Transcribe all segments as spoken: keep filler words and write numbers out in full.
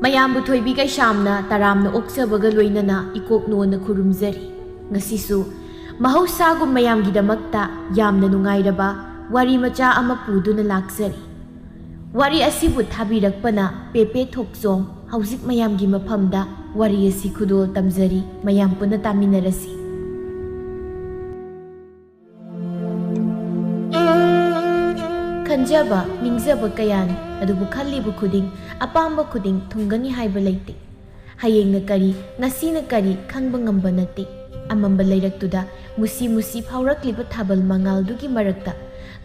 ꯃꯌꯥꯝꯕꯨ ꯊꯣꯏꯕꯤ ꯀꯩꯁꯥꯝꯅ ꯇꯔꯥꯝꯅ ꯑꯣꯛꯆꯕꯒ ꯂꯣꯏꯅꯅ ꯏꯀꯣꯛ ꯅꯣꯟꯅ ꯈꯨꯔꯨꯝꯖꯔꯤ꯫ ꯉꯁꯤꯁꯨ ꯃꯍꯧꯁꯥꯒꯨꯝ ꯃꯌꯥꯝꯒꯤꯗꯃꯛꯇ ꯌꯥꯝꯅ ꯅꯨꯡꯉꯥꯏꯔꯕ ꯋꯥꯔꯤ ꯃꯆꯥ ꯑꯃ ꯄꯨꯗꯨꯅ ꯂꯥꯛꯆꯔꯤ꯫ ꯋꯥꯔꯤ ꯑꯁꯤꯕꯨ ꯊꯥꯕꯤꯔꯛꯄꯅ ꯄꯦꯄꯦ ꯊꯣꯛꯆꯣꯝ꯫ ꯍꯧꯖꯤꯛ ꯃꯌꯥꯝꯒꯤ ꯃꯐꯝꯗ ꯋꯥꯔꯤ ꯑꯁꯤ ꯈꯨꯗꯣꯜ ꯇꯝꯖꯔꯤ, ꯃꯌꯥꯝ ꯄꯨꯟꯅ ꯇꯥꯃꯤꯟꯅꯔꯁꯤ꯫ ꯈꯟꯖꯕ, ꯅꯤꯡꯖꯕ ꯀꯌꯥꯅꯤ, ꯑꯗꯨꯕꯨ ꯈꯜꯂꯤꯕ ꯈꯨꯗꯤꯡ, ꯑꯄꯥꯝꯕ ꯈꯨꯗꯤꯡ ꯊꯨꯡꯒꯅꯤ ꯍꯥꯏꯕ ꯂꯩꯇꯦ꯫ ꯍꯌꯦꯡꯅ ꯀꯔꯤ, ꯉꯁꯤꯅ ꯀꯔꯤ ꯈꯪꯕ ꯉꯝꯕ ꯅꯠꯇꯦ꯫ ꯑꯃꯝꯕ ꯂꯩꯔꯛꯇꯨꯗ ꯃꯨꯁꯤ ꯃꯨꯁꯤ ꯐꯥꯎꯔꯛꯂꯤꯕ ꯊꯥꯕꯜ ꯃꯉꯥꯜꯗꯨꯒꯤ ꯃꯔꯛꯇ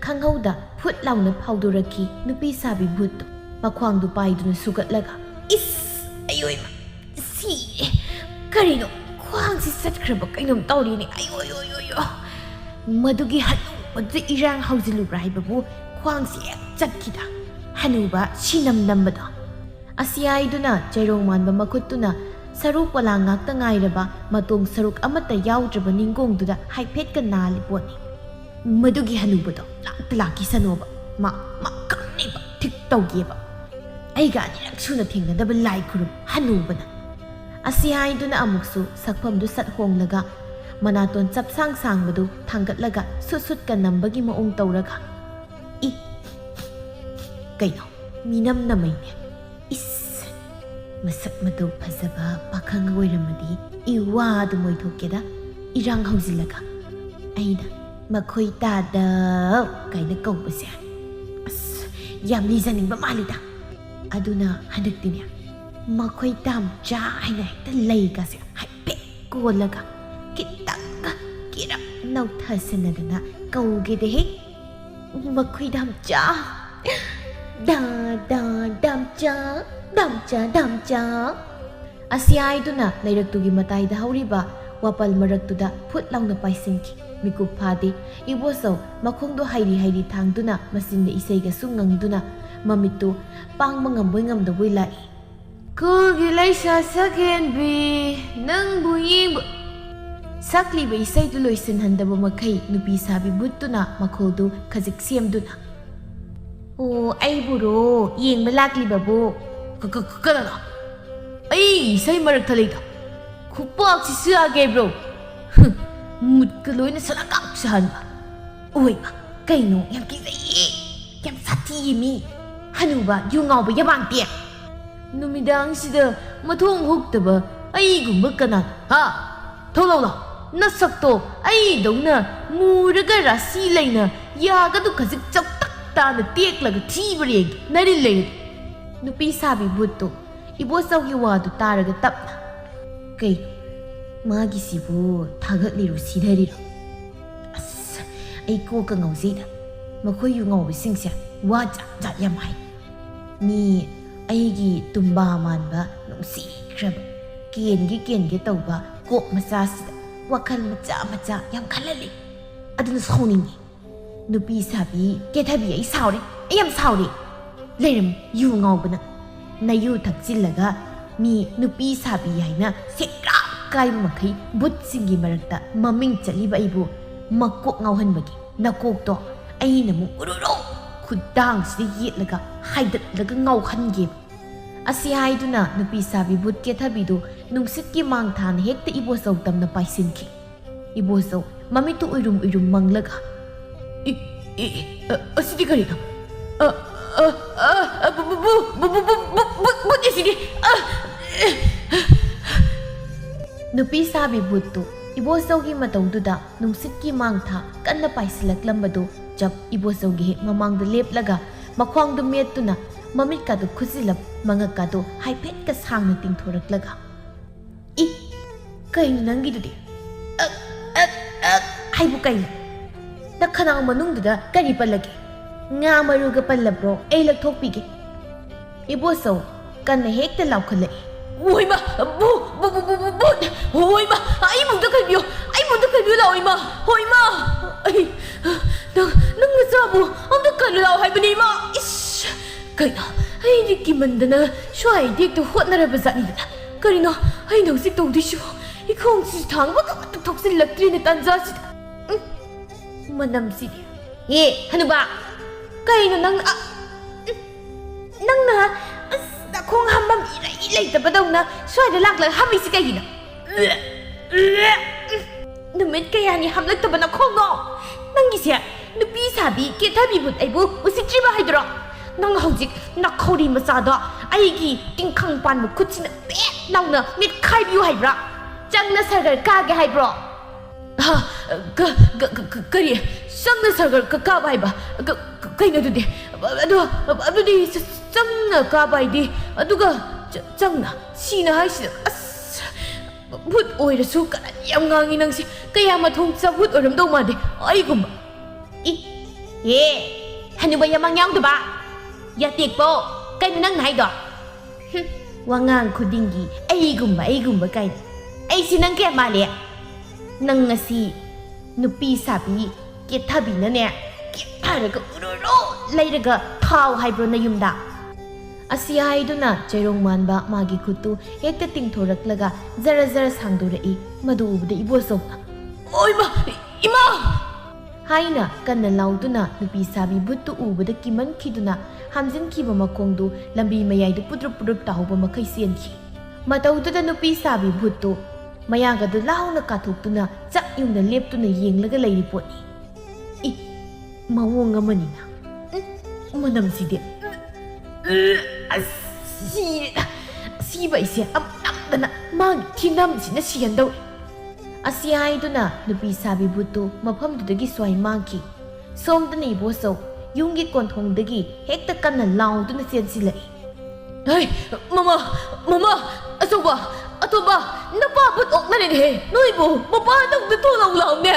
ꯈꯪꯍꯧꯗ ꯐꯨꯠ ꯂꯥꯎꯅ ꯐꯥꯎꯗꯣꯔꯛꯈꯤ ꯅꯨꯄꯤ ꯁꯥꯕꯤ ꯚꯨꯠꯇꯣ, ꯃꯈ꯭ꯋꯥꯡꯗꯨ ꯄꯥꯏꯗꯨꯅ ꯁꯨꯒꯠꯂꯒ꯫ ꯏꯁ! ꯑꯌꯣꯏꯃ! ꯁꯤꯔꯦ! ꯀꯔꯤꯅꯣ? ꯈ꯭ꯋꯥꯡꯁꯤ ꯆꯠꯈ꯭ꯔꯕ ꯀꯩꯅꯣꯝ ꯇꯧꯔꯤꯅꯦ꯫ ꯑꯌꯣ, ꯑꯌꯣ, ꯑꯌꯣ, ꯑꯌꯣ! ꯃꯗꯨꯒꯤ ꯍꯅꯨꯕꯗꯨ ꯏꯔꯥꯡ ꯍꯧꯖꯤꯜꯂꯨꯕ꯭ꯔꯥ ꯍꯥꯏꯕꯕꯨ ꯈ꯭ꯋꯥꯡꯁꯤ ꯍꯦꯛ ꯆꯠꯈꯤꯗ꯫ ꯍꯅꯨꯕ ꯁꯤꯅꯝ ꯅꯝꯕꯗꯣ꯫ ꯑꯁꯤ ꯍꯥꯏꯗꯨꯅ ꯆꯩꯔꯣꯡ ꯃꯥꯟꯕ ꯃꯈꯨꯠꯇꯨꯅ ꯁꯔꯨ ꯄꯣꯂꯥꯡ ꯉꯥꯛꯇ ꯉꯥꯏꯔꯕ ꯃꯇꯣꯡ ꯁꯔꯨꯛ ꯑꯃꯠꯇ ꯌꯥꯎꯗ꯭ꯔꯕ ꯅꯤꯡꯒꯣꯡꯗꯨꯗ ꯍꯥꯏꯐꯦꯠꯀ ꯅꯥꯜꯂꯤ ꯄꯣꯠꯅꯤ꯫ ꯃꯗꯨꯒꯤ ꯍꯅꯨꯕꯗꯣ ꯂꯥꯛꯇ ꯂꯥꯛꯈꯤꯁꯅꯣꯕ꯫ ꯃꯥ, ꯃꯥ ꯈꯪꯅꯤꯕ ꯊꯤꯛ ꯇꯧꯒꯦꯕ꯫ ꯑꯩꯒ ꯑꯅꯤꯔꯛ ꯁꯨꯅ ꯊꯦꯡꯅꯗꯕ ꯂꯥꯏ ꯈꯨꯔꯨꯝ ꯍꯅꯨꯕꯅ꯫ ꯑꯁꯤ ꯍꯥꯏꯗꯨꯅ ꯑꯃꯨꯛꯁꯨ ꯁꯛꯐꯝꯗꯨ ꯁꯠ ꯍꯣꯡꯂꯒ ꯃꯅꯥꯇꯣꯟ ꯆꯞꯁꯥꯡ ꯁꯥꯡꯕꯗꯨ ꯊꯥꯡꯒꯠꯂꯒ ꯁꯨꯠ ꯁꯨꯠꯀ ꯅꯝꯕꯒꯤ ꯃꯑꯣꯡ ꯇꯧꯔꯒ, ꯏ! ꯀꯩꯅꯣ? ꯃꯤꯅꯝ ꯅꯝꯃꯩꯅꯦ꯫ ꯏꯁ! ꯃꯁꯛ ꯃꯇꯧ ꯐꯖꯕ ꯄꯥꯈꯪ ꯑꯣꯏꯔꯝꯃꯗꯤ ꯏ ꯋꯥ ꯑꯗꯨꯝ ꯑꯣꯏꯊꯣꯛꯀꯦꯗ, ꯏꯔꯥꯡ ꯍꯧꯖꯤꯜꯂꯒ꯫ ꯑꯩꯅ "ꯃꯈꯣꯏ ꯇꯥꯗꯧ" ꯀꯥꯏꯅ ꯀꯧꯕꯁꯦ, ꯑꯁ, ꯌꯥꯝ ꯂꯤꯖꯅꯤꯡꯕ ꯃꯥꯜꯂꯤꯗ꯫ ꯑꯗꯨꯅ ꯍꯟꯗꯛꯇꯤꯅꯦ, "ꯃꯈꯣꯏ ꯇꯥꯝꯆꯥ" ꯍꯥꯏꯅ ꯍꯦꯛꯇ ꯂꯩꯒꯁꯦ ꯍꯥꯏꯐꯦꯠ ꯀꯣꯜꯂꯒ, ꯈꯤꯇꯪꯒ ꯀꯤꯔꯞ ꯅꯧꯊꯁꯟꯅꯗꯅ ꯀꯧꯒꯦꯗꯦꯍꯦ꯫ "ꯃꯈꯣꯏ ꯗꯥꯝꯆꯥ, ꯗꯥ, ꯗꯥ, ꯗꯥꯝꯆꯥ, ꯗꯥꯝꯆꯥ, ꯗꯥꯝꯆꯥ" ꯑꯁꯤ ꯍꯥꯏꯗꯨꯅ ꯂꯩꯔꯛꯇꯨꯒꯤ ꯃꯇꯥꯏꯗ ꯍꯧꯔꯤꯕ ꯋꯥꯄꯜ ꯃꯔꯛꯇꯨꯗ ꯐꯨꯠ ꯂꯥꯎꯅ ꯄꯥꯏꯁꯤꯟꯈꯤ꯫ ꯃꯤꯀꯨꯞ ꯐꯥꯗꯦ꯫ ꯏꯕꯣꯆꯧ ꯃꯈꯣꯡꯗꯣ ꯍꯩꯔꯤ ꯍꯩꯔꯤ ꯊꯥꯡꯗꯨꯅ ꯃꯆꯤꯟꯗ ꯏꯁꯩꯒꯁꯨ ꯉꯪꯗꯨꯅ ꯃꯃꯤꯠꯇꯨ ꯄꯥꯡꯕ ꯉꯝꯕꯣꯏ ꯉꯝꯗꯕꯣꯏ ꯂꯥꯛꯏ꯫ "ꯈꯨꯜꯒꯤ ꯂꯩꯁꯥ ꯁꯛꯍꯦꯟꯕꯤ, ꯅꯪꯕꯨ ꯌꯦꯡꯕ" ꯁꯛꯂꯤꯕ ꯏꯁꯩꯗꯨ ꯂꯣꯏꯁꯤꯟꯍꯟꯗꯕ ꯃꯈꯩ ꯅꯨꯄꯤ ꯁꯥꯕꯤ ꯚꯨꯠꯇꯨꯅ ꯃꯈꯣꯜꯗꯨ ꯈꯖꯤꯛ ꯁꯦꯝꯗꯨꯅ, "ꯑꯣ, ꯑꯩꯕꯨꯔꯣ? ꯌꯦꯡꯕ ꯂꯥꯛꯂꯤꯕꯕꯨ?" "ꯀ-, ꯀ-, ꯀ-, ꯀꯅꯥꯅꯣ? ꯑꯩ ꯏꯁꯩ ꯃꯔꯛ ꯊꯠꯂꯛꯏꯗꯣ? ꯈꯨꯄꯥꯛꯁꯤ ꯁꯤꯔꯥꯒꯦꯕ꯭ꯔꯣ? ꯍꯨꯝ, ꯃꯨꯠꯀ ꯂꯣꯏꯅ ꯁꯂꯥꯀꯥꯛ ꯁꯥꯍꯟꯕ꯫ ꯑꯣꯏꯃ, ꯀꯩꯅꯣ, ꯌꯥꯝ ꯀꯤꯖꯩꯌꯦ, ꯌꯥꯝ ꯁꯥꯊꯤꯌꯦ ꯃꯤ꯫ ꯍꯅꯨꯕ, ꯌꯨ ꯉꯥꯎꯕ ꯌꯥꯕꯥꯡꯇꯦ꯫ ꯅꯨꯃꯤꯗꯥꯡꯁꯤꯗ ꯃꯊꯣꯡ ꯍꯨꯛꯇꯕ ꯑꯩꯒꯨꯝꯕ ꯀꯅꯥ? ꯍꯥ? ꯊꯣꯛꯂꯛꯑꯣ ꯂꯥꯎ꯫ ꯅꯁꯛꯇꯣ ꯑꯩꯗꯧꯅ ꯃꯨꯔꯒ ꯔꯥꯁꯤ ꯂꯩꯅ ꯌꯥꯒꯗꯨ ꯈꯖꯤꯛ ꯆꯥꯎꯇꯛ ꯇꯥꯅ ꯇꯦꯛꯂꯒ ꯊꯤꯕ꯭ꯔꯥ ꯌꯦꯡꯒꯦ, ꯅꯔꯤꯜ ꯂꯩꯔꯗꯤ꯫" ꯅꯨꯄꯤ ꯁꯥꯕꯤ ꯚꯨꯠꯇꯣ ꯏꯕꯣꯆꯧꯒꯤ ꯋꯥꯗꯨ ꯇꯥꯔꯒ ꯇꯞꯅ, "ꯀꯩꯅꯣ? ꯃꯥꯒꯤꯁꯤꯕꯨ ꯊꯥꯒꯠꯂꯤꯔꯣ ꯁꯤꯊꯔꯤꯔꯣ? ꯑꯁ, ꯑꯩ ꯀꯣꯛꯀ ꯉꯥꯎꯖꯩꯗ꯫ ꯃꯈꯣꯏ ꯌꯨ ꯉꯥꯎꯕꯁꯤꯡꯁꯦ ꯋꯥ ꯖꯥꯠ ꯖꯥꯠ ꯌꯥꯝ ꯍꯥꯏ꯫ ꯃꯤ ꯑꯩꯒꯤ ꯇꯨꯝꯕꯥ ꯃꯥꯟꯕ ꯅꯨꯡꯁꯤꯈ꯭ꯔꯕ ꯀꯦꯟꯒꯦ ꯀꯦꯟꯒꯦ ꯇꯧꯕ ꯀꯣꯛ ꯃꯆꯥꯁꯤꯗ ꯋꯥꯈꯜ ꯃꯆꯥ ꯃꯆꯥ ꯌꯥꯝ ꯈꯜꯍꯜꯂꯤ꯫ ꯑꯗꯨꯅ ꯁꯥꯎꯅꯤꯡꯉꯤ꯫ ꯅꯨꯄꯤ ꯁꯥꯕꯤ ꯀꯦꯊꯕꯤ, ꯑꯩ ꯁꯥꯎꯔꯦ, ꯑꯩ ꯌꯥꯝ ꯁꯥꯎꯔꯦ꯫ ꯂꯩꯔꯝꯃꯨ, ꯌꯨ ꯉꯥꯎꯕꯅ꯫ ꯅꯌꯨ ꯊꯛꯆꯤꯜꯂꯒ ꯃꯤ ꯅꯨꯄꯤ ꯁꯥꯕꯤ ꯍꯥꯏꯅ ꯁꯦꯒ꯭ꯔꯥꯛ ꯀꯥꯏꯕ ꯃꯈꯩ ꯚꯨꯠꯁꯤꯡꯒꯤ ꯃꯔꯛꯇ ꯃꯃꯤꯡ ꯆꯠꯂꯤꯕ ꯑꯩꯕꯨ ꯃꯀꯣꯛ ꯉꯥꯎꯍꯟꯕꯒꯤ ꯅꯀꯣꯛꯇꯣ ꯑꯩꯅ ꯑꯃꯨꯛ ꯎꯔꯨꯔꯨ ꯈꯨꯗꯥꯡꯁꯤꯗ ꯌꯦꯠꯂꯒ ꯍꯥꯏꯗꯠꯂꯒ ꯉꯥꯎꯍꯟꯒꯦꯕ꯫" ꯑꯁꯤ ꯍꯥꯏꯗꯨꯅ ꯅꯨꯄꯤ ꯁꯥꯕꯤ ꯚꯨꯠ ꯀꯦꯊꯕꯤꯗꯨ ꯅꯨꯡꯁꯤꯠꯀꯤ ꯃꯥꯡ ꯊꯥꯅ ꯍꯦꯛꯇ ꯏꯕꯣꯆꯧ ꯇꯝꯅ ꯄꯥꯏꯁꯤꯟꯈꯤ꯫ ꯏꯕꯣꯆꯧ ꯃꯃꯤꯠꯇꯨ ꯎꯏꯔꯨꯝ ꯎꯏꯔꯨꯝ ꯃꯪꯂꯒ, "ꯏ, ꯏ, ꯑ, ꯑꯁꯤꯗꯤ ꯀꯔꯤꯅꯣ? ꯑ, ꯑ, ꯑ, ꯑ, ꯕꯨ, ꯕꯨ, ꯕꯨ, ꯕꯨ, ꯕꯨ, ꯕꯨ, ꯕꯨ, ꯕꯨ, ꯕꯨꯠꯅꯤ ꯁꯤꯗꯤ꯫ ꯑ, ꯑꯦ꯫" ꯅꯨꯄꯤ ꯁꯥꯕꯤ ꯚꯨꯠꯇꯨ ꯏꯕꯣꯆꯧꯒꯤ ꯃꯇꯧꯗꯨꯗ ꯅꯨꯡꯁꯤꯠꯀꯤ ꯃꯥꯡꯊꯥ ꯀꯟꯅ ꯄꯥꯏꯁꯤꯜꯂꯛꯂꯝꯕꯗꯨ ꯆꯞ ꯏꯕꯣꯆꯧꯒꯤ ꯍꯦꯛ ꯃꯃꯥꯡꯗ ꯂꯦꯞꯂꯒ ꯃꯈ꯭ꯋꯥꯡꯗꯨ ꯃꯦꯠꯇꯨꯅ ꯃꯃꯤꯠꯀꯥꯗꯨ ꯈꯨꯖꯤꯜꯂꯞ ꯃꯉꯛꯀꯥꯗꯨ ꯍꯥꯏꯐꯦꯠꯀ ꯁꯥꯡꯅ ꯇꯤꯡꯊꯣꯔꯛꯂꯒ, "ꯏ, ꯀꯩꯅꯣ ꯅꯪꯒꯤꯗꯨꯗꯤ? ꯑꯛ, ꯑꯛ, ꯑꯛ ꯍꯥꯏꯕꯨ ꯀꯩꯅꯣ? ꯅꯈꯅꯥꯎ ꯃꯅꯨꯡꯗꯨꯗ ꯀꯔꯤ ꯄꯜꯂꯒꯦ? ꯉꯥ ꯃꯔꯨꯒ ꯄꯜꯂꯕ꯭ꯔꯣ? ꯑꯩ ꯂꯧꯊꯣꯛꯄꯤꯒꯦ꯫" ꯏꯕꯣꯆꯧ ꯀꯟꯅ ꯍꯦꯛꯇ ꯂꯥꯎꯈꯠꯂꯛꯏ꯫ "ꯍꯣꯏꯃ, ꯕꯨ, ꯕꯨ, ꯕꯨ, ꯕꯨ, ꯕꯨ, ꯕꯨ, ꯍꯣꯏꯃ, ꯑꯩꯕꯨ ꯑꯝꯇ ꯀꯟꯕꯤꯌꯨ, ꯑꯩꯕꯨ ꯑꯝꯇ ꯀꯟꯕꯤꯌꯨ ꯂꯥꯛꯑꯣ, ꯏꯃꯥ, ꯍꯣꯏꯃ, ꯑꯩ, ꯅꯪ, ꯅꯪ ꯃꯆꯥꯕꯨ ꯑꯝꯇ ꯀꯜꯂꯨ ꯂꯥꯛꯑꯣ ꯍꯥꯏꯕꯅꯤ, ꯏꯃꯥ꯫" ꯏꯁ! ꯀꯩꯅꯣ, ꯑꯩꯗꯤ ꯀꯤꯃꯟꯗꯅ ꯁ꯭ꯋꯥꯏꯗ ꯍꯦꯛꯇ ꯍꯣꯠꯅꯔꯕ ꯖꯥꯠꯅꯤꯗꯅ꯫ ꯀꯔꯤꯅꯣ ꯑꯩꯅ ꯍꯧꯖꯤꯛ ꯇꯧꯗꯣꯏꯁꯤꯕꯣ? ꯏ-, ꯊꯣꯡꯁꯨ ꯊꯥꯡꯕꯒ ꯑꯃꯇ ꯊꯣꯛꯆꯤꯜꯂꯛꯇ꯭ꯔꯤꯅꯦ ꯇꯥꯟꯖꯥꯁꯤꯗ꯫ ꯎꯝ, ꯃꯅꯝꯁꯤꯗꯤ꯫ ꯑꯦ, ꯍꯅꯨꯕ, ꯀꯩꯅꯣ ꯅꯪꯅ, ꯑ, ꯎꯝ, ꯅꯪꯅ, ꯑꯁ, ꯅꯈꯣꯡ ꯍꯥꯝꯕꯝ ꯏꯔꯩ ꯂꯩꯇꯕꯗꯧꯅ ꯁ꯭ꯋꯥꯏꯗ ꯂꯥꯛꯂꯒ ꯍꯥꯝꯃꯤꯁꯤ ꯀꯩꯒꯤꯅꯣ? ꯎꯝ, ꯅꯨꯃꯤꯠ ꯀꯌꯥꯅꯤ ꯍꯥꯝꯂꯛꯇꯕ ꯅꯈꯣꯡꯅꯣ? ꯅꯪꯒꯤꯁꯦ ꯅꯨꯄꯤ ꯁꯥꯕꯤ ꯀꯦꯊꯕꯤ ꯕꯨꯠ ꯑꯩꯕꯨ ꯎꯁꯤꯠꯇ꯭ꯔꯤꯕ ꯍꯥꯏꯗꯨꯔꯣ? ꯅꯪ ꯍꯧꯖꯤꯛ ꯅꯈꯧꯔꯤ ꯃꯆꯥꯗꯣ ꯑꯩꯒꯤ ꯇꯤꯡꯈꯪ ꯄꯥꯟꯕ ꯈꯨꯠꯁꯤꯅ ꯄꯦꯠ ꯂꯥꯎꯅ ꯅꯦꯠꯈꯥꯏꯕꯤꯌꯨ ꯍꯥꯏꯕ꯭ꯔꯥ? ꯆꯪꯅ ꯁꯔꯒꯔ ꯀꯥꯒꯦ ꯍꯥꯏꯕ꯭ꯔꯣ? ꯍꯥ? ꯀ-, ꯀ-, ꯀ-, ꯀ-, ꯀꯔꯤ? ꯆꯪꯅ ꯁꯔꯒꯔ ꯀ-, ꯀꯥꯕ ꯍꯥꯏꯕ? ꯀ-, ꯀ-, ꯀꯩꯅꯣ ꯑꯗꯨꯗꯤ? ꯑꯗꯣ, ꯑꯗꯨꯗꯤ ꯆ-, ꯆꯪꯅ ꯀꯥꯕ ꯍꯥꯏꯗꯤ? ꯑꯗꯨꯒ ꯆ-, ꯆꯪꯅ? ꯁꯤꯅ ꯍꯥꯏꯁꯤꯗ, ꯑꯁ! ꯚꯨꯠ ꯑꯣꯏꯔꯁꯨ ꯀꯔꯟ ꯌꯥꯝ ꯉꯥꯡꯉꯤ ꯅꯪꯁꯦ꯫ ꯀꯌꯥ ꯃꯊꯣꯡ ꯆꯥ ꯚꯨꯠ ꯑꯣꯏꯔꯝꯗꯧ ꯃꯥꯟꯗꯦ꯫ ꯑꯩꯒꯨꯝꯕ꯫ ꯏ, ꯑꯦ, ꯍꯅꯨꯕ ꯌꯥꯃꯥꯡ ꯌꯥꯎꯗꯕ꯫ ꯌꯥꯇꯦꯛꯄꯣ, ꯀꯩꯅꯣ ꯅꯪꯅ ꯍꯥꯏꯗꯣ? ꯍꯨꯝ, ꯋꯥꯉꯥꯡ ꯈꯨꯗꯤꯡꯒꯤ "ꯑꯩꯒꯨꯝꯕ, ꯑꯩꯒꯨꯝꯕ" ꯀꯥꯏꯅ꯫ ꯑꯩꯁꯤ ꯅꯪ ꯀꯌꯥ ꯃꯥꯜꯂꯦ? ꯅꯪ ꯉꯁꯤ ꯅꯨꯄꯤ ꯁꯥꯕꯤ ꯀꯦꯊꯕꯤꯅꯅꯦ, ꯀꯦꯊꯔꯒ ꯎꯔꯨꯔꯨ ꯂꯩꯔꯒ ꯊꯥꯎ ꯍꯥꯏꯕ꯭ꯔꯣ ꯅꯌꯨꯝꯗ? ꯑꯁꯤ ꯍꯥꯏꯗꯨꯅ ꯆꯩꯔꯣꯡ ꯃꯥꯟꯕ ꯃꯥꯒꯤ ꯈꯨꯠꯇꯨ ꯍꯦꯛꯇ ꯇꯤꯡꯊꯣꯔꯛꯂꯒ ꯖꯔ ꯖꯔ ꯁꯥꯡꯗꯣꯔꯛꯏ꯫ ꯃꯗꯨ ꯎꯕꯗ ꯏꯕꯣꯆꯧꯅ, "ꯑꯣꯏꯃ! ꯏꯃꯥ!" ꯍꯥꯏꯅ ꯀꯟꯅ ꯂꯥꯎꯗꯨꯅ ꯅꯨꯄꯤ ꯁꯥꯕꯤ ꯚꯨꯠꯇꯨ ꯎꯕꯗ ꯀꯤꯃꯟꯈꯤꯗꯨꯅ ꯍꯥꯝꯖꯤꯟꯈꯤꯕ ꯃꯈꯣꯡꯗꯨ ꯂꯝꯕꯤ ꯃꯌꯥꯏꯗ ꯄꯨꯗ꯭ꯔꯨꯞ ꯄꯨꯗ꯭ꯔꯨꯞ ꯇꯥꯍꯧꯕ ꯃꯈꯩ ꯆꯦꯟꯈꯤ꯫ ꯃꯇꯧꯗꯨꯗ ꯅꯨꯄꯤ ꯁꯥꯕꯤ ꯚꯨꯠꯇꯨ ꯃꯌꯥꯒꯗꯨ ꯂꯥꯎꯅ ꯀꯥꯊꯣꯛꯇꯨꯅ ꯆꯥꯛ ꯌꯨꯡꯅ ꯂꯦꯞꯇꯨꯅ ꯌꯦꯡꯂꯒ ꯂꯩꯔꯤ ꯄꯣꯠꯅꯤ꯫ ꯏ, ꯃꯑꯣꯡ ꯑꯃꯅꯤꯅ꯫ ꯎꯝ, ꯃꯅꯝꯁꯤꯗꯤ꯫ ꯎꯝ, ꯎꯝ, ꯑꯁ, ꯁꯤꯔꯦꯗ꯫ ꯁꯤꯕ ꯑꯩꯁꯦ ꯑꯃꯨꯛ ꯅꯝꯗꯅ ꯃꯥꯒꯤ ꯊꯤꯅꯝꯁꯤꯅ ꯁꯤꯍꯟꯗꯧꯔꯦ꯫ ꯑꯁꯤ ꯍꯥꯏꯗꯨꯅ ꯅꯨꯄꯤ ꯁꯥꯕꯤ ꯚꯨꯠꯇꯨ ꯃꯐꯝꯗꯨꯗꯒꯤ ꯁ꯭ꯋꯥꯏ ꯃꯥꯡꯈꯤ꯫ ꯁꯣꯝꯗꯅ ꯏꯕꯣꯆꯧ ꯌꯨꯝꯒꯤ ꯀꯣꯟꯊꯣꯡꯗꯒꯤ ꯍꯦꯛꯇ ꯀꯟꯅ ꯂꯥꯎꯗꯨꯅ ꯆꯦꯟꯁꯤꯜꯂꯛꯏ꯫ "ꯍꯩ, ꯃꯃꯥ, ꯃꯃꯥ, ꯑꯆꯧꯕ, ꯑꯇꯣꯝꯕ, ꯅꯄꯥ ꯚꯨꯠ ꯑꯣꯛꯅꯔꯦꯅꯦꯍꯦ! ꯅꯣꯏꯕꯨ ꯃꯄꯥꯟꯗ ꯑꯝꯇ ꯊꯣꯛꯂꯛꯎ ꯂꯥꯎꯅꯦ!"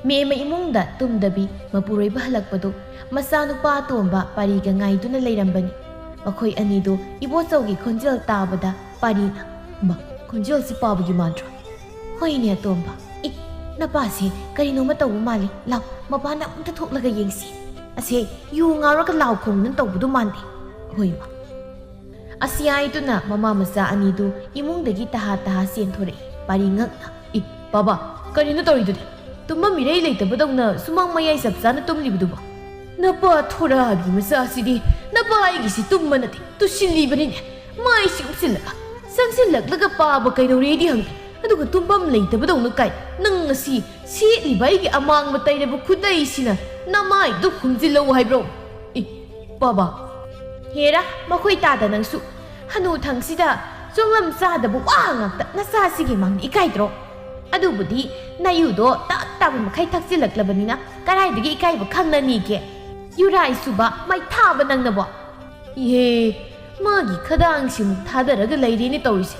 ꯃꯦꯝꯃ ꯏꯃꯨꯡꯗ ꯇꯨꯝꯗꯕꯤ ꯃꯄꯨꯔꯣꯏꯕ ꯍꯜꯂꯛꯄꯗꯨ ꯃꯆꯥꯅꯨꯄꯥ ꯑꯇꯣꯝꯕ ꯄꯥꯔꯤꯒ ꯉꯥꯏꯗꯨꯅ ꯂꯩꯔꯝꯕꯅꯤ꯫ ꯃꯈꯣꯏ ꯑꯅꯤꯗꯨ ꯏꯕꯣꯆꯧꯒꯤ ꯈꯣꯟꯖꯦꯜ ꯇꯥꯕꯗ ꯄꯥꯔꯤꯅ, "ꯃꯥ, ꯈꯣꯟꯖꯦꯜꯁꯤ ꯄꯥꯕꯒꯤ ꯃꯥꯟꯗ꯭ꯔꯣ?" "ꯍꯣꯏꯅꯦ ꯑꯇꯣꯝꯕ꯫ ꯏ, ꯅꯄꯥꯁꯦ ꯀꯔꯤꯅꯣꯃ ꯇꯧꯕ ꯃꯥꯜꯂꯤ꯫ ꯂꯥꯎ, ꯃꯄꯥꯟꯗ ꯑꯃꯨꯛꯇ ꯊꯣꯛꯂꯒ ꯌꯦꯡꯁꯤ꯫ ꯑꯁꯦ ꯌꯨ ꯉꯥꯎꯔꯒ ꯂꯥꯎ ꯈꯣꯡꯗꯨꯅ ꯇꯧꯕꯗꯨ ꯃꯥꯟꯗꯦ꯫ ꯍꯣꯏ ꯃꯥ꯫" ꯑꯁꯤ ꯍꯥꯏꯗꯨꯅ ꯃꯃꯥ ꯃꯆꯥ ꯑꯅꯤꯗꯨ ꯏꯃꯨꯡꯗꯒꯤ ꯇꯍꯥ ꯇꯍꯥ ꯆꯦꯟꯊꯣꯔꯛꯏ꯫ ꯄꯥꯔꯤ ꯉꯛꯅ, "ꯏ, ꯕꯥꯕꯥ, ꯀꯔꯤꯅꯣ ꯇꯧꯔꯤꯗꯨꯗꯤ? ꯇꯨꯝꯐꯝ ꯏꯔꯩ ꯂꯩꯇꯕꯗꯧꯅ ꯁꯨꯃꯥꯡ ꯃꯌꯥꯏ ꯆꯞ ꯆꯥꯅ ꯇꯨꯝꯂꯤꯕꯗꯨꯕꯣ? ꯅꯄꯥ ꯊꯣꯔꯥꯒꯤ ꯃꯆꯥꯁꯤꯗꯤ, ꯅꯄꯥ ꯑꯩꯒꯤꯁꯤ ꯇꯨꯝꯕ ꯅꯠꯇꯦ, ꯇꯨꯁꯤꯜꯂꯤꯕꯅꯤꯅꯦ꯫ ꯃꯥꯏꯁꯤ ꯎꯞꯁꯤꯜꯂꯒ, ꯆꯪꯁꯤꯜꯂꯛꯂꯒ ꯄꯥꯕ ꯀꯩꯗꯧꯔꯦꯗꯤ ꯍꯪꯗꯦ, ꯑꯗꯨꯒ ꯇꯨꯝꯐꯝ ꯂꯩꯇꯕꯗꯧꯅ ꯀꯥꯏ꯫ ꯅꯪ ꯉꯁꯤ ꯁꯦꯠꯂꯤꯕ ꯑꯩꯒꯤ ꯑꯃꯥꯡꯕ ꯇꯩꯔꯕ ꯈꯨꯗꯩꯁꯤꯅ ꯅꯃꯥꯏꯗꯨ ꯈꯨꯝꯖꯤꯜꯂꯧ ꯍꯥꯏꯕ꯭ꯔꯣ? ꯏ, ꯕꯥꯕꯥ!" ꯍꯦꯔꯥ, ꯃꯈꯣꯏ ꯇꯥꯗ ꯅꯪꯁꯨ꯫ ꯍꯅꯨ ꯊꯪꯁꯤꯗ ꯆꯣꯡꯂꯝ ꯆꯥꯗꯕ ꯋꯥ ꯉꯥꯛꯇ ꯅꯆꯥꯁꯤꯒꯤ ꯃꯥꯡꯗ ꯏꯀꯥꯏꯗ꯭ꯔꯣ? ꯑꯗꯨꯕꯨꯗꯤ ꯅꯌꯨꯗꯣ ꯇꯞ ꯇꯥꯕ ꯃꯈꯩ ꯊꯛꯆꯤꯜꯂꯛꯂꯕꯅꯤꯅ ꯀꯗꯥꯏꯗꯒꯤ ꯏꯀꯥꯏꯕ ꯈꯪꯂꯅꯤꯒꯦ? ꯌꯨꯔꯥꯏ ꯁꯨꯕ ꯃꯩꯊꯥꯕ ꯅꯪꯅꯕꯣ! ꯏꯍꯦ, ꯃꯥꯒꯤ ꯈꯗꯥꯡꯁꯤꯃꯨꯛ ꯊꯥꯗꯔꯒ ꯂꯩꯔꯦꯅꯦ ꯇꯧꯔꯤꯁꯦ꯫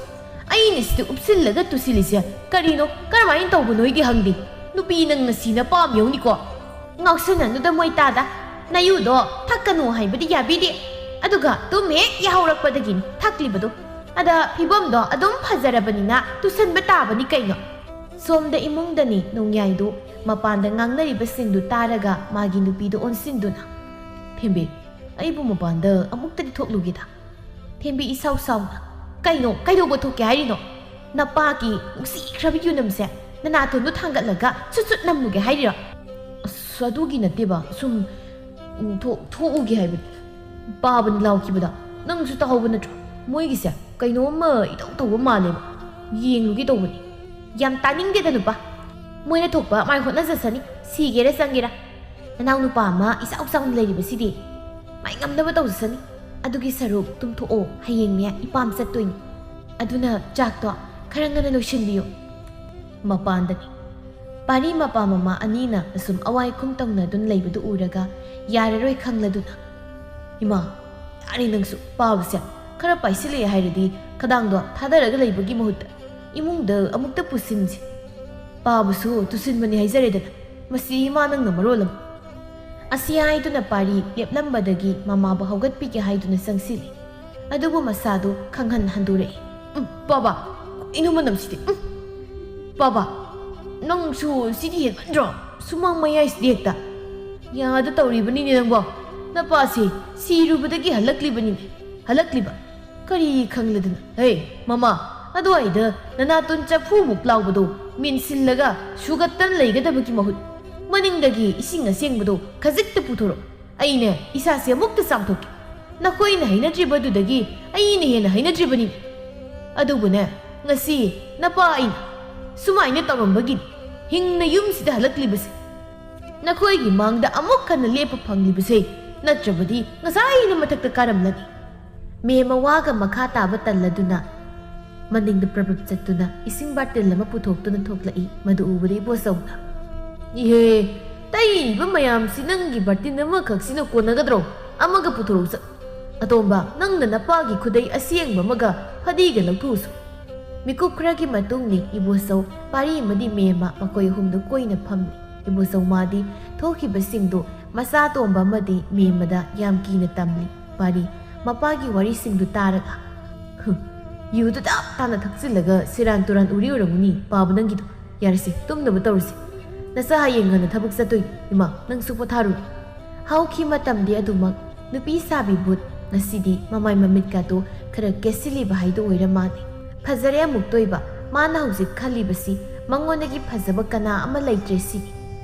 ꯑꯩꯅ ꯁꯤꯗ ꯎꯞꯁꯤꯜꯂꯒ ꯇꯨꯁꯤꯜꯂꯤꯁꯦ ꯀꯔꯤꯅꯣ, ꯀꯔꯝꯍꯥꯏꯅ ꯇꯧꯕꯅꯣ ꯑꯩꯗꯤ ꯍꯪꯗꯦ꯫ ꯅꯨꯄꯤ ꯅꯪ ꯉꯁꯤ ꯅꯄꯥꯝ ꯌꯧꯅꯤꯀꯣ꯫ ꯉꯥꯎꯁꯟꯅꯅꯨꯗ ꯃꯣꯏ ꯇꯥꯗ꯫ ꯅꯌꯨꯗꯣ ꯊꯛꯀꯅꯨ ꯍꯥꯏꯕꯗꯤ ꯌꯥꯕꯤꯗꯦ꯫ ꯑꯗꯨꯒ ꯇꯨꯝ ꯍꯦꯛ ꯌꯥꯍꯧꯔꯛꯄꯗꯒꯤꯅꯤ ꯊꯛꯂꯤꯕꯗꯣ꯫ ꯑꯗ ꯐꯤꯕꯝꯗꯣ ꯑꯗꯨꯝ ꯐꯖꯔꯕꯅꯤꯅ ꯇꯨꯁꯟꯕ ꯇꯥꯕꯅꯤ ꯀꯩꯅꯣ꯫ ꯁꯣꯝꯗ ꯏꯃꯨꯡꯗꯅꯤ ꯅꯣꯡꯌꯥꯏꯗꯨ ꯃꯄꯥꯟꯗ ꯉꯥꯡꯅꯔꯤꯕꯁꯤꯡꯗꯨ ꯇꯥꯔꯒ ꯃꯥꯒꯤ ꯅꯨꯄꯤꯗꯨ ꯑꯣꯟꯁꯤꯟꯗꯨꯅ, "ꯊꯦꯝꯕꯤ, ꯑꯩꯕꯨ ꯃꯄꯥꯟꯗ ꯑꯃꯨꯛꯇꯗꯤ ꯊꯣꯛꯂꯨꯒꯦꯗ"꯫ ꯊꯦꯝꯕꯤ ꯏꯁꯥꯎ ꯁꯥꯎꯅ, "ꯀꯩꯅꯣ? ꯀꯩꯗꯧꯕ ꯊꯣꯛꯀꯦ ꯍꯥꯏꯔꯤꯅꯣ? ꯅꯄꯥꯒꯤ ꯅꯨꯡꯁꯤꯈ꯭ꯔꯕ ꯌꯨꯅꯝꯁꯦ ꯅꯅꯥꯇꯣꯟꯗꯨ ꯊꯥꯡꯒꯠꯂꯒ ꯁꯨꯠ ꯁꯨꯠ ꯅꯝꯂꯨꯒꯦ ꯍꯥꯏꯔꯤꯔꯣ?" "ꯑꯁ, ꯑꯗꯨꯒꯤ ꯅꯠꯇꯦꯕ, ꯁꯨꯝ, ꯎꯝ, ꯊꯣꯛ-, ꯊꯣꯛꯎꯒꯦ ꯍꯥꯏꯕꯅꯤ꯫ ꯄꯥꯕꯅꯤ ꯂꯥꯎꯈꯤꯕꯗ ꯅꯪꯁꯨ ꯇꯥꯍꯧꯕ ꯅꯠꯇ꯭ꯔꯣ? ꯃꯣꯏꯒꯤꯁꯦ ꯀꯩꯅꯣꯝꯃ ꯏꯇꯧ ꯇꯧꯕ ꯃꯥꯜꯂꯦꯕ꯫ ꯌꯦꯡꯂꯨꯒꯦ ꯇꯧꯕꯅꯤ"꯫ "ꯌꯥꯝ ꯇꯥꯅꯤꯡꯗꯦꯗ ꯅꯨꯄꯥ꯫ ꯃꯣꯏꯅ ꯊꯣꯛꯄ ꯃꯥꯏ ꯍꯣꯠꯅꯖꯁꯅꯤ, ꯁꯤꯒꯦꯔꯥ ꯆꯪꯒꯦꯔꯥ꯫ ꯅꯅꯥꯎ ꯅꯨꯄꯥ ꯑꯃ ꯏꯆꯥꯎ ꯆꯥꯎꯅ ꯂꯩꯔꯤꯕꯁꯤꯗꯤ꯫ ꯃꯥꯏ ꯉꯝꯅꯕ ꯇꯧꯖꯁꯅꯤ꯫ ꯑꯗꯨꯒꯤ ꯁꯔꯨꯛ ꯇꯨꯝꯊꯣꯛꯑꯣ, ꯍꯌꯦꯡꯅꯦ ꯏꯄꯥꯝ ꯆꯠꯇꯣꯏꯅꯤ꯫ ꯑꯗꯨꯅ ꯆꯥꯛꯇꯣ ꯈꯔ ꯉꯟꯅ ꯂꯣꯏꯁꯤꯟꯕꯤꯌꯨ"꯫ ꯃꯄꯥꯟꯗꯅꯤ꯫ ꯄꯥꯔꯤ ꯃꯄꯥ ꯃꯃꯥ ꯑꯅꯤꯅ ꯑꯁꯨꯝ ꯑꯋꯥꯏ ꯈꯨꯝ ꯇꯧꯅꯗꯨꯅ ꯂꯩꯕꯗꯨ ꯎꯔꯒ ꯌꯥꯔꯔꯣꯏ ꯈꯪꯂꯗꯨꯅ, "ꯏꯃꯥ, ꯌꯥꯔꯦ ꯅꯪꯁꯨ꯫ ꯄꯥꯕꯁꯦ ꯈꯔ ꯄꯥꯏꯁꯤꯜꯂꯛꯑꯦ ꯍꯥꯏꯔꯗꯤ ꯈꯗꯥꯡꯗꯣ ꯊꯥꯗꯔꯒ ꯂꯩꯕꯒꯤ ꯃꯍꯨꯠꯇ ꯏꯃꯨꯡꯗ ꯑꯃꯨꯛꯇ ꯄꯨꯁꯤꯟꯁꯤ꯫ ꯄꯥꯕꯁꯨ ꯇꯨꯁꯤꯟꯕꯅꯤ ꯍꯥꯏꯖꯔꯦꯗꯅ꯫ ꯃꯁꯤ ꯏꯃꯥ ꯅꯪꯅ ꯃꯔꯣꯜ ꯑꯃ"꯫ ꯑꯁꯤ ꯍꯥꯏꯗꯨꯅ ꯄꯥꯔꯤ ꯂꯦꯞꯂꯝꯕꯗꯒꯤ ꯃꯃꯥꯕꯨ ꯍꯧꯒꯠꯄꯤꯒꯦ ꯍꯥꯏꯗꯨꯅ ꯆꯪꯁꯤꯜꯂꯤ꯫ ꯑꯗꯨꯕꯨ ꯃꯁꯥꯗꯨ ꯈꯪꯍꯟ ꯍꯟꯗꯣꯔꯛꯏ꯫ "ꯎꯝ, ꯄꯥꯕ, ꯀꯩꯅꯣ ꯃꯅꯝꯁꯤꯗꯤ? ꯎꯝ, ꯄꯥꯕ, ꯅꯪꯁꯨ ꯁꯤꯗꯤ ꯍꯦꯟꯃꯟꯗ꯭ꯔꯣ? ꯁꯨꯃꯥꯡ ꯃꯌꯥꯏꯁꯤꯗꯤ ꯍꯦꯛꯇ ꯌꯥꯗ ꯇꯧꯔꯤꯕꯅꯤꯅꯦ ꯅꯪꯕꯣ꯫ ꯅꯄꯥꯁꯤ ꯁꯤꯔꯨꯕꯗꯒꯤ ꯍꯜꯂꯛꯂꯤꯕꯅꯤꯅꯦ꯫ ꯍꯜꯂꯛꯂꯤꯕ? ꯀꯔꯤ ꯈꯪꯂꯗꯅ? ꯍꯦ, ꯃꯃꯥ, ꯑꯗꯨꯋꯥꯏꯗ ꯅꯅꯥꯇꯣꯟ ꯆꯐꯨꯃꯨꯛ ꯂꯥꯎꯕꯗꯣ ꯃꯦꯟꯁꯤꯜꯂꯒ ꯁꯨꯒꯠꯇꯅ ꯂꯩꯒꯗꯕꯒꯤ ꯃꯍꯨꯠ, ꯃꯅꯤꯡꯗꯒꯤ ꯏꯁꯤꯡ ꯑꯁꯦꯡꯕꯗꯣ ꯈꯖꯤꯛꯇ ꯄꯨꯊꯣꯔꯛ꯫ ꯑꯩꯅ ꯏꯁꯥꯁꯦ ꯑꯃꯨꯛꯇ ꯆꯥꯝꯊꯣꯛꯀꯦ꯫ ꯅꯈꯣꯏꯅ ꯍꯩꯅꯗ꯭ꯔꯤꯕꯗꯨꯗꯒꯤ ꯑꯩꯅ ꯍꯦꯟꯅ ꯍꯩꯅꯗ꯭ꯔꯤꯕꯅꯤ꯫ ꯑꯗꯨꯕꯨꯅꯦ, ꯉꯁꯤ ꯅꯄꯥ ꯑꯩꯅ ꯁꯨꯃꯥꯏꯅ ꯇꯧꯔꯝꯕꯒꯤꯅꯤ ꯍꯤꯡꯅ ꯌꯨꯝꯁꯤꯗ ꯍꯜꯂꯛꯂꯤꯕꯁꯦ꯫ ꯅꯈꯣꯏꯒꯤ ꯃꯥꯡꯗ ꯑꯃꯨꯛ ꯍꯟꯅ ꯂꯦꯞꯄ ꯐꯪꯂꯤꯕꯁꯦ, ꯅꯠꯇ꯭ꯔꯕꯗꯤ ꯉꯁꯥꯏꯅ ꯃꯊꯛꯇ ꯀꯥꯔꯝꯂꯅꯤ꯫ ꯃꯦꯝꯃ ꯋꯥꯒ ꯃꯈꯥ ꯇꯥꯕ ꯇꯜꯂꯗꯨꯅ ꯃꯅꯤꯡꯗ ꯄ꯭ꯔꯞ ꯄ꯭ꯔꯞ ꯆꯠꯇꯨꯅ ꯏꯁꯤꯡ ꯕꯥꯔꯇꯤꯜ ꯑꯃ ꯄꯨꯊꯣꯛꯇꯨꯅ ꯊꯣꯛꯂꯛꯏ꯫ ꯃꯗꯨ ꯎꯕꯗ ꯏꯕꯣꯆꯧꯅ, "ꯏꯍꯦ, ꯇꯩꯔꯤꯕ ꯃꯌꯥꯝꯁꯤ ꯅꯪꯒꯤ ꯕꯥꯔꯇꯤꯟ ꯑꯃꯈꯛꯁꯤꯅ ꯀꯣꯟꯅꯒꯗ꯭ꯔꯣ? ꯑꯃꯒ ꯄꯨꯊꯣꯔꯛꯎ ꯆꯠ꯫ ꯑꯇꯣꯝꯕ, ꯅꯪꯅ ꯅꯄꯥꯒꯤ ꯈꯨꯗꯩ ꯑꯁꯦꯡꯕ ꯑꯃꯒ ꯐꯗꯤꯒ ꯂꯧꯊꯣꯛꯎꯁꯨ꯫" ꯃꯤꯀꯨꯞ ꯈꯔꯒꯤ ꯃꯇꯨꯡꯅꯤ ꯏꯕꯣꯆꯧ, ꯄꯥꯔꯤ ꯑꯃꯗꯤ ꯃꯦꯝꯃ ꯃꯈꯣꯏ ꯑꯍꯨꯝꯗꯨ ꯀꯣꯏꯅ ꯐꯝꯂꯤ꯫ ꯏꯕꯣꯆꯧ ꯃꯥꯗꯤ ꯊꯣꯛꯈꯤꯕꯁꯤꯡꯗꯨ ꯃꯆꯥ ꯑꯇꯣꯝꯕ ꯑꯃꯗꯤ ꯃꯦꯝꯃꯗ ꯌꯥꯝ ꯀꯤꯅ ꯇꯝꯂꯤ꯫ ꯄꯥꯔꯤ, ꯃꯄꯥꯒꯤ ꯋꯥꯔꯤꯁꯤꯡꯗꯨ ꯇꯥꯔꯒ, "ꯍꯨꯝ, ꯌꯨꯗꯨ ꯇꯞ ꯇꯥꯅ ꯊꯛꯆꯤꯜꯂꯒ ꯁꯦꯔꯥꯟ ꯇꯨꯔꯥꯟ ꯎꯔꯤ ꯑꯣꯏꯔꯝꯒꯅꯤ ꯄꯥꯕ ꯅꯪꯒꯤꯗꯣ꯫ ꯌꯥꯔꯦꯁꯦ, ꯇꯨꯝꯅꯕ ꯇꯧꯔꯁꯤ꯫ ꯅꯆꯥ ꯍꯌꯦꯡ ꯉꯟꯅ ꯊꯕꯛ ꯆꯠꯇꯣꯏꯅꯤ꯫ ꯏꯃꯥ, ꯅꯪꯁꯨ ꯄꯣꯊꯥꯔꯨꯔꯣ꯫" ꯍꯧꯈꯤ ꯃꯇꯝꯗꯤ ꯑꯗꯨꯃꯛ ꯅꯨꯄꯤ ꯁꯥꯕꯤ ꯚꯨꯠ ꯉꯁꯤꯗꯤ ꯃꯃꯥꯏ ꯃꯃꯤꯠꯀꯥꯗꯣ ꯈꯔ ꯀꯦꯁꯤꯜꯂꯤꯕ ꯍꯥꯏꯗꯨ ꯑꯣꯏꯔ ꯃꯥꯜꯂꯦ꯫ ꯐꯖꯔꯦ ꯑꯃꯨꯛꯇꯣꯏꯕ꯫ ꯃꯥꯅ ꯍꯧꯖꯤꯛ ꯈꯜꯂꯤꯕꯁꯤ ꯃꯉꯣꯟꯗꯒꯤ ꯐꯖꯕ ꯀꯅꯥ ꯑꯃ ꯂꯩꯇ꯭ꯔꯦ ꯁꯤꯅꯤ꯫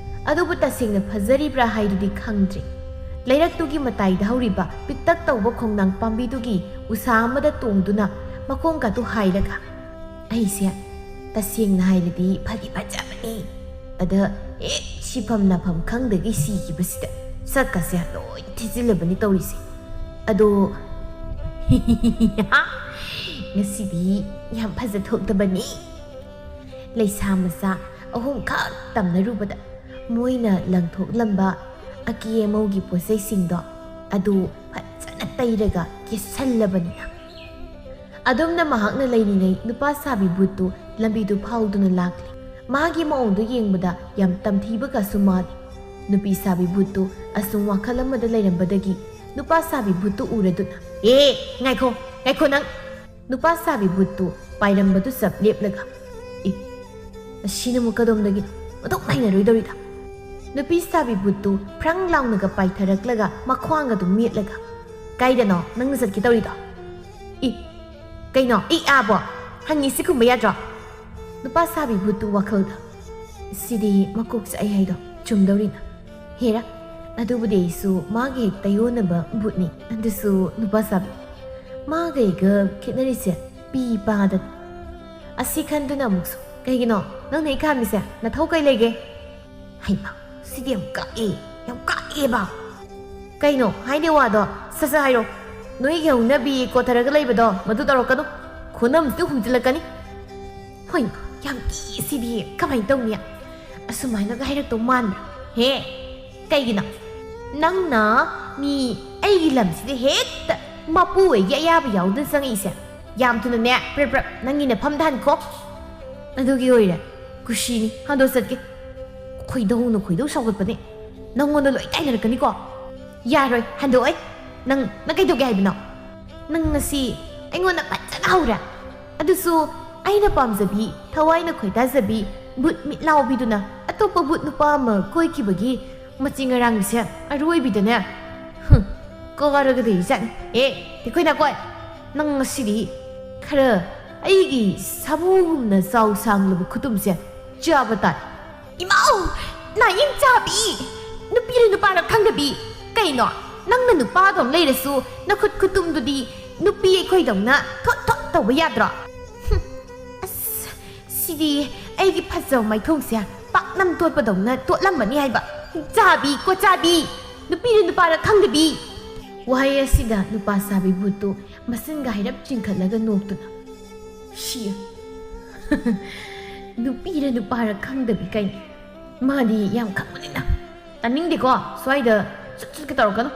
ꯑꯗꯨꯕꯨ ꯇꯁꯦꯡꯅ ꯐꯖꯔꯤꯕ꯭ꯔꯥ ꯍꯥꯏꯗꯨꯗꯤ ꯈꯪꯗ꯭ꯔꯦ꯫ ꯂꯩꯔꯛꯇꯨꯒꯤ ꯃꯇꯥꯏꯗ ꯍꯧꯔꯤꯕ ꯄꯤꯛꯇꯛ ꯇꯧꯕ ꯈꯣꯡꯅꯥꯡ ꯄꯥꯝꯕꯤꯗꯨꯒꯤ ꯎꯁꯥ ꯑꯃꯗ ꯇꯣꯡꯗꯨꯅ ꯃꯈꯣꯡꯒꯥꯗꯨ ꯍꯥꯏꯔꯒ, "ꯑꯩꯁꯦ ꯇꯁꯦꯡꯅ ꯍꯥꯏꯔꯗꯤ ꯐꯗꯤ ꯐꯖꯕꯅꯤ꯫ ꯑꯗ ꯍꯦꯛ ꯁꯤꯐꯝ ꯅꯥꯐꯝ ꯈꯪꯗꯒꯩ ꯁꯤꯈꯤꯕꯁꯤꯗ ꯁꯛꯀꯁꯦ ꯂꯣꯏ ꯊꯤꯖꯤꯜꯂꯕꯅꯤ ꯇꯧꯔꯤꯁꯦ꯫ ꯑꯗꯣ ꯉꯁꯤꯗꯤ ꯌꯥꯝ ꯐꯖꯊꯣꯛꯇꯕꯅꯤ꯫" ꯂꯩꯁꯥ ꯃꯆꯥ ꯑꯍꯨꯝꯈꯛ ꯇꯝꯅꯔꯨꯕꯗ ꯃꯣꯏꯅ ꯂꯪꯊꯣꯛꯂꯝꯕ ꯑꯀꯦ ꯑꯃꯧꯒꯤ ꯄꯣꯠꯆꯩꯁꯤꯡꯗꯣ ꯑꯗꯨ ꯐꯖꯅ ꯇꯩꯔꯒ ꯀꯦꯁꯜꯂꯕꯅꯤꯅ꯫ ꯑꯗꯨꯝꯅ ꯃꯍꯥꯛꯅ ꯂꯩꯔꯤꯉꯩ ꯅꯨꯄꯥ ꯁꯥꯕꯤ ꯚꯨꯠꯇꯨ ꯂꯝꯕꯤꯗꯨ ꯐꯥꯎꯗꯨꯅ ꯂꯥꯛꯂꯤ꯫ ꯃꯥꯒꯤ ꯃꯑꯣꯡꯗꯨ ꯌꯦꯡꯕꯗ ꯌꯥꯝ ꯇꯝꯊꯤꯕꯒꯁꯨ ꯃꯥꯜꯂꯤ꯫ ꯅꯨꯄꯤ ꯁꯥꯕꯤ ꯚꯨꯠꯇꯨ ꯑꯁꯨꯝ ꯋꯥꯈꯜ ꯑꯃꯗ ꯂꯩꯔꯝꯕꯗꯒꯤ ꯅꯨꯄꯥ ꯁꯥꯕꯤ ꯚꯨꯠꯇꯨ ꯎꯔꯗꯨꯅ, "ꯑꯦ, ꯉꯥꯏꯈꯣ, ꯉꯥꯏꯈꯣ ꯅꯪ!" ꯅꯨꯄꯥ ꯁꯥꯕꯤ ꯚꯨꯠꯇꯨ ꯄꯥꯏꯔꯝꯕꯗꯨ ꯆꯞ ꯂꯦꯞꯂꯒ, "ꯑꯦ, ꯑꯁꯤꯅ ꯑꯃꯨꯛ ꯀꯗꯣꯝꯗꯒꯤꯅꯣ? ꯑꯗꯨꯛ ꯍꯩꯅꯔꯣꯏꯗꯧꯔꯤꯗ!" ꯅꯨꯄꯤ ꯁꯥꯕꯤ ꯚꯨꯠꯇꯨ ꯐ꯭ꯔꯪ ꯂꯥꯎꯅꯒ ꯄꯥꯏꯊꯔꯛꯂꯒ ꯃꯈ꯭ꯋꯥꯡꯒꯗꯨ ꯃꯦꯠꯂꯒ, "ꯀꯥꯏꯗꯅꯣ ꯅꯪꯅ ꯆꯠꯀꯦ ꯇꯧꯔꯤꯗꯣ? ꯏ, ꯀꯩꯅꯣ, ꯏ ꯑꯥꯕꯣ? ꯍꯪꯉꯤꯁꯤ ꯈꯨꯝꯕ ꯌꯥꯗ꯭ꯔꯣ? ꯅꯨꯄꯥ ꯁꯥꯕꯤ ꯚꯨꯠꯇꯨ ꯋꯥꯈꯜꯗ, "ꯁꯤꯗꯤ ꯃꯀꯣꯛ ꯆꯥꯛꯑꯦ ꯍꯥꯏꯗꯣ ꯆꯨꯝꯗꯧꯔꯤꯅ꯫ ꯍꯦꯔꯥ, ꯑꯗꯨꯕꯨꯗꯤ ꯑꯩꯁꯨ ꯃꯥꯒ ꯍꯦꯛ ꯇꯥꯏꯌꯣꯟꯅꯕ ꯚꯨꯠꯅꯤ, ꯑꯗꯨꯁꯨ ꯅꯨꯄꯥ ꯁꯥꯕꯤ꯫ ꯃꯥꯒ ꯑꯩꯒ ꯈꯦꯠꯅꯔꯤꯁꯦ ꯄꯤ ꯄꯥꯗꯅꯤ꯫" ꯑꯁꯤ ꯈꯟꯗꯨꯅ ꯑꯃꯨꯛꯁꯨ, "ꯀꯩꯒꯤꯅꯣ ꯅꯪꯅ ꯑꯩ ꯈꯥꯝꯃꯤꯁꯦ? ꯅꯊꯧ ꯀꯩ ꯂꯩꯒꯦ?" ꯍꯩꯃꯥ, ꯁꯤꯗꯤ ꯌꯥꯝ ꯀꯥꯛꯑꯦ, ꯌꯥꯝ ꯀꯥꯛꯑꯦꯕ꯫ "ꯀꯩꯅꯣ ꯍꯥꯏꯗꯦ ꯋꯥꯗꯣ? ꯁꯠ ꯁꯠ ꯍꯥꯏꯔꯣ꯫ ꯅꯣꯏꯒꯤ ꯍꯧꯅꯕꯤ ꯀꯣꯊꯔꯒ ꯂꯩꯕꯗꯣ ꯃꯗꯨ ꯇꯧꯔꯛꯀꯅꯨ꯫ ꯈꯨꯅꯝꯁꯨ ꯍꯨꯝꯖꯤꯜꯂꯛꯀꯅꯤ꯫" "ꯍꯣꯏ, ꯌꯥꯝ ꯀꯤ ꯁꯤꯗꯤ꯫ ꯀꯃꯥꯏꯅ ꯇꯧꯅꯤ? ꯑꯁꯨꯃꯥꯏꯅꯒ ꯍꯥꯏꯔꯛꯇꯧ ꯃꯥꯟꯕ꯭ꯔꯥ? ꯍꯦ, ꯀꯩꯒꯤꯅꯣ? ꯅꯪꯅ ꯃꯤ ꯑꯩꯒꯤ ꯂꯝꯁꯤꯗ ꯍꯦꯛꯇ ꯃꯄꯨ ꯑꯣꯏꯒꯤ ꯑꯌꯥꯕ ꯌꯥꯎꯗꯅ ꯆꯪꯉꯛꯏꯁꯦ? ꯌꯥꯝ ꯊꯨꯅꯅꯦ, ꯄ꯭ꯔꯞ ꯄ꯭ꯔꯞ ꯅꯪꯒꯤ ꯅꯐꯝꯗ ꯍꯟꯈꯣ꯫ ꯑꯗꯨꯒꯤ ꯑꯣꯏꯔꯦ, ꯀꯨꯁꯤꯅꯤ, ꯍꯟꯗꯣꯛ ꯆꯠꯀꯦ꯫ ꯈꯣꯏꯗꯧꯅ ꯈꯣꯏꯗꯧ ꯁꯥꯎꯒꯠꯄꯅꯦ꯫ ꯅꯪꯉꯣꯟꯗ ꯂꯣꯏ ꯇꯥꯏꯅꯔꯛꯀꯅꯤꯀꯣ꯫ ꯌꯥꯔꯣꯏ, ꯍꯟꯗꯣꯛꯑꯣꯏ꯫ ꯅꯪ, ꯅꯪ ꯀꯩꯗꯧꯒꯦ ꯍꯥꯏꯕꯅꯣ? ꯅꯪ ꯉꯁꯤ ꯑꯩꯉꯣꯟꯗ ꯐꯖꯅ ꯍꯧꯔꯦ꯫ ꯑꯗꯨꯁꯨ ꯑꯩꯅ ꯄꯥꯝꯖꯕꯤ, ꯊꯋꯥꯏꯅ ꯈꯣꯏꯗꯥꯖꯕꯤ ꯚꯨꯠ ꯃꯤꯠ ꯂꯥꯎꯕꯤꯗꯨꯅ ꯑꯇꯣꯞꯄ ꯚꯨꯠ ꯅꯨꯄꯥ ꯑꯃ ꯀꯣꯏꯈꯤꯕꯒꯤ ꯃꯆꯤ ꯉꯔꯥꯡꯒꯤꯁꯦ ꯑꯔꯣꯏꯕꯤꯗꯅꯦ꯫ ꯍꯨꯝ, ꯀꯥꯔꯒꯗꯤ ꯏꯆꯠꯅꯤ꯫ ꯑꯦ, ꯇꯤꯈꯣꯏ ꯅꯥꯀꯣꯏ, ꯅꯪ ꯉꯁꯤꯗꯤ ꯈꯔ ꯑꯩꯒꯤ ꯁꯥꯃꯨꯒꯨꯝꯅ ꯆꯥꯎ ꯁꯥꯡꯂꯕ ꯈꯨꯇꯨꯝꯁꯦ ꯆꯥꯕ ꯇꯥꯔꯦ꯫ ꯏꯃꯥꯎ! ꯅꯥꯌꯤꯡ ꯆꯥꯕꯤ! ꯅꯨꯄꯤꯔ ꯅꯨꯄꯥꯔ ꯈꯪꯗꯕꯤ! ꯀꯩꯅꯣ? ꯅꯪꯅ ꯅꯨꯄꯥꯗꯧ ꯂꯩꯔꯁꯨ ꯅꯈꯨꯠ ꯈꯨꯇꯨꯝꯗꯨꯗꯤ ꯅꯨꯄꯤ ꯑꯩꯈꯣꯏꯗꯧꯅ ꯊꯣꯠ ꯊꯣꯠ ꯇꯧꯕ ꯌꯥꯗ꯭ꯔꯣ? ꯍꯨꯝ, ꯑꯁ, ꯁꯤꯗꯤ ꯑꯩꯒꯤ ꯐꯖꯕ ꯃꯥꯏꯊꯣꯡꯁꯦ ꯄꯥꯛꯅꯝ ꯇꯣꯠꯄꯗꯧꯅ ꯇꯣꯠꯂꯝꯃꯅꯤ ꯍꯥꯏꯕ꯫ ꯆꯥꯕꯤ, ꯀꯣꯆꯥꯕꯤ! ꯅꯨꯄꯤꯔ ꯅꯨꯄꯥꯔ ꯈꯪꯗꯕꯤ! ꯋꯥꯍꯩ ꯑꯁꯤꯗ ꯅꯨꯄꯥ ꯁꯥꯕꯤ ꯚꯨꯠꯇꯨ ꯃꯁꯤꯟꯒ ꯍꯥꯏꯔꯞ ꯆꯤꯡꯈꯠꯂꯒ ꯅꯣꯛꯇꯨꯅ, "ꯁꯤ, ꯅꯨꯄꯤꯔ ꯅꯨꯄꯥꯔ ꯈꯪꯗꯕꯤ ꯀꯩꯅꯣ? ꯃꯥꯗꯤ ꯌꯥꯝ ꯈꯪꯕꯅꯤꯅ꯫ ꯇꯥꯅꯤꯡꯗꯦꯀꯣ, ꯁ꯭ꯋꯥꯏꯗ ꯆꯠ ꯆꯠꯀꯦ ꯇꯧꯔꯛꯀꯅꯨ꯫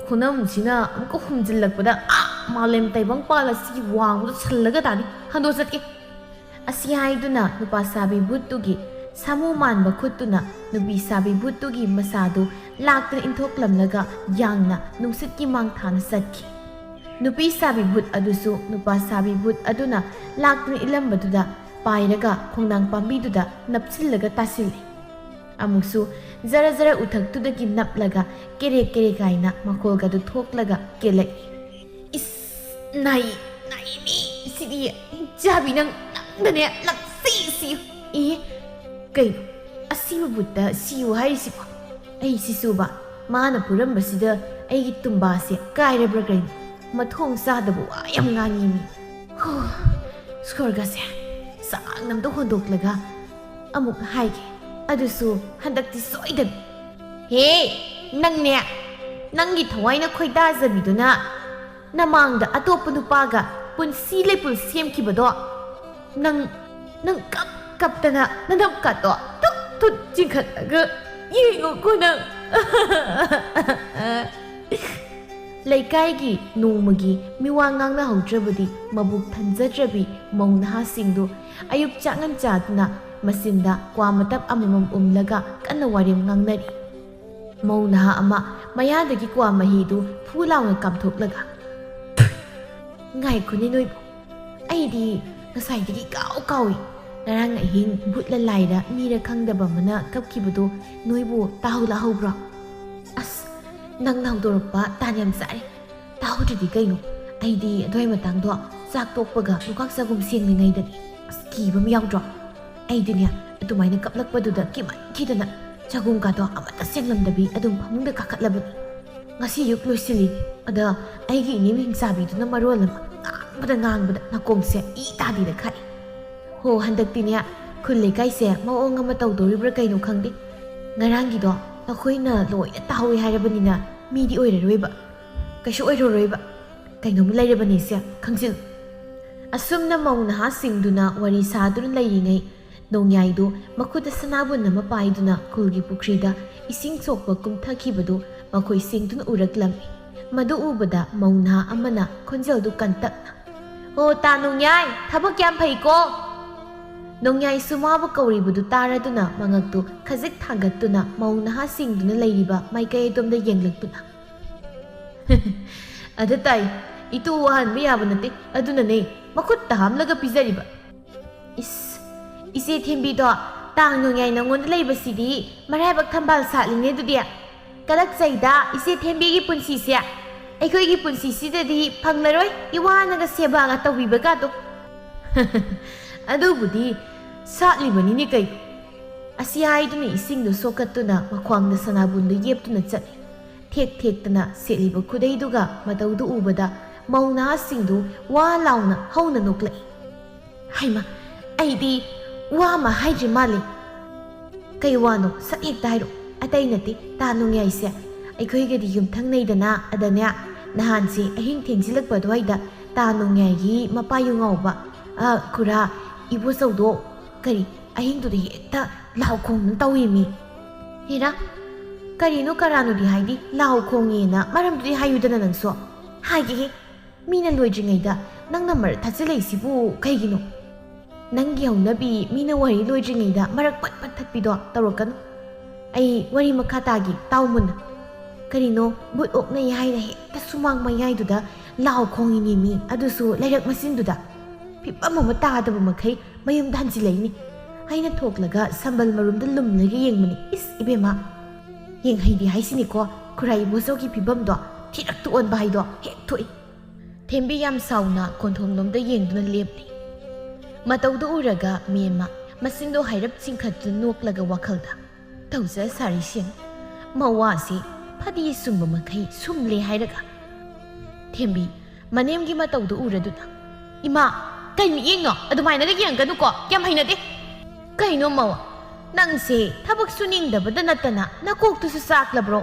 ꯈꯨꯅꯝꯁꯤꯅ ꯑꯃꯨꯛꯀ ꯍꯨꯝꯖꯤꯜꯂꯛꯄꯗ, ꯑꯥ, ꯃꯥꯂꯦꯝ ꯇꯥꯏꯕꯪ ꯄꯥꯜ ꯑꯁꯤꯒꯤ ꯋꯥꯡꯃꯗ ꯁꯜꯂꯒ ꯇꯥꯅꯤ꯫ ꯍꯟꯗꯣꯛ ꯆꯠꯀꯦ꯫" ꯑꯁꯤ ꯍꯥꯏꯗꯨꯅ ꯅꯨꯄꯥ ꯁꯥꯕꯤ ꯚꯨꯠꯇꯨꯒꯤ ꯁꯥꯃꯨ ꯃꯥꯟꯕ ꯈꯨꯠꯇꯨꯅ ꯅꯨꯄꯤ ꯁꯥꯕꯤ ꯚꯨꯠꯇꯨꯒꯤ ꯃꯁꯥꯗꯨ ꯂꯥꯛꯇꯨꯅ ꯏꯟꯊꯣꯛꯂꯝꯂꯒ ꯌꯥꯡꯅ ꯅꯨꯡꯁꯤꯠꯀꯤ ꯃꯥꯡꯊꯥꯅ ꯆꯠꯈꯤ꯫ ꯅꯨꯄꯤ ꯁꯥꯕꯤ ꯚꯨꯠ ꯑꯗꯨꯁꯨ ꯅꯨꯄꯥ ꯁꯥꯕꯤ ꯚꯨꯠ ꯑꯗꯨꯅ ꯂꯥꯛꯇꯨꯅ ꯏꯜꯂꯝꯕꯗꯨꯗ ꯄꯥꯏꯔꯒ ꯈꯣꯡꯅꯥꯡ ꯄꯥꯝꯕꯤꯗꯨꯗ ꯅꯞꯁꯤꯜꯂꯒ ꯇꯥꯁꯤꯜꯂꯤ꯫ ꯑꯃꯨꯛꯁꯨ ꯖꯔ ꯖꯔ ꯎꯊꯛꯇꯨꯗꯒꯤ ꯅꯞꯂꯒ ꯀꯦꯔꯦꯛ ꯀꯦꯔꯦꯛ ꯍꯥꯏꯅ ꯃꯈꯣꯜꯒꯗꯨ ꯊꯣꯛꯂꯒ ꯀꯦꯜꯂꯛꯏ꯫ "ꯏꯁ, ꯅꯥꯏ, ꯅꯥꯏ ꯃꯤ!" ꯁꯤꯗꯤ ꯆꯥꯕꯤ, ꯅꯪ, ꯅꯪꯗꯅꯦ, ꯂꯛꯁꯤ ꯁꯤꯌꯨ꯫ ꯑꯦ, ꯀꯩꯅꯣ? ꯑꯁꯤꯕ ꯕꯨꯠꯇ ꯁꯤꯌꯨ ꯍꯥꯏꯔꯤꯁꯤꯕꯣ? ꯑꯩ ꯁꯤꯁꯨꯕ, ꯃꯥꯅ ꯐꯨꯔꯝꯕꯁꯤꯗ ꯑꯩꯒꯤ ꯇꯨꯝꯕꯥꯁꯦ ꯀꯥꯏꯔꯕ꯭ꯔꯥ ꯀꯩꯅꯣ? ꯃꯊꯣꯡ ꯆꯥꯗꯕ ꯋꯥ ꯌꯥꯝ ꯉꯥꯡꯉꯤ ꯃꯤ꯫ ꯍꯣ, ꯁ꯭ꯋꯔꯒꯁꯦ ꯁꯥꯡꯅ ꯑꯝꯇ ꯍꯣꯟꯗꯣꯛꯂꯒ ꯑꯃꯨꯛ ꯍꯥꯏꯒꯦ꯫ ꯑꯗꯨꯁꯨ ꯍꯟꯗꯛꯇꯤ ꯁꯣꯏꯗꯅ꯫ ꯍꯦ, ꯅꯪꯅꯦ, ꯅꯪꯒꯤ ꯊꯋꯥꯏꯅ ꯈꯣꯏꯗꯥꯖꯕꯤꯗꯨꯅ ꯅꯃꯥꯡꯗ ꯑꯇꯣꯞꯄ ꯅꯨꯄꯥꯒ ꯄꯨꯟꯁꯤ ꯂꯩꯄꯨꯟ ꯁꯦꯝꯈꯤꯕꯗꯣ, ꯅꯪ, ꯅꯪ ꯀꯞ ꯀꯞꯇꯅ ꯅꯅꯞꯀꯥꯗꯣ ꯊꯨꯠ ꯊꯨꯠ ꯆꯤꯡꯈꯠꯂꯒ ꯌꯦꯡꯉꯨꯀꯣ ꯅꯪ꯫ ꯂꯩꯀꯥꯏꯒꯤ ꯅꯣꯡꯃꯒꯤ ꯃꯤꯋꯥ ꯉꯥꯡꯅꯍꯧꯗ꯭ꯔꯕꯗꯤ ꯃꯕꯨꯛ ꯊꯟꯖꯗ꯭ꯔꯕꯤ ꯃꯧ ꯅꯍꯥꯁꯤꯡꯗꯨ ꯑꯌꯨꯛ ꯆꯥꯛꯉꯟ ꯆꯥꯗꯨꯅ ꯃꯆꯤꯟꯗ ꯀ꯭ꯋꯥ ꯃꯇꯞ ꯑꯃꯃꯝ ꯎꯝꯂꯒ ꯀꯟꯅ ꯋꯥꯔꯦꯝ ꯉꯥꯡꯅꯔꯤ꯫ ꯃꯧ ꯅꯍꯥ ꯑꯃ ꯃꯌꯥꯗꯒꯤ ꯀ꯭ꯋꯥ ꯃꯍꯤꯗꯨ ꯐꯨ ꯂꯥꯎꯅ ꯀꯥꯝꯊꯣꯛꯂꯒ, "ꯉꯥꯏꯈꯣꯅꯦ ꯅꯣꯏꯕꯨ, ꯑꯩꯗꯤ ꯉꯁꯥꯏꯗꯒꯤ ꯀꯥꯎ ꯀꯥꯎꯏ꯫ ꯉꯔꯥꯡ ꯑꯍꯤꯡ ꯚꯨꯠꯂ ꯂꯥꯏꯔ ꯃꯤꯔ ꯈꯪꯗꯕ ꯑꯃꯅ ꯀꯞꯈꯤꯕꯗꯨ ꯅꯣꯏꯕꯨ ꯇꯥꯍꯧ ꯂꯥꯍꯧꯕ꯭ꯔꯣ?" "ꯑꯁ, ꯅꯪꯅ ꯍꯧꯗꯣꯔꯛꯄ ꯇꯥꯟ ꯌꯥꯝ ꯆꯥꯔꯦ꯫ ꯇꯥꯍꯧꯗ꯭ꯔꯗꯤ ꯀꯩꯅꯣ? ꯑꯩꯗꯤ ꯑꯗꯨꯋꯥꯏ ꯃꯇꯥꯡꯗꯣ ꯆꯥꯛ ꯇꯣꯛꯄꯒ ꯂꯨꯈꯥꯛ ꯆꯒꯨꯝ ꯁꯦꯡꯂꯤꯉꯩꯗꯅꯤ꯫ ꯑꯁ, ꯀꯤꯕ ꯑꯃ ꯌꯥꯎꯗ꯭ꯔꯣ? ꯑꯩꯗꯤꯅꯦ, ꯑꯗꯨꯃꯥꯏꯅ ꯀꯞꯂꯛꯄꯗꯨꯗ ꯀꯤꯃꯟꯈꯤꯗꯅ ꯆꯒꯨꯝꯒꯗꯣ ꯑꯃꯠꯇ ꯁꯦꯡꯂꯝꯗꯕꯤ ꯑꯗꯨꯝ ꯐꯃꯨꯡꯗ ꯀꯥꯈꯠꯂꯕꯅꯤ꯫ ꯉꯁꯤ ꯑꯌꯨꯛ ꯂꯣꯏꯁꯤꯜꯂꯤ꯫ ꯑꯗ ꯑꯩꯒꯤ ꯏꯅꯦꯝ ꯍꯤꯡꯆꯥꯕꯤꯗꯨꯅ ꯃꯔꯣꯜ ꯑꯃ ꯉꯥꯡꯕꯗ ꯉꯥꯡꯕꯗ ꯅꯥꯀꯣꯡꯁꯦ ꯏ ꯇꯥꯗꯦꯗ ꯈꯥꯛꯏ꯫ ꯍꯣ, ꯍꯟꯗꯛꯇꯤꯅꯦ, ꯈꯨꯜ ꯂꯩꯀꯥꯏꯁꯦ ꯃꯑꯣꯡ ꯑꯃ ꯇꯧꯗꯣꯔꯤꯕ꯭ꯔꯥ ꯀꯩꯅꯣ ꯈꯪꯗꯦ꯫ ꯉꯔꯥꯡꯒꯤꯗꯣ ꯅꯈꯣꯏꯅ ꯂꯣꯏꯅ ꯇꯥꯍꯧꯋꯤ ꯍꯥꯏꯔꯕꯅꯤꯅ ꯃꯤꯗꯤ ꯑꯣꯏꯔꯔꯣꯏꯕ꯫ ꯀꯩꯁꯨ ꯑꯣꯏꯔꯔꯣꯏꯕ꯫ ꯀꯩꯅꯣꯝꯃ ꯂꯩꯔꯕꯅꯦꯁꯦ, ꯈꯪꯖꯤꯜꯂꯨ꯫" ꯑꯁꯨꯝꯅ ꯃꯧ ꯅꯍꯥꯁꯤꯡꯗꯨꯅ ꯋꯥꯔꯤ ꯁꯥꯗꯨꯅ ꯂꯩꯔꯤꯉꯩ, ꯅꯣꯡꯌꯥꯏꯗꯨ ꯃꯈꯨꯠꯇ ꯁꯅꯥꯕꯨꯟ ꯑꯃ ꯄꯥꯏꯗꯨꯅ ꯈꯨꯜꯒꯤ ꯄꯨꯈ꯭ꯔꯤꯗ ꯏꯁꯤꯡ ꯁꯣꯛꯄ ꯀꯨꯝꯊꯈꯤꯕꯗꯨ ꯃꯈꯣꯏ ꯁꯦꯡꯗꯨꯅ ꯎꯔꯛꯂꯝꯃꯤ꯫ ꯃꯗꯨ ꯎꯕꯗ ꯃꯧ ꯅꯍꯥ ꯑꯃꯅ ꯈꯣꯟꯖꯦꯜꯗꯨ ꯀꯟꯇꯛꯅ, "ꯍꯣ, ꯇꯥ ꯅꯣꯡꯌꯥꯏ, ꯊꯕꯛ ꯌꯥꯝ ꯐꯩꯀꯣ!" ꯅꯣꯡꯌꯥꯏꯁꯨ ꯃꯥꯕꯨ ꯀꯧꯔꯤꯕꯗꯨ ꯇꯥꯔꯗꯨꯅ ꯃꯉꯛꯇꯨ ꯈꯖꯤꯛ ꯊꯥꯡꯒꯠꯇꯨꯅ ꯃꯧ ꯅꯍꯥꯁꯤꯡꯗꯨꯅ ꯂꯩꯔꯤꯕ ꯃꯥꯏꯀꯩ ꯑꯗꯣꯝꯗ ꯌꯦꯡꯂꯛꯇꯨꯅ, "ꯑꯗ ꯇꯥꯏ, ꯏꯇꯨ ꯋꯥꯍꯟꯕ ꯌꯥꯕ ꯅꯠꯇꯦ, ꯑꯗꯨꯅꯅꯦ ꯃꯈꯨꯠꯇ ꯍꯥꯝꯂꯒ ꯄꯤꯖꯔꯤꯕ꯫" "ꯏꯁ, ꯏꯆꯦ ꯊꯦꯝꯕꯤꯗꯣ ꯇꯥꯡ ꯅꯣꯡꯌꯥꯏ ꯅꯉꯣꯟꯗ ꯂꯩꯕꯁꯤꯗꯤ ꯃꯔꯥꯏꯕꯛ ꯊꯝꯕꯥꯜ ꯁꯥꯠꯂꯤꯅꯦ ꯑꯗꯨꯗꯤ꯫ ꯀꯂꯛꯆꯩꯗ ꯏꯆꯦ ꯊꯦꯝꯕꯤꯒꯤ ꯄꯨꯟꯁꯤꯁꯦ꯫ ꯑꯩꯈꯣꯏꯒꯤ ꯄꯨꯟꯁꯤꯁꯤꯗꯗꯤ ꯐꯪꯂꯔꯣꯏ ꯏꯋꯥꯅꯒ ꯁꯦꯕꯥꯒ ꯇꯧꯕꯤꯕꯒꯗꯣ꯫ ꯑꯗꯨꯕꯨꯗꯤ ꯁꯥꯠꯂꯤꯕꯅꯤꯅꯦ ꯀꯩꯅꯣ꯫ ꯑꯁꯤ ꯍꯥꯏꯗꯨꯅ ꯏꯁꯤꯡꯗꯨ ꯁꯣꯛꯀꯠꯇꯨꯅ ꯃꯈ꯭ꯋꯥꯡꯗ ꯁꯅꯥꯕꯨꯟꯗꯨ ꯌꯦꯞꯇꯨꯅ ꯆꯠꯂꯤ꯫ ꯊꯦꯛ ꯊꯦꯛꯇꯅ ꯁꯦꯠꯂꯤꯕ ꯈꯨꯗꯩꯗꯨꯒ ꯃꯇꯧꯗꯨ ꯎꯕꯗ ꯃꯧ ꯅꯍꯥꯁꯤꯡꯗꯨ ꯋꯥ ꯂꯥꯎꯅ ꯍꯧꯅ ꯅꯣꯛꯂꯛꯏ꯫ ꯍꯩꯃ, ꯑꯩꯗꯤ ꯋꯥ ꯑꯃ ꯍꯥꯏꯗ꯭ꯔꯤ ꯃꯥꯜꯂꯦ꯫ ꯀꯩ ꯋꯥꯅꯣ? ꯁꯠ ꯍꯦꯛꯇ ꯍꯥꯏꯔꯛꯑꯣ꯫ ꯑꯇꯩ ꯅꯠꯇꯦ, ꯇꯥ ꯅꯣꯡꯌꯥꯏꯁꯦ ꯑꯩꯈꯣꯏꯒꯗꯤ ꯌꯨꯝꯊꯪꯅꯩꯗꯅ, ꯑꯗꯅꯦ, ꯅꯍꯥꯟꯁꯦ ꯑꯍꯤꯡ ꯊꯦꯡꯖꯤꯜꯂꯛꯄ ꯑꯗꯨꯋꯥꯏꯗ ꯇꯥ ꯅꯣꯡꯌꯥꯏꯒꯤ ꯃꯄꯥ ꯌꯨ ꯉꯥꯎꯕ, ꯑ, ꯈꯨꯔꯥ ꯏꯕꯣꯆꯧꯗꯣ, ꯀꯔꯤ, ꯑꯍꯤꯡꯗꯨꯗ ꯍꯦꯛꯇ ꯂꯥꯎ ꯈꯣꯡꯗꯅ ꯇꯧꯏꯃꯤ꯫ ꯍꯦꯔꯥ, ꯀꯔꯤꯅꯣ ꯀꯔꯥꯅꯣꯗꯤ ꯍꯥꯏꯗꯤ, ꯂꯥꯎ ꯈꯣꯡꯉꯦꯅ ꯃꯔꯝꯗꯨꯗꯤ ꯍꯥꯏꯌꯨꯗꯅ ꯅꯪꯁꯨ꯫ ꯍꯥꯏꯒꯦꯍꯦ, ꯃꯤꯅ ꯂꯣꯏꯗ꯭ꯔꯤꯉꯩꯗ ꯅꯪꯅ ꯃꯔꯛ ꯊꯠꯆꯜꯂꯛꯏꯁꯤꯕꯨ ꯀꯩꯒꯤꯅꯣ? ꯅꯪꯒꯤ ꯍꯧꯅꯕꯤ ꯃꯤꯅ ꯋꯥꯔꯤ ꯂꯣꯏꯗ꯭ꯔꯤꯉꯩꯗ ꯃꯔꯛ ꯄꯠ ꯄꯠ ꯊꯠꯄꯤꯗꯣ ꯇꯧꯔꯛꯀꯅꯨ꯫ ꯑꯩ ꯋꯥꯔꯤ ꯃꯈꯥ ꯇꯥꯒꯦ, ꯇꯥꯎ ꯃꯨꯟꯅ꯫ ꯀꯔꯤꯅꯣ, ꯕꯨꯠ ꯑꯣꯛꯅꯩ ꯍꯥꯏꯅ ꯍꯦꯛꯇ ꯁꯨꯃꯥꯡ ꯃꯌꯥꯏꯗꯨꯗ ꯂꯥꯎ ꯈꯣꯡꯉꯤꯅꯦꯃꯤ, ꯑꯗꯨꯁꯨ ꯂꯩꯔꯛ ꯃꯆꯤꯟꯗꯨꯗ꯫ ꯐꯤꯕꯝ ꯑꯃ ꯇꯥꯗꯕ ꯃꯈꯩ ꯃꯌꯨꯝꯗ ꯍꯟꯖꯤꯜꯂꯛꯏꯅꯤ꯫ ꯑꯩꯅ ꯊꯣꯛꯂꯒ ꯁꯝꯕꯜ ꯃꯔꯨꯝꯗ ꯂꯨꯝꯂꯒ ꯌꯦꯡꯕꯅꯤ꯫ ꯏꯁ, ꯏꯕꯦꯝꯃ, ꯌꯦꯡꯍꯩꯗꯦ ꯍꯥꯏꯁꯤꯅꯤꯀꯣ, ꯈꯨꯔꯥꯏ ꯏꯕꯣꯆꯧꯒꯤ ꯐꯤꯕꯝꯗꯣ ꯊꯤꯔꯛꯇ ꯑꯣꯟꯕ ꯍꯥꯏꯗꯣ ꯍꯦꯛ ꯊꯣꯛꯏ꯫ ꯊꯦꯝꯕꯤ ꯌꯥꯝ ꯁꯥꯎꯅ ꯀꯣꯟꯊꯣꯡꯂꯣꯝꯗ ꯌꯦꯡꯗꯨꯅ ꯂꯦꯞꯂꯤ꯫ ꯃꯇꯧꯗꯨ ꯎꯔꯒ ꯃꯦꯝꯃ ꯃꯆꯤꯟꯗꯣ ꯍꯥꯏꯔꯞ ꯆꯤꯡꯈꯠꯇꯨꯅ ꯅꯣꯛꯂꯒ ꯋꯥꯈꯜꯗ, "ꯇꯧꯖ ꯁꯥꯔꯤꯁꯦ, ꯃꯋꯥꯁꯤ ꯐꯗꯤ ꯁꯨꯝꯕ ꯃꯈꯩ ꯁꯨꯝꯂꯦ ꯍꯥꯏꯔꯒ"꯫ ꯊꯦꯝꯕꯤ ꯃꯅꯦꯝꯒꯤ ꯃꯇꯧꯗꯨ ꯎꯔꯗꯨꯅ, "ꯏꯃꯥ, ꯀꯩ ꯃꯤꯠꯌꯦꯡꯅꯣ? ꯑꯗꯨꯃꯥꯏꯅꯒ ꯌꯦꯡꯒꯅꯨꯀꯣ, ꯌꯥꯝ ꯍꯩꯅꯗꯦ꯫ ꯀꯩꯅꯣ ꯃꯧ, ꯅꯪꯁꯦ ꯊꯕꯛ ꯁꯨꯅꯤꯡꯗꯕꯗ ꯅꯠꯇꯅ ꯅꯀꯣꯛꯇꯨꯁꯨ ꯆꯥꯛꯂꯕ꯭ꯔꯣ?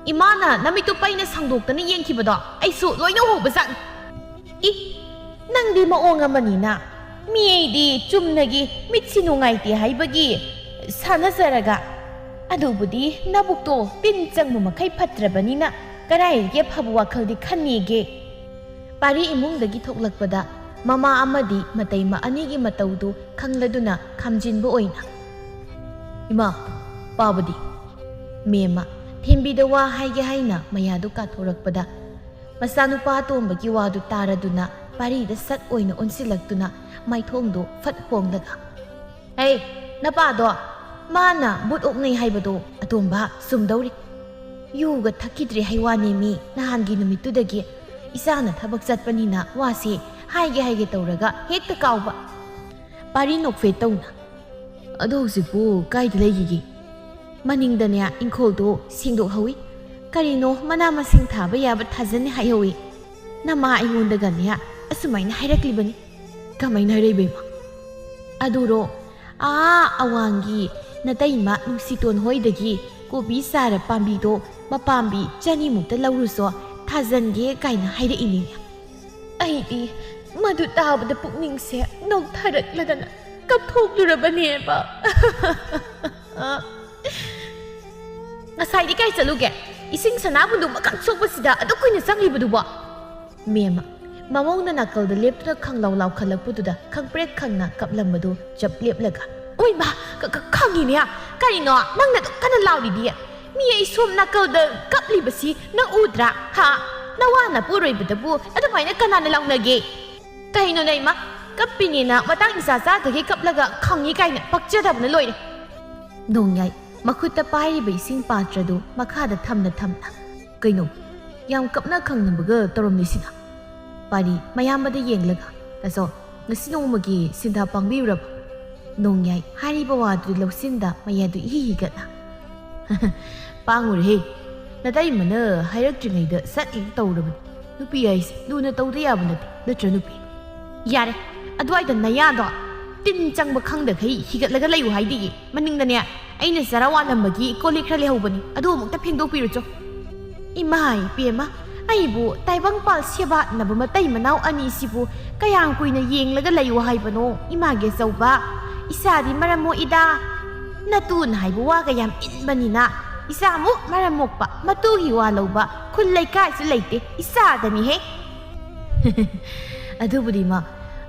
ꯏꯃꯥꯅ ꯅꯃꯤꯠꯇꯨ ꯄꯩꯅ ꯁꯪꯗꯣꯛꯇꯅ ꯌꯦꯡꯈꯤꯕꯗꯣ ꯑꯩꯁꯨ ꯂꯣꯏꯅ ꯎꯍꯧꯕꯖꯥꯠꯅꯤ꯫ ꯏ, ꯅꯪꯗꯤ ꯃꯑꯣꯡ ꯑꯃꯅꯤꯅ꯫ ꯃꯤ ꯑꯩꯗꯤ ꯆꯨꯝꯅꯒꯤ ꯃꯤꯠꯁꯤ ꯅꯨꯡꯉꯥꯏꯇꯦ ꯍꯥꯏꯕꯒꯤ ꯁꯥꯟꯅꯖꯔꯒ, ꯑꯗꯨꯕꯨꯗꯤ ꯅꯕꯨꯛꯇꯣ ꯇꯤꯟ ꯆꯪꯕ ꯃꯈꯩ ꯐꯠꯇ꯭ꯔꯕꯅꯤꯅ ꯀꯗꯥꯏꯗꯒꯤ ꯑꯐꯕ ꯋꯥꯈꯜꯗꯤ ꯈꯟꯅꯤꯒꯦ?" ꯄꯥꯔꯤ ꯏꯃꯨꯡꯗꯒꯤ ꯊꯣꯛꯂꯛꯄꯗ ꯃꯃꯥ ꯑꯃꯗꯤ ꯃꯇꯩꯃ ꯑꯅꯤꯒꯤ ꯃꯇꯧꯗꯨ ꯈꯪꯂꯗꯨꯅ ꯈꯥꯝꯖꯤꯟꯕ ꯑꯣꯏꯅ, "ꯏꯃꯥ, ꯄꯥꯕꯗꯤ?" ꯃꯦꯝꯃ ꯊꯦꯝꯕꯤꯗ ꯋꯥ ꯍꯥꯏꯒꯦ ꯍꯥꯏꯅ ꯃꯌꯥꯗꯨ ꯀꯥꯊꯣꯔꯛꯄꯗ, ꯃꯆꯥꯅꯨꯄꯥ ꯑꯇꯣꯝꯕꯒꯤ ꯋꯥꯗꯨ ꯇꯥꯔꯗꯨꯅ ꯄꯥꯔꯤꯗ ꯁꯠ ꯑꯣꯏꯅ ꯑꯣꯟꯁꯤꯜꯂꯛꯇꯨꯅ ꯃꯥꯏꯊꯣꯡꯗꯨ ꯐꯠ ꯍꯣꯡꯂꯒ, "ꯍꯦ, ꯅꯄꯥꯗꯣ, ꯃꯥꯅ ꯕꯨꯠ ꯑꯣꯛꯅꯩ ꯍꯥꯏꯕꯗꯣ, ꯑꯇꯣꯝꯕ, ꯆꯨꯝꯗꯧꯔꯤ꯫ ꯌꯨꯒ ꯊꯛꯈꯤꯗ꯭ꯔꯦ ꯍꯥꯏ ꯋꯥꯅꯦꯃꯤ, ꯅꯍꯥꯟꯒꯤ ꯅꯨꯃꯤꯠꯇꯨꯗꯒꯤ꯫ ꯏꯆꯥꯅ ꯊꯕꯛ ꯆꯠꯄꯅꯤꯅ ꯋꯥꯁꯦ ꯍꯥꯏꯒꯦ ꯍꯥꯏꯒꯦ ꯇꯧꯔꯒ ꯍꯦꯛꯇ ꯀꯥꯎꯕ꯫ ꯄꯥꯔꯤ ꯅꯣꯛꯐꯦꯠ ꯇꯧꯅ, "ꯑꯗꯣ ꯍꯧꯖꯤꯛꯄꯨ ꯀꯥꯏꯗ ꯂꯩꯈꯤꯒꯦ?" "ꯃꯅꯤꯡꯗꯅꯦ, ꯏꯪꯈꯣꯜꯗꯣ ꯁꯦꯡꯗꯣꯛꯍꯧꯏ꯫ ꯀꯔꯤꯅꯣ ꯃꯅꯥ ꯃꯁꯤꯡ ꯊꯥꯕ ꯌꯥꯕ ꯊꯥꯖꯟꯅꯤ ꯍꯥꯏꯍꯧꯏ꯫ ꯅꯃꯥ ꯑꯩꯉꯣꯟꯗꯒꯅꯦ ꯑꯁꯨꯃꯥꯏꯅ ꯍꯥꯏꯔꯛꯂꯤꯕꯅꯤ꯫" "ꯀꯃꯥꯏꯅ ꯍꯥꯏꯔꯛꯏꯕ ꯏꯃꯥ?" "ꯑꯗꯨꯔꯣ, ꯑꯥ ꯑꯋꯥꯡꯒꯤ ꯅꯇꯩꯃ ꯅꯨꯡꯁꯤꯇꯣꯟ ꯍꯣꯏꯗꯒꯤ ꯀꯣꯕꯤ ꯆꯥꯔ ꯄꯥꯝꯕꯤꯗꯣ ꯃꯄꯥꯝꯕꯤ ꯆꯅꯤꯃꯨꯛꯇ ꯂꯧꯔꯨꯁꯣ, ꯊꯥꯖꯟꯒꯦ ꯀꯥꯏꯅ ꯍꯥꯏꯔꯛꯏꯅꯤꯅꯦ꯫" ꯑꯩꯗꯤ ꯃꯗꯨ ꯇꯥꯕꯗ ꯄꯨꯛꯅꯤꯡꯁꯦ ꯅꯧꯊꯔꯛꯂꯗꯅ ꯀꯞꯊꯣꯛꯂꯨꯔꯕꯅꯦꯕ꯫ "ꯉꯁꯥꯏꯗꯤ ꯀꯥꯏ ꯆꯠꯂꯨꯒꯦ? ꯏꯁꯤꯡ ꯁꯅꯥꯕꯨꯟꯗꯨ ꯃꯀꯛ ꯁꯣꯛꯄꯁꯤꯗ ꯑꯗꯨꯛ ꯀꯨꯏꯅ ꯆꯪꯂꯤꯕꯗꯨꯕꯣ?" ꯃꯦꯝꯃ, ꯃꯃꯧꯅ ꯅꯥꯀꯜꯗ ꯂꯦꯞꯇꯨꯅ ꯈꯪꯂꯥꯎ ꯂꯥꯎꯈꯠꯂꯛꯄꯗꯨꯗ ꯈꯪꯄ꯭ꯔꯦꯛ ꯈꯪꯅ ꯀꯞꯂꯝꯕꯗꯨ ꯆꯞ ꯂꯦꯞꯂꯒ, "ꯑꯣꯏꯃꯥ, ꯈ-, ꯈ-, ꯈꯪꯉꯤꯅꯦ꯫ ꯀꯔꯤꯅꯣ ꯅꯪꯅ ꯑꯗꯨꯛ ꯀꯟꯅ ꯂꯥꯎꯔꯤꯗꯤ? ꯃꯤ ꯑꯩ ꯁꯣꯝ ꯅꯥꯀꯜꯗ ꯀꯞꯂꯤꯕꯁꯤ ꯅꯪ ꯎꯗ꯭ꯔꯥ? ꯍꯥ? ꯅꯋꯥ ꯅꯄꯨꯔꯣꯏꯕꯗꯕꯨ ꯑꯗꯨꯃꯥꯏꯅ ꯀꯅꯥꯅ ꯂꯥꯎꯅꯒꯦ?" "ꯀꯩꯅꯣ ꯅꯩꯃ, ꯀꯞꯄꯤꯅꯦꯅ ꯃꯇꯥꯡ ꯏꯆꯥ ꯆꯥꯗꯒꯩ ꯀꯞꯂꯒ ꯈꯪꯉꯤ ꯀꯥꯏꯅ ꯄꯛꯆꯗꯕꯅ ꯂꯣꯏꯔꯦ꯫" ꯅꯣꯡꯌꯥꯏ, ꯃꯈꯨꯠꯇ ꯄꯥꯏꯔꯤꯕ ꯏꯁꯤꯡ ꯄꯥꯇ꯭ꯔꯗꯨ ꯃꯈꯥꯗ ꯊꯝꯅ ꯊꯝꯅ, "ꯀꯩꯅꯣ, ꯌꯥꯝ ꯀꯞꯅ ꯈꯪꯅꯕꯒ ꯇꯧꯔꯝꯂꯤꯁꯤꯅ?" ꯄꯥꯔꯤ ꯃꯌꯥꯝꯕꯗ ꯌꯦꯡꯂꯒ, "ꯇꯥꯆꯧ, ꯉꯁꯤ ꯅꯣꯡꯃꯒꯤ ꯁꯤꯟꯊꯥ ꯄꯥꯡꯕꯤꯔꯨꯔꯕ?" ꯅꯣꯡꯌꯥꯏ ꯍꯥꯏꯔꯤꯕ ꯋꯥꯗꯨ ꯂꯧꯁꯤꯟꯗ ꯃꯌꯥꯗꯨ ꯏꯍꯤ ꯍꯤꯒꯠꯅ, "ꯄꯥꯡꯉꯨꯔꯦꯍꯦ꯫ ꯅꯇꯩꯃꯅ ꯍꯥꯏꯔꯛꯇ꯭ꯔꯤꯉꯩꯗ ꯁꯠ ꯍꯦꯛ ꯇꯧꯔꯕꯅꯤ꯫ ꯅꯨꯄꯤ ꯍꯥꯏꯁꯦ ꯂꯨꯅ ꯇꯧꯗ ꯌꯥꯕ ꯅꯠꯇꯦ, ꯅꯠꯇ꯭ꯔ ꯅꯨꯄꯤ?" "ꯌꯥꯔꯦ, ꯑꯗꯨꯋꯥꯏꯗ ꯅꯌꯥꯗꯣ ꯇꯤꯟ ꯆꯪꯕ ꯈꯪꯗꯈꯩ ꯍꯤꯒꯠꯂꯒ ꯂꯩꯌꯨ ꯍꯥꯏꯗꯤꯌꯦ꯫ ꯃꯅꯤꯡꯗꯅꯦ, ꯑꯩꯅ ꯆꯔꯥ ꯋꯥꯜꯂꯝꯕꯒꯤ ꯀꯣꯜ ꯂꯤꯛ ꯈꯔ ꯂꯩꯍꯧꯕꯅꯤ, ꯑꯗꯨ ꯑꯃꯨꯛꯇ ꯐꯦꯡꯗꯣꯛꯄꯤꯔꯨꯆꯣ꯫" ꯏꯃꯥ ꯏꯕꯦꯝꯃ, ꯑꯩꯕꯨ ꯇꯥꯏꯕꯪꯄꯥꯜ ꯁꯦꯕꯥꯠꯅꯕ ꯃꯇꯩ ꯃꯅꯥꯎ ꯑꯅꯤꯁꯤꯕꯨ ꯀꯌꯥꯝ ꯀꯨꯏꯅ ꯌꯦꯡꯂꯒ ꯂꯩꯌꯨ ꯍꯥꯏꯕꯅꯣ, ꯏꯃꯥꯒꯤ ꯑꯆꯧꯕ? ꯏꯆꯥꯗꯤ ꯃꯔꯝ ꯃꯣꯛꯏꯗ꯫ ꯅꯇꯨꯅ ꯍꯥꯏꯕ ꯋꯥꯒ ꯌꯥꯝ ꯏꯟꯕꯅꯤꯅ, ꯏꯆꯥꯃꯨꯛ ꯃꯔꯝ ꯃꯣꯛꯄ, ꯃꯇꯨꯒꯤ ꯋꯥ ꯂꯧꯕ ꯈꯨꯜ ꯂꯩꯀꯥꯏꯁꯨ ꯂꯩꯇꯦ, ꯏꯆꯥꯗꯅꯤꯍꯦ꯫ ꯑꯗꯨꯕꯨꯗꯤ, ꯏꯃꯥ,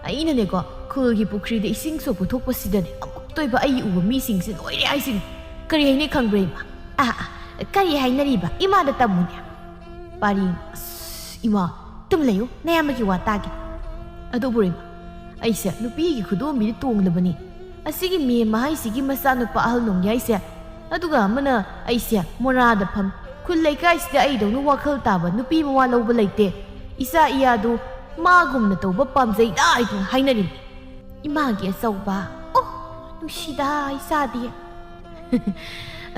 ꯑꯩꯅꯅꯦꯀꯣ, ꯈꯨꯜꯒꯤ ꯄꯨꯈ꯭ꯔꯤꯗ ꯏꯁꯤꯡ ꯁꯣꯛꯄ ꯊꯣꯛꯄꯁꯤꯗꯅꯦ, ꯑꯃꯨꯛꯇ ꯑꯣꯏꯕ ꯑꯩ ꯎꯕ ꯃꯤꯁꯤꯡꯁꯦ ꯂꯣꯏꯔꯦ ꯍꯥꯏꯁꯤꯅꯤ꯫ ꯀꯔꯤ ꯍꯥꯏꯅꯩ ꯈꯪꯕ꯭ꯔꯥ, ꯏꯃꯥ? ꯑꯥ, ꯑꯥ, ꯀꯔꯤ ꯍꯥꯏꯅꯔꯤꯕ? ꯏꯃꯥꯗ ꯇꯝꯃꯨꯅꯦ꯫ ꯄꯥꯔꯤ, ꯑꯁ, ꯏꯃꯥ, ꯇꯨꯝ ꯂꯩꯌꯨ, ꯅꯌꯥꯝꯕꯒꯤ ꯋꯥ ꯇꯥꯒꯦ꯫ ꯑꯗꯨꯕꯨ ꯏꯃꯥ, ꯑꯩꯁꯦ ꯅꯨꯄꯤꯒꯤ ꯈꯨꯗꯣꯝꯕꯤꯗ ꯇꯣꯡꯂꯕꯅꯤ꯫ ꯑꯁꯤꯒꯤ ꯃꯦꯝ ꯍꯥꯏꯁꯤꯒꯤ ꯃꯆꯥꯅꯨꯄꯥ ꯑꯍꯜ ꯅꯣꯡꯌꯥꯏꯁꯦ, ꯑꯗꯨꯒ ꯑꯃꯅ ꯑꯩꯁꯦ ꯃꯣꯔꯥꯗ ꯐꯝ, ꯈꯨꯜ ꯂꯩꯀꯥꯏꯁꯤꯗ ꯑꯩꯗꯧꯅ ꯋꯥꯈꯜ ꯇꯥꯕ ꯅꯨꯄꯤ ꯃꯋꯥ ꯂꯧꯕ ꯂꯩꯇꯦ꯫ ꯏꯆꯥ ꯏꯌꯥꯗꯨ ꯃꯥꯒꯨꯝꯅ ꯇꯧꯕ ꯄꯥꯝꯖꯩꯗ ꯍꯥꯏꯗꯨꯅ ꯍꯥꯏꯅꯔꯤꯅꯤ꯫ ꯏꯃꯥꯒꯤ ꯑꯆꯧꯕ, ꯑꯣ, ꯅꯨꯡꯁꯤꯗ ꯏꯆꯥꯗꯤ꯫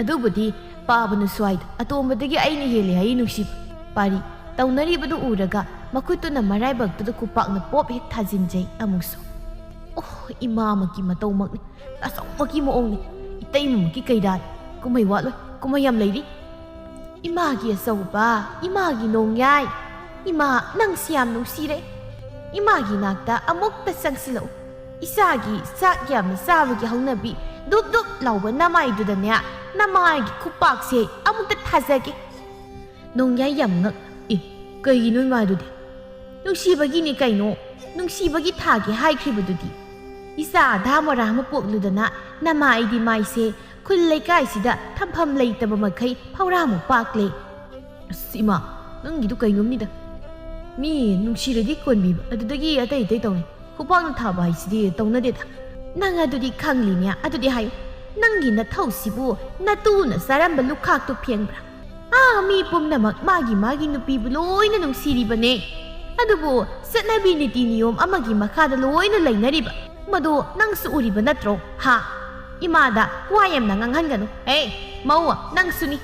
ꯑꯗꯨꯕꯨꯗꯤ ꯄꯥꯕꯅ ꯁ꯭ꯋꯥꯏꯗ ꯑꯇꯣꯝꯕꯗꯒꯤ ꯑꯩꯅ ꯍꯦꯜꯂꯦ ꯍꯥꯏꯌꯦ ꯅꯨꯡꯁꯤꯕ꯫ ꯄꯥꯔꯤ ꯇꯧꯅꯔꯤꯕꯗꯨ ꯎꯔꯒ ꯃꯈꯨꯠꯇꯨꯅ ꯃꯔꯥꯏꯕꯛꯇꯨꯗ ꯈꯨꯄꯥꯛꯅ ꯄꯣꯞ ꯍꯦꯛ ꯊꯥꯖꯤꯟꯖꯩ ꯑꯃꯨꯛꯁꯨ꯫ ꯑꯣ, ꯏꯃꯥꯃꯛꯀꯤ ꯃꯇꯧꯃꯛꯅꯤ꯫ ꯑꯆꯧꯕꯒꯤ ꯃꯑꯣꯡꯅꯤ꯫ ꯏꯇꯩꯃꯃꯛꯀꯤ ꯀꯩꯗꯥꯅꯤ꯫ ꯀꯨꯝꯍꯩ ꯋꯥꯠꯂꯣꯏ, ꯀꯨꯝꯍꯩ ꯌꯥꯝ ꯂꯩꯔꯤ꯫ ꯏꯃꯥꯒꯤ ꯑꯆꯧꯕ, ꯏꯃꯥꯒꯤ ꯅꯣꯡꯌꯥꯏ꯫ ꯏꯃꯥ, ꯅꯪꯁꯤ ꯌꯥꯝ ꯅꯨꯡꯁꯤꯔꯦ꯫ ꯏꯃꯥꯒꯤ ꯅꯥꯛꯇ ꯑꯃꯨꯛꯇ ꯆꯪꯁꯤꯜꯂꯛꯎ꯫ ꯏꯆꯥꯒꯤ ꯆꯥꯛ ꯌꯥꯝꯅ ꯆꯥꯕꯒꯤ ꯍꯧꯅꯕꯤ ꯗꯨꯞ ꯗꯨꯞ ꯂꯥꯎꯕ ꯅꯃꯥꯏꯗꯨꯗꯅꯦ, ꯅꯃꯥꯏꯒꯤ ꯈꯨꯄꯥꯛꯁꯦ ꯑꯃꯨꯛꯇ ꯊꯥꯖꯒꯦ꯫ ꯅꯣꯡꯌꯥꯏ ꯌꯥꯝ ꯉꯛ, ꯑꯦ, ꯀꯩꯒꯤꯅꯣ ꯏꯃꯥꯗꯨꯗꯤ? ꯅꯨꯡꯁꯤꯕꯒꯤꯅꯤ ꯀꯩꯅꯣ, ꯅꯨꯡꯁꯤꯕꯒꯤ ꯊꯥꯒꯦ ꯍꯥꯏꯈ꯭ꯔꯤꯕꯗꯨꯗꯤ꯫ ꯏꯆꯥ ꯑꯙꯥ ꯃꯣꯔꯥ ꯑꯃ ꯄꯣꯛꯂꯨꯗꯅ ꯅꯃꯥꯏꯗꯤ ꯃꯥꯏꯁꯦ ꯈꯨꯜ ꯂꯩꯀꯥꯏꯁꯤꯗ ꯊꯝꯐꯝ ꯂꯩꯇꯕ ꯃꯈꯩ ꯐꯧꯔꯥꯃꯨꯛ ꯄꯥꯛꯂꯦ꯫ ꯑꯁ ꯏꯃꯥ, ꯅꯪꯒꯤꯗꯨ ꯀꯩꯅꯣꯝꯅꯤꯗ꯫ ꯃꯤ ꯅꯨꯡꯁꯤꯔꯗꯤ ꯀꯣꯟꯕꯤꯕ, ꯑꯗꯨꯗꯒꯤ ꯑꯇꯩ ꯑꯇꯩ ꯇꯧꯅꯩ꯫ ꯈꯨꯄꯥꯛꯅ ꯊꯥꯕ ꯍꯥꯏꯁꯤꯗꯤ ꯇꯧꯅꯗꯦꯗ꯫ ꯅꯪ ꯑꯗꯨꯗꯤ ꯈꯪꯂꯤꯅꯦ, ꯑꯗꯨꯗꯤ ꯍꯥꯏꯌꯨ꯫ ꯅꯪꯒꯤ ꯅꯊꯧꯁꯤꯕꯨ ꯅꯇꯨꯅ ꯆꯥꯔꯝꯕ ꯂꯨꯈꯥꯛꯇꯨ ꯐꯦꯡꯕ꯭ꯔꯥ? ꯑꯥ, ꯃꯤ ꯄꯨꯝꯅꯃꯛ ꯃꯥꯒꯤ ꯃꯥꯒꯤ ꯅꯨꯄꯤꯕꯨ ꯂꯣꯏꯅ ꯅꯨꯡꯁꯤꯔꯤꯕꯅꯦ꯫ ꯑꯗꯨꯕꯨ ꯆꯠꯅꯕꯤ ꯅꯤꯇꯤ ꯅꯤꯌꯣꯝ ꯑꯃꯒꯤ ꯃꯈꯥꯗ ꯂꯣꯏꯅ ꯂꯩꯅꯔꯤꯕ꯫ ꯃꯗꯨ ꯅꯪꯁꯨ ꯎꯔꯤꯕ ꯅꯠꯇ꯭ꯔꯣ? ꯍꯥ? ꯏꯃꯥꯗ ꯋꯥ ꯌꯥꯝꯅ ꯉꯥꯡꯍꯟꯒꯅꯨ꯫ ꯑꯦ, ꯃꯧ, ꯅꯪꯁꯨꯅꯤ꯫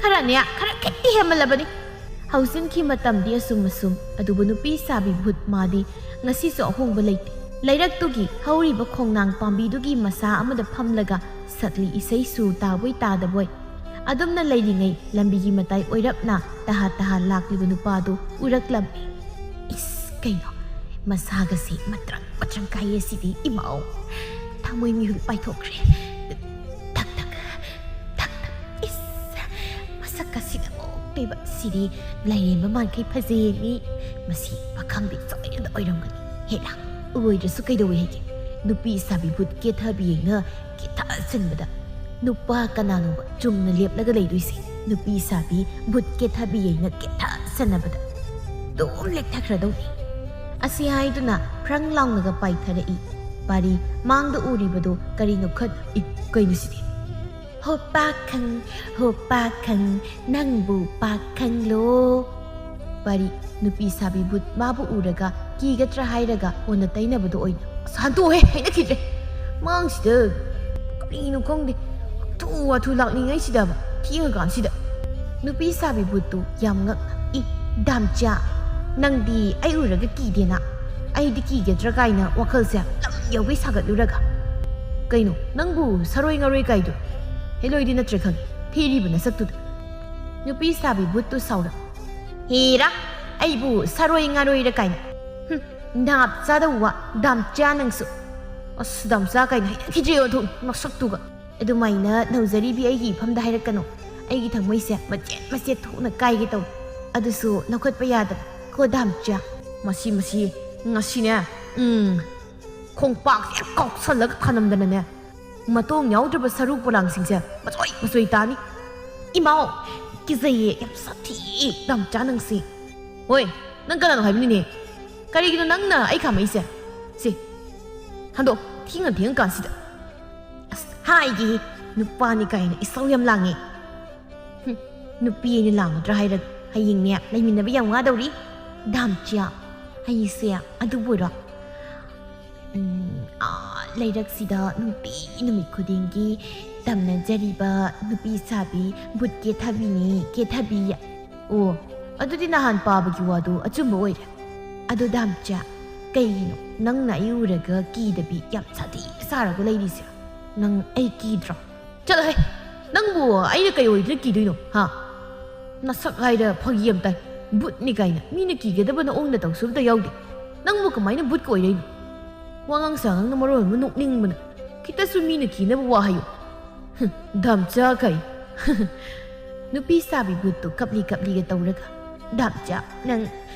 ꯈꯔꯅꯦ, ꯈꯔ ꯈꯤꯠꯇꯤ ꯍꯦꯟꯃꯜꯂꯕꯅꯤ꯫ ꯍꯧꯖꯤꯟꯈꯤ ꯃꯇꯝꯗꯤ ꯑꯁꯨꯝ ꯑꯁꯨꯝ, ꯑꯗꯨꯕꯨ ꯅꯨꯄꯤ ꯁꯥꯕꯤ ꯚꯨꯠ ꯃꯥꯗꯤ ꯉꯁꯤꯁꯨ ꯑꯍꯣꯡꯕ ꯂꯩꯇꯦ꯫ ꯂꯩꯔꯛꯇꯨꯒꯤ ꯍꯧꯔꯤꯕ ꯈꯣꯡꯅꯥꯡ ꯄꯥꯝꯕꯤꯗꯨꯒꯤ ꯃꯁꯥ ꯑꯃꯗ ꯐꯝꯂꯒ ꯁꯛꯂꯤ ꯏꯁꯩ ꯁꯨꯔ ꯇꯥꯕꯣꯏ ꯇꯥꯗꯕꯣꯏ꯫ ꯑꯗꯨꯝꯅ ꯂꯩꯔꯤꯉꯩ ꯂꯝꯕꯤꯒꯤ ꯃꯇꯥꯏ ꯑꯣꯏꯔꯞꯅ ꯇꯍꯥ ꯇꯍꯥ ꯂꯥꯛꯂꯤꯕ ꯅꯨꯄꯥꯗꯨ ꯎꯔꯛꯂꯝꯃꯤ꯫ ꯏꯁ, ꯀꯩꯅꯣ? ꯃꯁꯥꯒꯁꯦ ꯃꯇ꯭ꯔꯪ ꯃꯇ꯭ꯔꯪ ꯀꯥꯏꯌꯦ ꯁꯤꯗꯤ, ꯏꯃꯥꯎ! ꯊꯃꯣꯏ ꯃꯤꯍꯨꯜ ꯄꯥꯏꯊꯣꯛꯈ꯭ꯔꯦ꯫ ꯊꯛ ꯊꯛ, ꯊꯛ ꯊꯛ꯫ ꯏꯁ, ꯃꯁꯛ ꯑꯁꯤꯗ ꯑꯣꯛꯇꯣꯏꯕ ꯁꯤꯗꯤ ꯂꯥꯏꯔꯦꯝꯕ ꯃꯥꯟꯈꯩ ꯐꯖꯩꯌꯦ ꯃꯤ꯫ ꯃꯁꯤ ꯄꯥꯈꯪꯗꯤ ꯁꯣꯏꯗꯅ ꯑꯣꯏꯔꯝꯒꯅꯤ꯫ ꯍꯦꯔꯥ, ꯑꯣꯏꯗ꯭ꯔꯁꯨ ꯀꯩꯗꯧꯋꯦ ꯍꯥꯏꯒꯦ? ꯅꯨꯄꯤ ꯁꯥꯕꯤ ꯚꯨꯠ ꯀꯦꯊꯕꯤ ꯍꯥꯏꯅ ꯀꯦꯊꯁꯟꯕꯗ ꯅꯨꯄꯥ ꯀꯅꯥꯅꯣꯕ ꯆꯨꯝꯅ ꯂꯦꯞꯂꯒ ꯂꯩꯗꯣꯏꯁꯦ? ꯅꯨꯄꯤ ꯁꯥꯕꯤ ꯚꯨꯠ ꯀꯦꯊꯕꯤ ꯍꯥꯏꯅ ꯀꯦꯊꯁꯟꯅꯕꯗ ꯑꯗꯨꯝ ꯂꯦꯛꯊꯈ꯭ꯔꯗꯧꯅꯤ꯫ ꯑꯁꯤ ꯍꯥꯏꯗꯨꯅ ꯐ꯭ꯔꯪ ꯂꯥꯎꯅꯒ ꯄꯥꯏꯊꯔꯛꯏ꯫ ꯄꯥꯔꯤ ꯃꯥꯡꯗ ꯎꯔꯤꯕꯗꯨ ꯀꯔꯤꯅꯣ ꯈꯟ-, ꯏ, ꯀꯩꯅꯣ ꯁꯤꯗꯤ? ꯍꯣ ꯄꯥꯈꯪ, ꯍꯣ ꯄꯥꯈꯪ, ꯅꯪꯕꯨ ꯄꯥꯈꯪꯂꯣ? ꯄꯥꯔꯤ, ꯅꯨꯄꯤ ꯁꯥꯕꯤ ꯕꯨꯠ ꯃꯥꯕꯨ ꯎꯔꯒ ꯀꯤꯒꯗ꯭ꯔꯥ ꯍꯥꯏꯔꯒ ꯑꯣꯟꯅ ꯇꯩꯅꯕꯗꯣ ꯑꯣꯏꯅ꯫ ꯑꯁ, ꯍꯟꯇꯣꯛꯑꯣꯍꯦ, ꯍꯩꯅꯈꯤꯗ꯭ꯔꯦ꯫ ꯃꯥꯡꯁꯤꯗ ꯀꯔꯤꯅꯣ ꯈꯪꯗꯦ, ꯍꯥꯊꯨ ꯍꯥꯊꯨ ꯂꯥꯛꯅꯤꯡꯉꯩꯁꯤꯗꯕ, ꯊꯦꯡꯉꯀꯥꯟꯁꯤꯗ꯫ ꯅꯨꯄꯤ ꯁꯥꯕꯤ ꯕꯨꯠꯇꯨ ꯌꯥꯝ ꯉꯛꯅ, "ꯏ, ꯗꯥꯝꯆꯥ, ꯅꯪꯗꯤ ꯑꯩ ꯎꯔꯒ ꯀꯤꯗꯦꯅ? ꯑꯩꯗꯤ ꯀꯤꯒꯗ꯭ꯔꯥ ꯀꯥꯏꯅ ꯋꯥꯈꯜꯁꯦ ꯂꯝ ꯌꯧꯒꯩ ꯁꯥꯒꯠꯂꯨꯔꯒ꯫ ꯀꯩꯅꯣ, ꯅꯪꯕꯨ ꯁꯥꯔꯣꯏ ꯉꯥꯔꯣꯏ ꯀꯥꯏꯗꯣ? ꯍꯦꯂꯣꯏꯗꯤ ꯅꯠꯇ꯭ꯔꯦ ꯈꯪꯉꯦ, ꯊꯤꯔꯤꯕ ꯅꯁꯛꯇꯨꯗ"꯫ ꯅꯨꯄꯤ ꯁꯥꯕꯤ ꯕꯨꯠꯇꯨ ꯁꯥꯎꯔ, "ꯍꯦꯔꯥ, ꯑꯩꯕꯨ ꯁꯥꯔꯣꯏ ꯉꯥꯔꯣꯏꯔ ꯀꯥꯏꯅ꯫ ꯍꯨꯝ, ꯅꯥꯞ ꯆꯥꯗꯧꯕ ꯗꯥꯝꯆꯥ ꯅꯪꯁꯨ꯫ ꯑꯁ, ꯗꯥꯝꯆꯥ ꯀꯥꯏꯅ ꯍꯩꯅꯈꯤꯗ꯭ꯔꯦ ꯑꯣꯟꯊꯣꯛ ꯅꯁꯛꯇꯨꯒ꯫ ꯑꯗꯨꯃꯥꯏꯅ ꯅꯧꯖꯔꯤꯕꯤ ꯑꯩꯒꯤ ꯏꯐꯝꯗ ꯍꯥꯏꯔꯛꯀꯅꯨ꯫ ꯑꯩꯒꯤ ꯊꯃꯣꯏꯁꯦ ꯃꯆꯦꯠ ꯃꯆꯦꯠ ꯊꯣꯛꯅ ꯀꯥꯏꯒꯦ ꯇꯧꯏ꯫ ꯑꯗꯨꯁꯨ ꯂꯧꯈꯠꯄ ꯌꯥꯗꯕ ꯀꯣ ꯗꯥꯝꯆꯥ꯫ ꯃꯁꯤ, ꯃꯁꯤ, ꯉꯁꯤꯅꯦ, ꯎꯝ, ꯈꯣꯡꯄꯥꯛꯁꯦ ꯀꯥꯎꯁꯜꯂꯒ ꯊꯅꯝꯗꯅꯅꯦ, ꯃꯇꯣꯡ ꯌꯥꯎꯗ꯭ꯔꯕ ꯁꯔꯨ ꯄꯣꯂꯥꯡꯁꯤꯡꯁꯦ ꯃꯆꯣꯏ ꯃꯆꯣꯏ ꯇꯥꯅꯤ꯫ ꯏꯃꯥꯎ, ꯀꯤꯖꯩꯌꯦ, ꯌꯥꯝ ꯁꯥꯊꯤ ꯗꯥꯝꯆꯥ ꯅꯪꯁꯤ꯫ ꯍꯣꯏ, ꯅꯪ ꯀꯅꯥꯅꯣ ꯍꯥꯏꯕꯅꯤꯅꯦ? ꯀꯔꯤꯒꯤꯅꯣ ꯅꯪꯅ ꯑꯩ ꯈꯥꯝꯃꯛꯏꯁꯦ? ꯁꯤ, ꯍꯟꯗꯣꯛ, ꯊꯦꯡꯅ ꯊꯦꯡꯉꯀꯥꯟꯁꯤꯗ꯫ ꯑꯁ, ꯍꯥꯏꯒꯦ, ꯅꯨꯄꯥꯅꯤ ꯀꯥꯏꯅ ꯏꯁꯧ ꯌꯥꯝ ꯂꯥꯡꯉꯦ꯫ ꯍꯨꯝ, ꯅꯨꯄꯤ ꯑꯩꯅ ꯂꯥꯡꯒꯗ꯭ꯔꯥ ꯍꯥꯏꯔꯒ ꯍꯌꯦꯡꯅꯦ ꯂꯩꯃꯤꯟꯅꯕ ꯌꯥꯝ ꯋꯥꯗꯧꯔꯤ꯫ ꯗꯥꯝꯆꯥ, ꯑꯩꯁꯦ ꯑꯗꯨꯕꯨꯔꯣ? ꯎꯝ, ꯑꯥ, ꯂꯩꯔꯛꯁꯤꯗ ꯅꯨꯡꯇꯤ ꯅꯨꯃꯤꯠ ꯈꯨꯗꯤꯡꯒꯤ ꯇꯝꯅꯖꯔꯤꯕ ꯅꯨꯄꯤ ꯁꯥꯕꯤ ꯕꯨꯠ ꯀꯦꯊꯕꯤꯅꯤ, ꯀꯦꯊꯕꯤ꯫ ꯑꯣ, ꯑꯗꯨꯗꯤ ꯅꯍꯥꯟ ꯄꯥꯕꯒꯤ ꯋꯥꯗꯣ ꯑꯆꯨꯝꯕ ꯑꯣꯏꯔꯦ꯫ ꯑꯗꯣ ꯗꯥꯝꯆꯥ, ꯀꯩꯒꯤꯅꯣ ꯅꯪꯅ ꯑꯩ ꯎꯔꯒ ꯀꯤꯗꯕꯤ ꯌꯥꯝ ꯁꯥꯊꯤ ꯁꯥꯔꯒ ꯂꯩꯔꯤꯁꯦ? ꯅꯪ ꯑꯩ ꯀꯤꯗ꯭ꯔꯣ? ꯆꯠꯂꯣꯍꯦ! ꯅꯪꯕꯨ ꯑꯩꯅ ꯀꯩ ꯑꯣꯏꯗꯅ ꯀꯤꯗꯣꯏꯅꯣ, ꯍꯥ? ꯅꯁꯛ ꯍꯥꯏꯔ ꯐꯥꯒꯤ ꯌꯥꯝ ꯇꯥꯏ꯫ ꯕꯨꯠꯅꯤ ꯀꯥꯏꯅ ꯃꯤꯅ ꯀꯤꯒꯗꯕ ꯅꯑꯣꯡ ꯅꯇꯧꯁꯨ ꯑꯝꯇ ꯌꯥꯎꯗꯦ꯫ ꯅꯪꯕꯨ ꯀꯃꯥꯏꯅ ꯕꯨꯠꯀ ꯑꯣꯏꯔꯛꯏꯅꯣ? ꯋꯥꯉꯥꯡ ꯁꯉꯥꯡꯅ ꯃꯔꯣꯜ ꯑꯃ ꯅꯣꯛꯅꯤꯡꯕꯅ꯫ ꯈꯤꯇꯁꯨ ꯃꯤꯅ ꯀꯤꯅꯕ ꯋꯥ ꯍꯥꯏꯌꯨ꯫ ꯍꯨꯝ, ꯗꯥꯝꯆꯥ ꯀꯥꯏ꯫ ꯅꯨꯄꯤ ꯁꯥꯕꯤ ꯕꯨꯠꯇꯨ ꯀꯞꯂꯤ ꯀꯞꯂꯤꯒ ꯇꯧꯔꯒ, "ꯗꯥꯝꯆꯥ, ꯅꯪ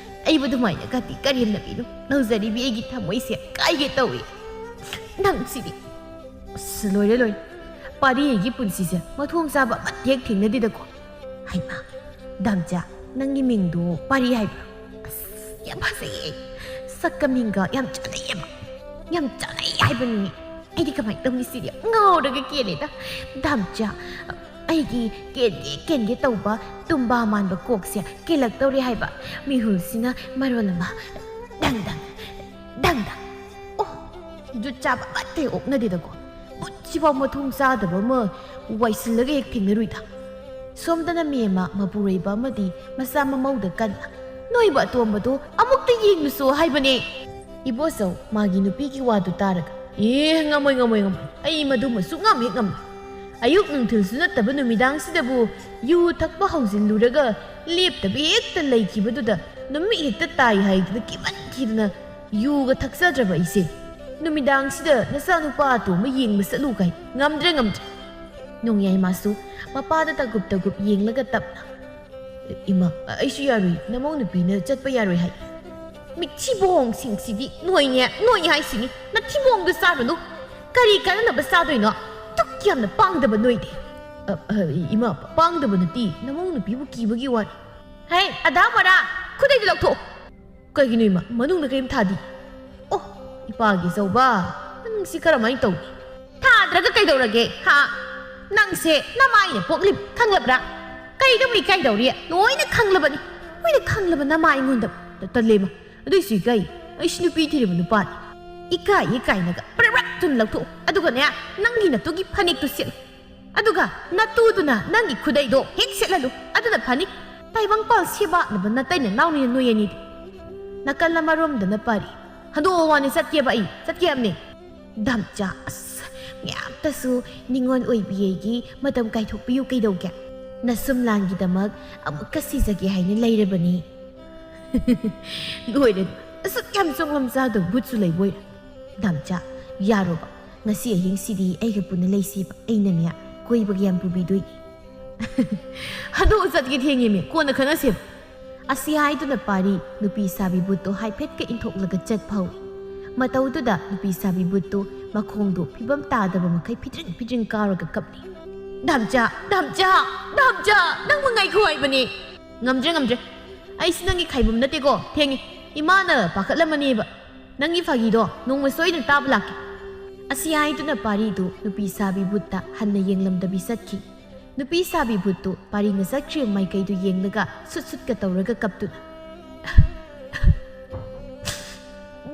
ꯑꯩꯕꯨ ꯑꯗꯨꯃꯥꯏꯅ ꯀꯥꯇꯤ ꯀꯔꯦꯝꯅꯕꯤꯅꯨ꯫ ꯅꯧꯖꯔꯤꯕꯤ ꯑꯩꯒꯤ ꯊꯃꯣꯏꯁꯦ ꯀꯥꯏꯒꯦ ꯇꯧꯏ꯫ ꯅꯪ ꯁꯤꯗꯤ"꯫ ꯑꯁ, ꯂꯣꯏꯔꯦ, ꯂꯣꯏꯔꯦ꯫ ꯄꯥꯔꯤ ꯑꯩꯒꯤ ꯄꯨꯟꯁꯤꯁꯦ ꯃꯊꯣꯡ ꯆꯥꯕ ꯑꯃꯠꯇ ꯍꯦꯛ ꯊꯦꯡꯅꯗꯦꯗꯀꯣ꯫ ꯍꯩꯃꯥ, ꯗꯥꯝꯆꯥ, ꯅꯪꯒꯤ ꯃꯤꯡꯗꯣ ꯄꯥꯔꯤ ꯍꯥꯏꯕ꯭ꯔꯥ? ꯑꯁ, ꯌꯥꯝ ꯐꯖꯩꯌꯦ꯫ ꯁꯛꯀ ꯃꯤꯡꯒ ꯌꯥꯝ ꯆꯥꯟꯅꯩꯌꯦꯕ꯫ ꯌꯥꯝ ꯆꯥꯟꯅꯩ ꯍꯥꯏꯕꯅꯤ꯫ ꯑꯩꯗꯤ ꯀꯃꯥꯏꯅ ꯇꯧꯅꯤ ꯁꯤꯗꯤ? ꯉꯥꯎꯔꯒ ꯀꯦꯜꯂꯦꯗ꯫ ꯗꯥꯝꯆꯥ, ꯑꯩꯒꯤ ꯀꯦꯟꯒꯦ ꯀꯦꯟꯒꯦ ꯇꯧꯕ ꯇꯨꯝꯕꯥ ꯃꯥꯟꯕ ꯀꯣꯛꯁꯦ ꯀꯦꯜꯂꯛꯇꯧꯔꯦ ꯍꯥꯏꯕ꯫ ꯃꯤꯍꯨꯜꯁꯤꯅ ꯃꯔꯣꯜ ꯑꯃ ꯗꯪ ꯗꯪ, ꯗꯪ ꯗꯪ꯫ ꯑꯣ, ꯖꯨꯠ ꯆꯥꯕ ꯑꯃꯠꯇ ꯍꯦꯛ ꯑꯣꯛꯅꯗꯦꯗꯀꯣ꯫ ꯕꯨꯠꯁꯤꯐꯥꯎ ꯃꯊꯣꯡ ꯆꯥꯗꯕ ꯑꯃ ꯋꯥꯏꯁꯤꯜꯂꯒ ꯍꯦꯛ ꯊꯦꯡꯅꯔꯨꯏꯗ꯫ ꯁꯣꯝꯗꯅ ꯃꯦꯝꯃ ꯃꯄꯨꯔꯣꯏꯕ ꯑꯃꯗꯤ ꯃꯆꯥ ꯃꯃꯧꯗ ꯀꯟꯅ, "ꯅꯣꯏꯕ ꯑꯇꯣꯝꯕꯗꯣ ꯑꯃꯨꯛꯇ ꯌꯦꯡꯂꯨꯁꯣ ꯍꯥꯏꯕꯅꯦ꯫" ꯏꯕꯣꯆꯧ ꯃꯥꯒꯤ ꯅꯨꯄꯤꯒꯤ ꯋꯥꯗꯨ ꯇꯥꯔꯒ, "ꯑꯦ, ꯉꯝꯃꯣꯏ, ꯉꯝꯃꯣꯏ, ꯉꯝꯃꯣꯏ꯫ ꯑꯩ ꯃꯗꯨꯃ ꯁꯨꯛꯉꯝ ꯍꯦꯛ ꯉꯝꯃꯣꯏ꯫ ꯑꯌꯨꯛ ꯅꯨꯡꯊꯤꯜꯁꯨ ꯅꯠꯇꯕ ꯅꯨꯃꯤꯗꯥꯡꯁꯤꯗꯕꯨ ꯌꯨ ꯊꯛꯄ ꯍꯧꯖꯤꯜꯂꯨꯔꯒ ꯂꯦꯞꯇꯕꯤ ꯍꯦꯛꯇ ꯂꯩꯈꯤꯕꯗꯨꯗ ꯅꯨꯃꯤꯠ ꯍꯦꯛꯇ ꯇꯥꯏ ꯍꯥꯏꯗꯅ ꯀꯤꯃꯟꯈꯤꯗꯅ ꯌꯨꯒ ꯊꯛꯆꯗ꯭ꯔꯕ ꯑꯩꯁꯦ꯫ ꯅꯨꯃꯤꯗꯥꯡꯁꯤꯗ ꯅꯆꯥꯅꯨꯄꯥ ꯑꯇꯣꯝꯕ ꯌꯦꯡꯕ ꯆꯠꯂꯨ ꯀꯥꯏ꯫ ꯉꯝꯗ꯭ꯔꯦ, ꯉꯝꯗ꯭ꯔꯦ꯫" ꯅꯣꯡꯌꯥꯏ ꯃꯥꯁꯨ ꯃꯄꯥꯗ ꯇꯒꯨꯞ ꯇꯒꯨꯞ ꯌꯦꯡꯂꯒ ꯇꯞꯅ, "ꯏꯃꯥ, ꯑꯩꯁꯨ ꯌꯥꯔꯣꯏ, ꯅꯃꯧ ꯅꯨꯄꯤꯅ ꯆꯠꯄ ꯌꯥꯔꯣꯏ ꯍꯥꯏ꯫" "ꯃꯤꯊꯤꯕꯣꯡꯁꯤꯡꯁꯤꯗꯤ ꯅꯣꯏꯅꯦ, ꯅꯣꯏ ꯍꯥꯏꯁꯤꯅꯤ, ꯅꯊꯤꯕꯣꯡꯗꯨ ꯆꯥꯔꯨꯅꯨ꯫ ꯀꯔꯤ ꯀꯥꯟꯅꯅꯕ ꯆꯥꯗꯣꯏꯅꯣ? ꯗꯨꯛ ꯌꯥꯝꯅ ꯄꯥꯡꯗꯕ ꯅꯣꯏꯗꯤ꯫" "ꯑ, ꯑ, ꯏꯃꯥ, ꯄꯥꯡꯗꯕ ꯅꯠꯇꯦ, ꯅꯃꯧ ꯅꯨꯄꯤꯕꯨ ꯀꯤꯕꯒꯤ ꯋꯥꯅꯤ꯫" "ꯍꯦ, ꯑꯗꯥ ꯃꯣꯔꯥ, ꯈꯨꯗꯩꯗꯨ ꯂꯧꯊꯣꯛꯑꯣ꯫" "ꯀꯩꯒꯤꯅꯣ ꯏꯃꯥ? ꯃꯅꯨꯡꯗ ꯀꯔꯤꯝ ꯊꯥꯗꯤ꯫" "ꯑꯣ, ꯏꯄꯥꯒꯤ ꯑꯆꯧꯕ, ꯅꯪꯁꯤ ꯀꯔꯝꯍꯥꯏꯅ ꯇꯧꯅꯤ?" "ꯊꯥꯗ꯭ꯔꯒ ꯀꯩꯗꯧꯔꯒꯦ, ꯍꯥ? ꯅꯪꯁꯦ ꯅꯃꯥꯏꯅ ꯄꯣꯛꯂꯤꯕ ꯈꯪꯂꯕ꯭ꯔꯥ? ꯀꯩꯗꯧꯕ ꯏꯀꯥꯏꯗꯧꯔꯤ? ꯂꯣꯏꯅ ꯈꯪꯂꯕꯅꯤ꯫ ꯂꯣꯏꯅ ꯈꯪꯂꯕ ꯅꯃꯥꯏ ꯑꯩꯉꯣꯟꯗ꯫ ꯇꯜꯂꯦꯃ꯫ ꯑꯗꯨꯏꯁꯨ ꯏꯀꯥꯏ꯫ ꯑꯩꯁꯨ ꯅꯨꯄꯤ ꯊꯤꯔꯕ ꯅꯨꯄꯥꯅꯤ꯫ ꯏꯀꯥꯏ, ꯏꯀꯥꯏꯅꯒ ꯄ꯭ꯔꯛ ꯄ꯭ꯔꯛ ꯊꯨꯅ ꯂꯧꯊꯣꯛꯎ꯫ ꯑꯗꯨꯒꯅꯦ, ꯅꯪꯒꯤ ꯅꯇꯨꯒꯤ ꯐꯅꯦꯛꯇꯨ ꯁꯦꯠꯂꯨ꯫ ꯑꯗꯨꯒ ꯅꯇꯨꯗꯨꯅ ꯅꯪꯒꯤ ꯈꯨꯗꯩꯗꯣ ꯍꯦꯛ ꯁꯦꯠꯍꯜꯂꯨ꯫ ꯑꯗꯨꯅ ꯐꯅꯤ꯫ ꯇꯥꯏꯕꯪꯄꯥꯜ ꯁꯦꯕꯥꯠꯅꯕ ꯅꯇꯩꯅ ꯅꯥꯎꯅꯤꯅ ꯅꯣꯏ ꯑꯅꯤꯗꯤ꯫ ꯅꯥꯀꯜ ꯑꯃꯔꯣꯝꯗꯅ ꯄꯥꯔꯤ꯫ ꯍꯟꯗꯣꯛꯑꯣ ꯋꯥꯅꯤ, ꯆꯠꯀꯦꯕ ꯑꯩ, ꯆꯠꯀꯦ ꯍꯥꯏꯕꯅꯦ꯫ ꯗꯥꯝꯆꯥ, ꯑꯁ, ꯃꯌꯥꯝꯇꯁꯨ ꯅꯤꯉꯣꯜ ꯑꯣꯏꯕꯤꯌꯦꯒꯤ ꯃꯇꯝ ꯀꯥꯏꯊꯣꯛꯄꯤꯌꯨ ꯀꯩꯗꯧꯒꯦ? ꯅꯁꯨꯝꯂꯥꯟꯒꯤꯗꯃꯛ ꯑꯃꯨꯛꯀ ꯁꯤꯖꯒꯦ ꯍꯥꯏꯅ ꯂꯩꯔꯕꯅꯤ꯫ ꯂꯣꯏꯔꯦ, ꯑꯁꯨꯛ ꯌꯥꯝ ꯆꯣꯡꯂꯝ ꯆꯥꯗꯕ ꯕꯨꯠꯁꯨ ꯂꯩꯕ ꯑꯣꯏꯔꯦ꯫ ꯗꯥꯝꯆꯥ, ꯌꯥꯔꯣꯕ, ꯉꯁꯤ ꯑꯍꯤꯡꯁꯤꯗꯤ ꯑꯩꯒ ꯄꯨꯟꯅ ꯂꯩꯁꯦꯕ, ꯑꯩꯅꯅꯦ ꯀꯣꯏꯕꯒ ꯌꯥꯝ ꯄꯨꯕꯤꯗꯣꯏꯅꯤ꯫ ꯍꯟꯗꯣꯛꯑ ꯆꯠꯀꯦ ꯊꯦꯡꯉꯦꯃꯤ, ꯀꯣꯟꯅ ꯈꯟꯅꯁꯦꯕ꯫ ꯑꯁꯤ ꯍꯥꯏꯗꯨꯅ ꯄꯥꯔꯤ ꯅꯨꯄꯤ ꯁꯥꯕꯤ ꯕꯨꯠꯇꯣ ꯍꯥꯏꯐꯦꯠꯀ ꯏꯟꯊꯣꯛꯂꯒ ꯆꯠꯄ ꯍꯧꯏ꯫ ꯃꯇꯧꯗꯨꯗ ꯅꯨꯄꯤ ꯁꯥꯕꯤ ꯕꯨꯠꯇꯣ ꯃꯈꯣꯡꯗꯣ ꯐꯤꯕꯝ ꯇꯥꯗꯕ ꯃꯈꯩ ꯐꯤꯗ꯭ꯔꯤꯡ ꯐꯤꯗ꯭ꯔꯤꯡ ꯀꯥꯎꯔꯒ ꯀꯞꯂꯤ꯫ "ꯗꯥꯝꯆꯥ, ꯗꯥꯝꯆꯥ, ꯗꯥꯝꯆꯥ, ꯅꯪꯕꯨ ꯉꯥꯏꯈꯣ ꯍꯥꯏꯕꯅꯦ꯫" "ꯉꯝꯗ꯭ꯔꯦ, ꯉꯝꯗ꯭ꯔꯦ꯫ ꯑꯩꯁꯤ ꯅꯪꯒꯤ ꯈꯥꯏꯕꯝ ꯅꯠꯇꯦꯀꯣ, ꯊꯦꯡꯉꯦ꯫ ꯏꯃꯥꯅ ꯄꯥꯈꯠꯂꯝꯃꯅꯦꯕ꯫ ꯅꯪꯒꯤ ꯐꯥꯒꯤꯗꯣ ꯅꯣꯡꯃ ꯁꯣꯏꯗꯅ ꯇꯥꯕ ꯂꯥꯛꯀꯦ꯫" ꯑꯁꯤ ꯍꯥꯏꯗꯨꯅ ꯄꯥꯔꯤꯗꯨ ꯅꯨꯄꯤ ꯁꯥꯕꯤ ꯕꯨꯠꯇ ꯍꯟꯅ ꯌꯦꯡꯂꯝꯗꯕꯤ ꯆꯠꯈꯤ꯫ ꯅꯨꯄꯤ ꯁꯥꯕꯤ ꯕꯨꯠꯇꯨ ꯄꯥꯔꯤꯅ ꯆꯠꯈ꯭ꯔꯤꯕ ꯃꯥꯏꯀꯩꯗꯨ ꯌꯦꯡꯂꯒ ꯁꯨꯠ ꯁꯨꯠꯀ ꯇꯧꯔꯒ ꯀꯞꯇꯨꯅ,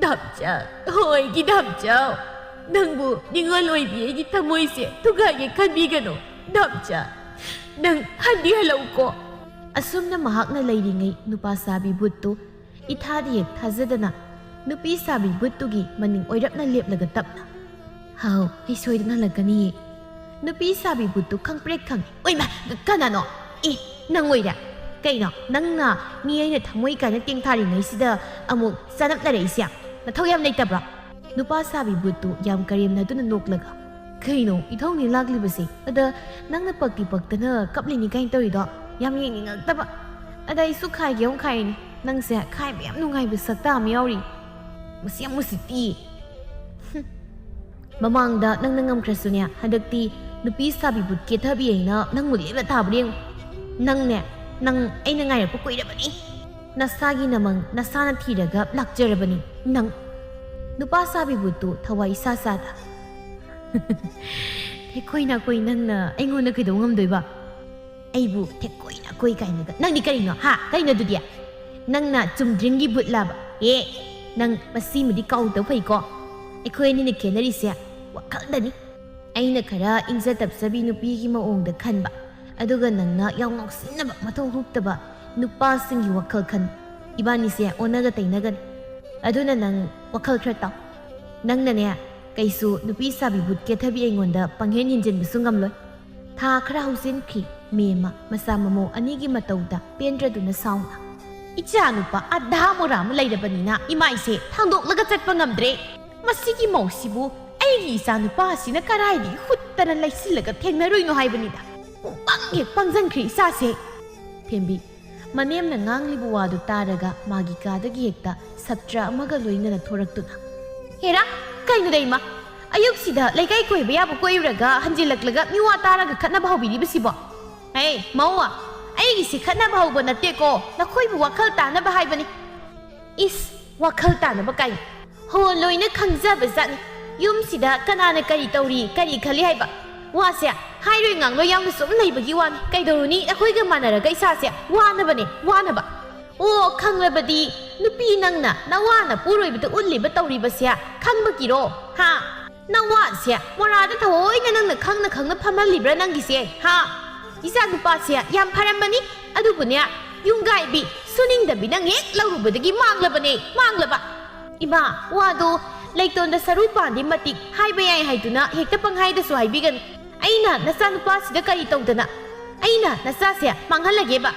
"ꯗꯥꯝꯆꯥ, ꯍꯣꯏꯒꯤ ꯗꯥꯝꯆꯥ, ꯅꯪꯕꯨ ꯅꯤꯡꯉꯣꯜ ꯑꯣꯏꯕꯤ ꯑꯩꯒꯤ ꯊꯃꯣꯏꯁꯦ ꯊꯨꯒꯥꯏꯒꯦ ꯈꯟꯕꯤꯒꯅꯨ꯫ ꯗꯥꯝꯆꯥ, ꯅꯪ ꯍꯟꯗꯤ ꯍꯜꯂꯛꯎꯀꯣ꯫" ꯑꯁꯨꯝꯅ ꯃꯍꯥꯛꯅ ꯂꯩꯔꯤꯉꯩ ꯅꯨꯄꯥ ꯁꯥꯕꯤ ꯕꯨꯠꯇꯨ ꯏꯊꯥꯗꯤ ꯍꯦꯛ ꯊꯥꯖꯗꯅ ꯅꯨꯄꯤ ꯁꯥꯕꯤ ꯕꯨꯠꯇꯨꯒꯤ ꯃꯅꯤꯡ ꯑꯣꯏꯔꯞꯅ ꯂꯦꯞꯂꯒ ꯇꯞꯅ, "ꯍꯥꯎ, ꯑꯩ ꯁꯣꯏꯗꯅ ꯍꯜꯂꯛꯀꯅꯤꯌꯦ꯫" ꯅꯨꯄꯤ ꯁꯥꯕꯤ ꯕꯨꯠꯇꯨ ꯈꯪꯄ꯭ꯔꯦꯛ ꯈꯪꯉꯤ꯫ "ꯑꯣꯏꯃ, ꯀꯅꯥꯅꯣ? ꯑꯦ, ꯅꯪ ꯑꯣꯏꯔꯦ? ꯀꯩꯅꯣ, ꯅꯪꯅ ꯃꯤ ꯑꯩꯅ ꯊꯃꯣꯏ ꯀꯥꯏꯅ ꯇꯦꯡꯊꯥꯔꯤꯉꯩꯁꯤꯗ ꯑꯃꯨꯛ ꯆꯅꯞꯅꯔꯛꯏꯁꯦ? ꯅꯊꯧ ꯌꯥꯝ ꯂꯩꯇꯕ꯭ꯔꯣ?" ꯅꯨꯄꯥ ꯁꯥꯕꯤ ꯕꯨꯠꯇꯨ ꯌꯥꯝ ꯀꯔꯦꯝꯅꯗꯨꯅ ꯅꯣꯛꯂꯒ, "ꯀꯩꯅꯣ, ꯏꯊꯧꯅꯤ ꯂꯥꯛꯂꯤꯕꯁꯦ? ꯑꯗ ꯅꯪꯅ ꯄꯛꯇꯤ ꯄꯛꯇꯅ ꯀꯞꯂꯤꯅꯤ ꯀꯥꯏꯅ ꯇꯧꯔꯤꯗꯣ ꯌꯥꯝ ꯌꯦꯡꯅꯤꯡꯉꯛꯇꯕ꯫ ꯑꯗ ꯑꯩꯁꯨ ꯈꯥꯏꯒꯦ ꯑꯃꯨꯛ ꯈꯥꯏꯔꯤꯅꯤ꯫ ꯅꯪꯁꯦ ꯈꯥꯏꯕ ꯌꯥꯝ ꯅꯨꯡꯉꯥꯏꯕ ꯁꯛꯇ ꯑꯃ ꯌꯥꯎꯔꯤ꯫ ꯃꯁꯤ ꯌꯥꯝ ꯎꯁꯤꯠꯇꯤ꯫" ꯍꯨꯝ꯫ "ꯃꯃꯥꯡꯗ ꯅꯪꯅ ꯉꯝꯈ꯭ꯔꯁꯨꯅꯦ, ꯍꯟꯗꯛꯇꯤ ꯅꯨꯄꯤ ꯁꯥꯕꯤ ꯕꯨꯠ ꯀꯦꯊꯕꯤ ꯑꯩꯅ ꯅꯪꯕꯨ ꯂꯦꯞꯅ ꯊꯥꯕ꯭ꯔ ꯌꯦꯡꯉꯨ꯫ ꯅꯪꯅꯦ, ꯅꯪ ꯑꯩꯅ ꯉꯥꯏꯔꯛꯄ ꯀꯨꯏꯔꯕꯅꯤ꯫ ꯅꯁꯥꯒꯤ ꯅꯃꯪ ꯅꯁꯥꯅ ꯊꯤꯔꯒ ꯂꯥꯛꯆꯔꯕꯅꯤ ꯅꯪ꯫" ꯅꯨꯄꯥ ꯁꯥꯕꯤ ꯕꯨꯠꯇꯨ ꯊꯋꯥꯏ ꯏꯁꯥ ꯁꯥꯗ, "ꯊꯦꯛꯀꯣꯏ ꯅꯥꯀꯣꯏ ꯅꯪꯅ ꯑꯩꯉꯣꯟꯗ ꯀꯩꯗꯧ ꯉꯝꯗꯣꯏꯕ?" "ꯑꯩꯕꯨ ꯊꯦꯛꯀꯣꯏ ꯅꯥꯀꯣꯏ ꯀꯥꯏꯅꯒ꯫ ꯅꯪꯗꯤ ꯀꯔꯤꯅꯣ, ꯍꯥ? ꯀꯔꯤꯅꯣ ꯑꯗꯨꯗꯤ? ꯅꯪꯅ ꯆꯨꯝꯗ꯭ꯔꯤꯡꯒꯤ ꯕꯨꯠꯂꯥꯕ? ꯑꯦ, ꯅꯪ ꯃꯁꯤꯃꯗꯤ ꯀꯥꯎꯗꯕ ꯐꯩꯀꯣ꯫ ꯑꯩꯈꯣꯏ ꯑꯅꯤꯅ ꯈꯦꯠꯅꯔꯤꯁꯦ ꯋꯥꯈꯜꯗꯅꯤ꯫ ꯑꯩꯅ ꯈꯔ ꯏꯪꯖ ꯇꯞꯆꯕꯤ ꯅꯨꯄꯤꯒꯤ ꯃꯑꯣꯡꯗ ꯈꯟꯕ, ꯑꯗꯨꯒ ꯅꯪꯅ ꯌꯥꯝ ꯉꯥꯎꯁꯤꯟꯅꯕ, ꯃꯊꯧ ꯍꯨꯛꯇꯕ ꯅꯨꯄꯥꯁꯤꯡꯒꯤ ꯋꯥꯈꯜ ꯈꯟꯕ꯫ ꯏꯕꯥꯅꯤꯁꯦ ꯑꯣꯟꯅꯒ ꯇꯩꯅꯒꯅꯤ꯫ ꯑꯗꯨꯅ ꯅꯪ ꯋꯥꯈꯜ ꯈꯔ ꯇꯥꯎ꯫ ꯅꯪꯅꯅꯦ, ꯀꯩꯁꯨ ꯅꯨꯄꯤ ꯁꯥꯕꯤ ꯕꯨꯠ ꯀꯦꯊꯕꯤ ꯑꯩꯉꯣꯟꯗ ꯄꯪꯍꯦꯟ ꯍꯦꯟꯖꯤꯟꯕꯁꯨ ꯉꯝꯂꯣꯏ꯫" ꯊꯥ ꯈꯔ ꯍꯧꯖꯤꯟꯈꯤ꯫ ꯃꯦꯝꯃ ꯃꯆꯥ ꯃꯃꯧ ꯑꯅꯤꯒꯤ ꯃꯇꯧꯗ ꯄꯦꯟꯗ꯭ꯔꯗꯨꯅ ꯁꯥꯎꯅ, "ꯏꯆꯥ ꯅꯨꯄꯥ ꯑꯙꯥ ꯃꯣꯔꯥ ꯑꯃ ꯂꯩꯔꯕꯅꯤꯅ ꯏꯃꯥꯏꯁꯦ ꯊꯥꯡꯗꯣꯛꯂꯒ ꯆꯠꯄ ꯉꯝꯗ꯭ꯔꯦ꯫ ꯃꯁꯤꯒꯤ ꯃꯧꯁꯤꯕꯨ ꯑꯩꯒꯤ ꯏꯆꯥ ꯅꯨꯄꯥ ꯑꯁꯤꯅ ꯀꯔꯥꯏꯗꯒꯤ ꯍꯨꯠꯇꯅ ꯂꯩꯁꯤꯜꯂꯒ ꯊꯦꯡꯅꯔꯨꯏꯅꯣ ꯍꯥꯏꯕꯅꯤꯗ꯫ ꯄꯨꯡꯄꯪ ꯍꯦꯛ ꯄꯪꯖꯟꯈ꯭ꯔꯦ ꯏꯆꯥꯁꯦ꯫" ꯊꯦꯝꯕꯤ ꯃꯅꯦꯝꯅ ꯉꯥꯡꯂꯤꯕ ꯋꯥꯗꯨ ꯇꯥꯔꯒ ꯃꯥꯒꯤ ꯀꯥꯗꯒꯤ ꯍꯦꯛꯇ ꯁꯞꯇ꯭ꯔ ꯑꯃꯒ ꯂꯣꯏꯅꯅ ꯊꯣꯔꯛꯇꯨꯅ, "ꯍꯦꯔꯥ, ꯀꯩꯅꯣꯗ ꯏꯃꯥ? ꯑꯌꯨꯛꯁꯤꯗ ꯂꯩꯀꯥꯏ ꯀꯣꯏꯕ ꯌꯥꯕ ꯀꯣꯏꯔꯨꯔꯒ ꯍꯟꯖꯤꯜꯂꯛꯂꯒ ꯃꯤꯋꯥ ꯇꯥꯔꯒ ꯈꯠꯅꯕ ꯍꯧꯕꯤꯔꯤꯕꯁꯤꯕꯣ? ꯍꯦ, ꯃꯧ, ꯑꯩꯒꯤꯁꯤ ꯈꯠꯅꯕ ꯍꯧꯕ ꯅꯠꯇꯦꯀꯣ, ꯅꯈꯣꯏꯕꯨ ꯋꯥꯈꯜ ꯇꯥꯅꯕ ꯍꯥꯏꯕꯅꯤ꯫" "ꯏꯁ, ꯋꯥꯈꯜ ꯇꯥꯅꯕ ꯀꯥꯏꯅ꯫ ꯍꯣ, ꯂꯣꯏꯅ ꯈꯪꯖꯕ ꯖꯥꯠꯅꯤ꯫ ꯌꯨꯝꯁꯤꯗ ꯀꯅꯥꯅ ꯀꯔꯤ ꯇꯧꯔꯤ, ꯀꯔꯤ ꯈꯜꯂꯤ ꯍꯥꯏꯕ ꯋꯥꯁꯦ ꯍꯥꯏꯔꯣꯏ ꯉꯥꯡꯂꯣꯏ ꯌꯥꯎꯅ ꯁꯨꯝ ꯂꯩꯕꯒꯤ ꯋꯥꯅꯤ꯫ ꯀꯩꯗꯧꯔꯨꯅꯤ, ꯑꯩꯈꯣꯏꯒ ꯃꯥꯟꯅꯔꯒ ꯏꯁꯥꯁꯦ ꯋꯥꯅꯕꯅꯦ, ꯋꯥꯅꯕ꯫ ꯑꯣ, ꯈꯪꯂꯕꯗꯤ ꯅꯨꯄꯤ ꯅꯪꯅ ꯅꯋꯥꯅ ꯄꯨꯔꯣꯏꯕꯗ ꯎꯠꯂꯤꯕ ꯇꯧꯔꯤꯕꯁꯦ ꯈꯪꯕꯒꯤꯔꯣ? ꯍꯥ? ꯅꯋꯥꯁꯦ ꯃꯣꯔꯥꯗ ꯊꯑꯣꯏꯅ ꯅꯪꯅ ꯈꯪꯅ ꯈꯪꯅ ꯐꯝꯍꯜꯂꯤꯕ꯭ꯔꯥ ꯅꯪꯒꯤꯁꯦ? ꯍꯥ? ꯏꯆꯥ ꯅꯨꯄꯥꯁꯦ ꯌꯥꯝ ꯐꯔꯝꯕꯅꯤ, ꯑꯗꯨꯕꯨꯅꯦ, ꯌꯨꯝꯒꯥꯏꯕꯤ, ꯁꯨꯅꯤꯡꯗꯕꯤ ꯅꯪ ꯍꯦꯛ ꯂꯧꯔꯨꯕꯗꯒꯤ ꯃꯥꯡꯂꯕꯅꯦ, ꯃꯥꯡꯂꯕ꯫ ꯏꯃꯥ, ꯋꯥꯗꯣ ꯂꯩꯇꯣꯟꯗ ꯁꯔꯨ ꯄꯥꯟꯗꯤ ꯃꯇꯤꯛ ꯍꯥꯏꯕ ꯌꯥꯏ ꯍꯥꯏꯗꯨꯅ ꯍꯦꯛꯇ ꯄꯪꯍꯥꯏꯗꯁꯨ ꯍꯥꯏꯕꯤꯒꯅꯨ꯫ ꯑꯩꯅ ꯅꯆꯥꯅꯨꯄꯥꯁꯤꯗ ꯀꯔꯤ ꯇꯧꯗꯅ ꯑꯩꯅ ꯅꯆꯥꯁꯦ ꯃꯥꯡꯍꯜꯂꯒꯦꯕ?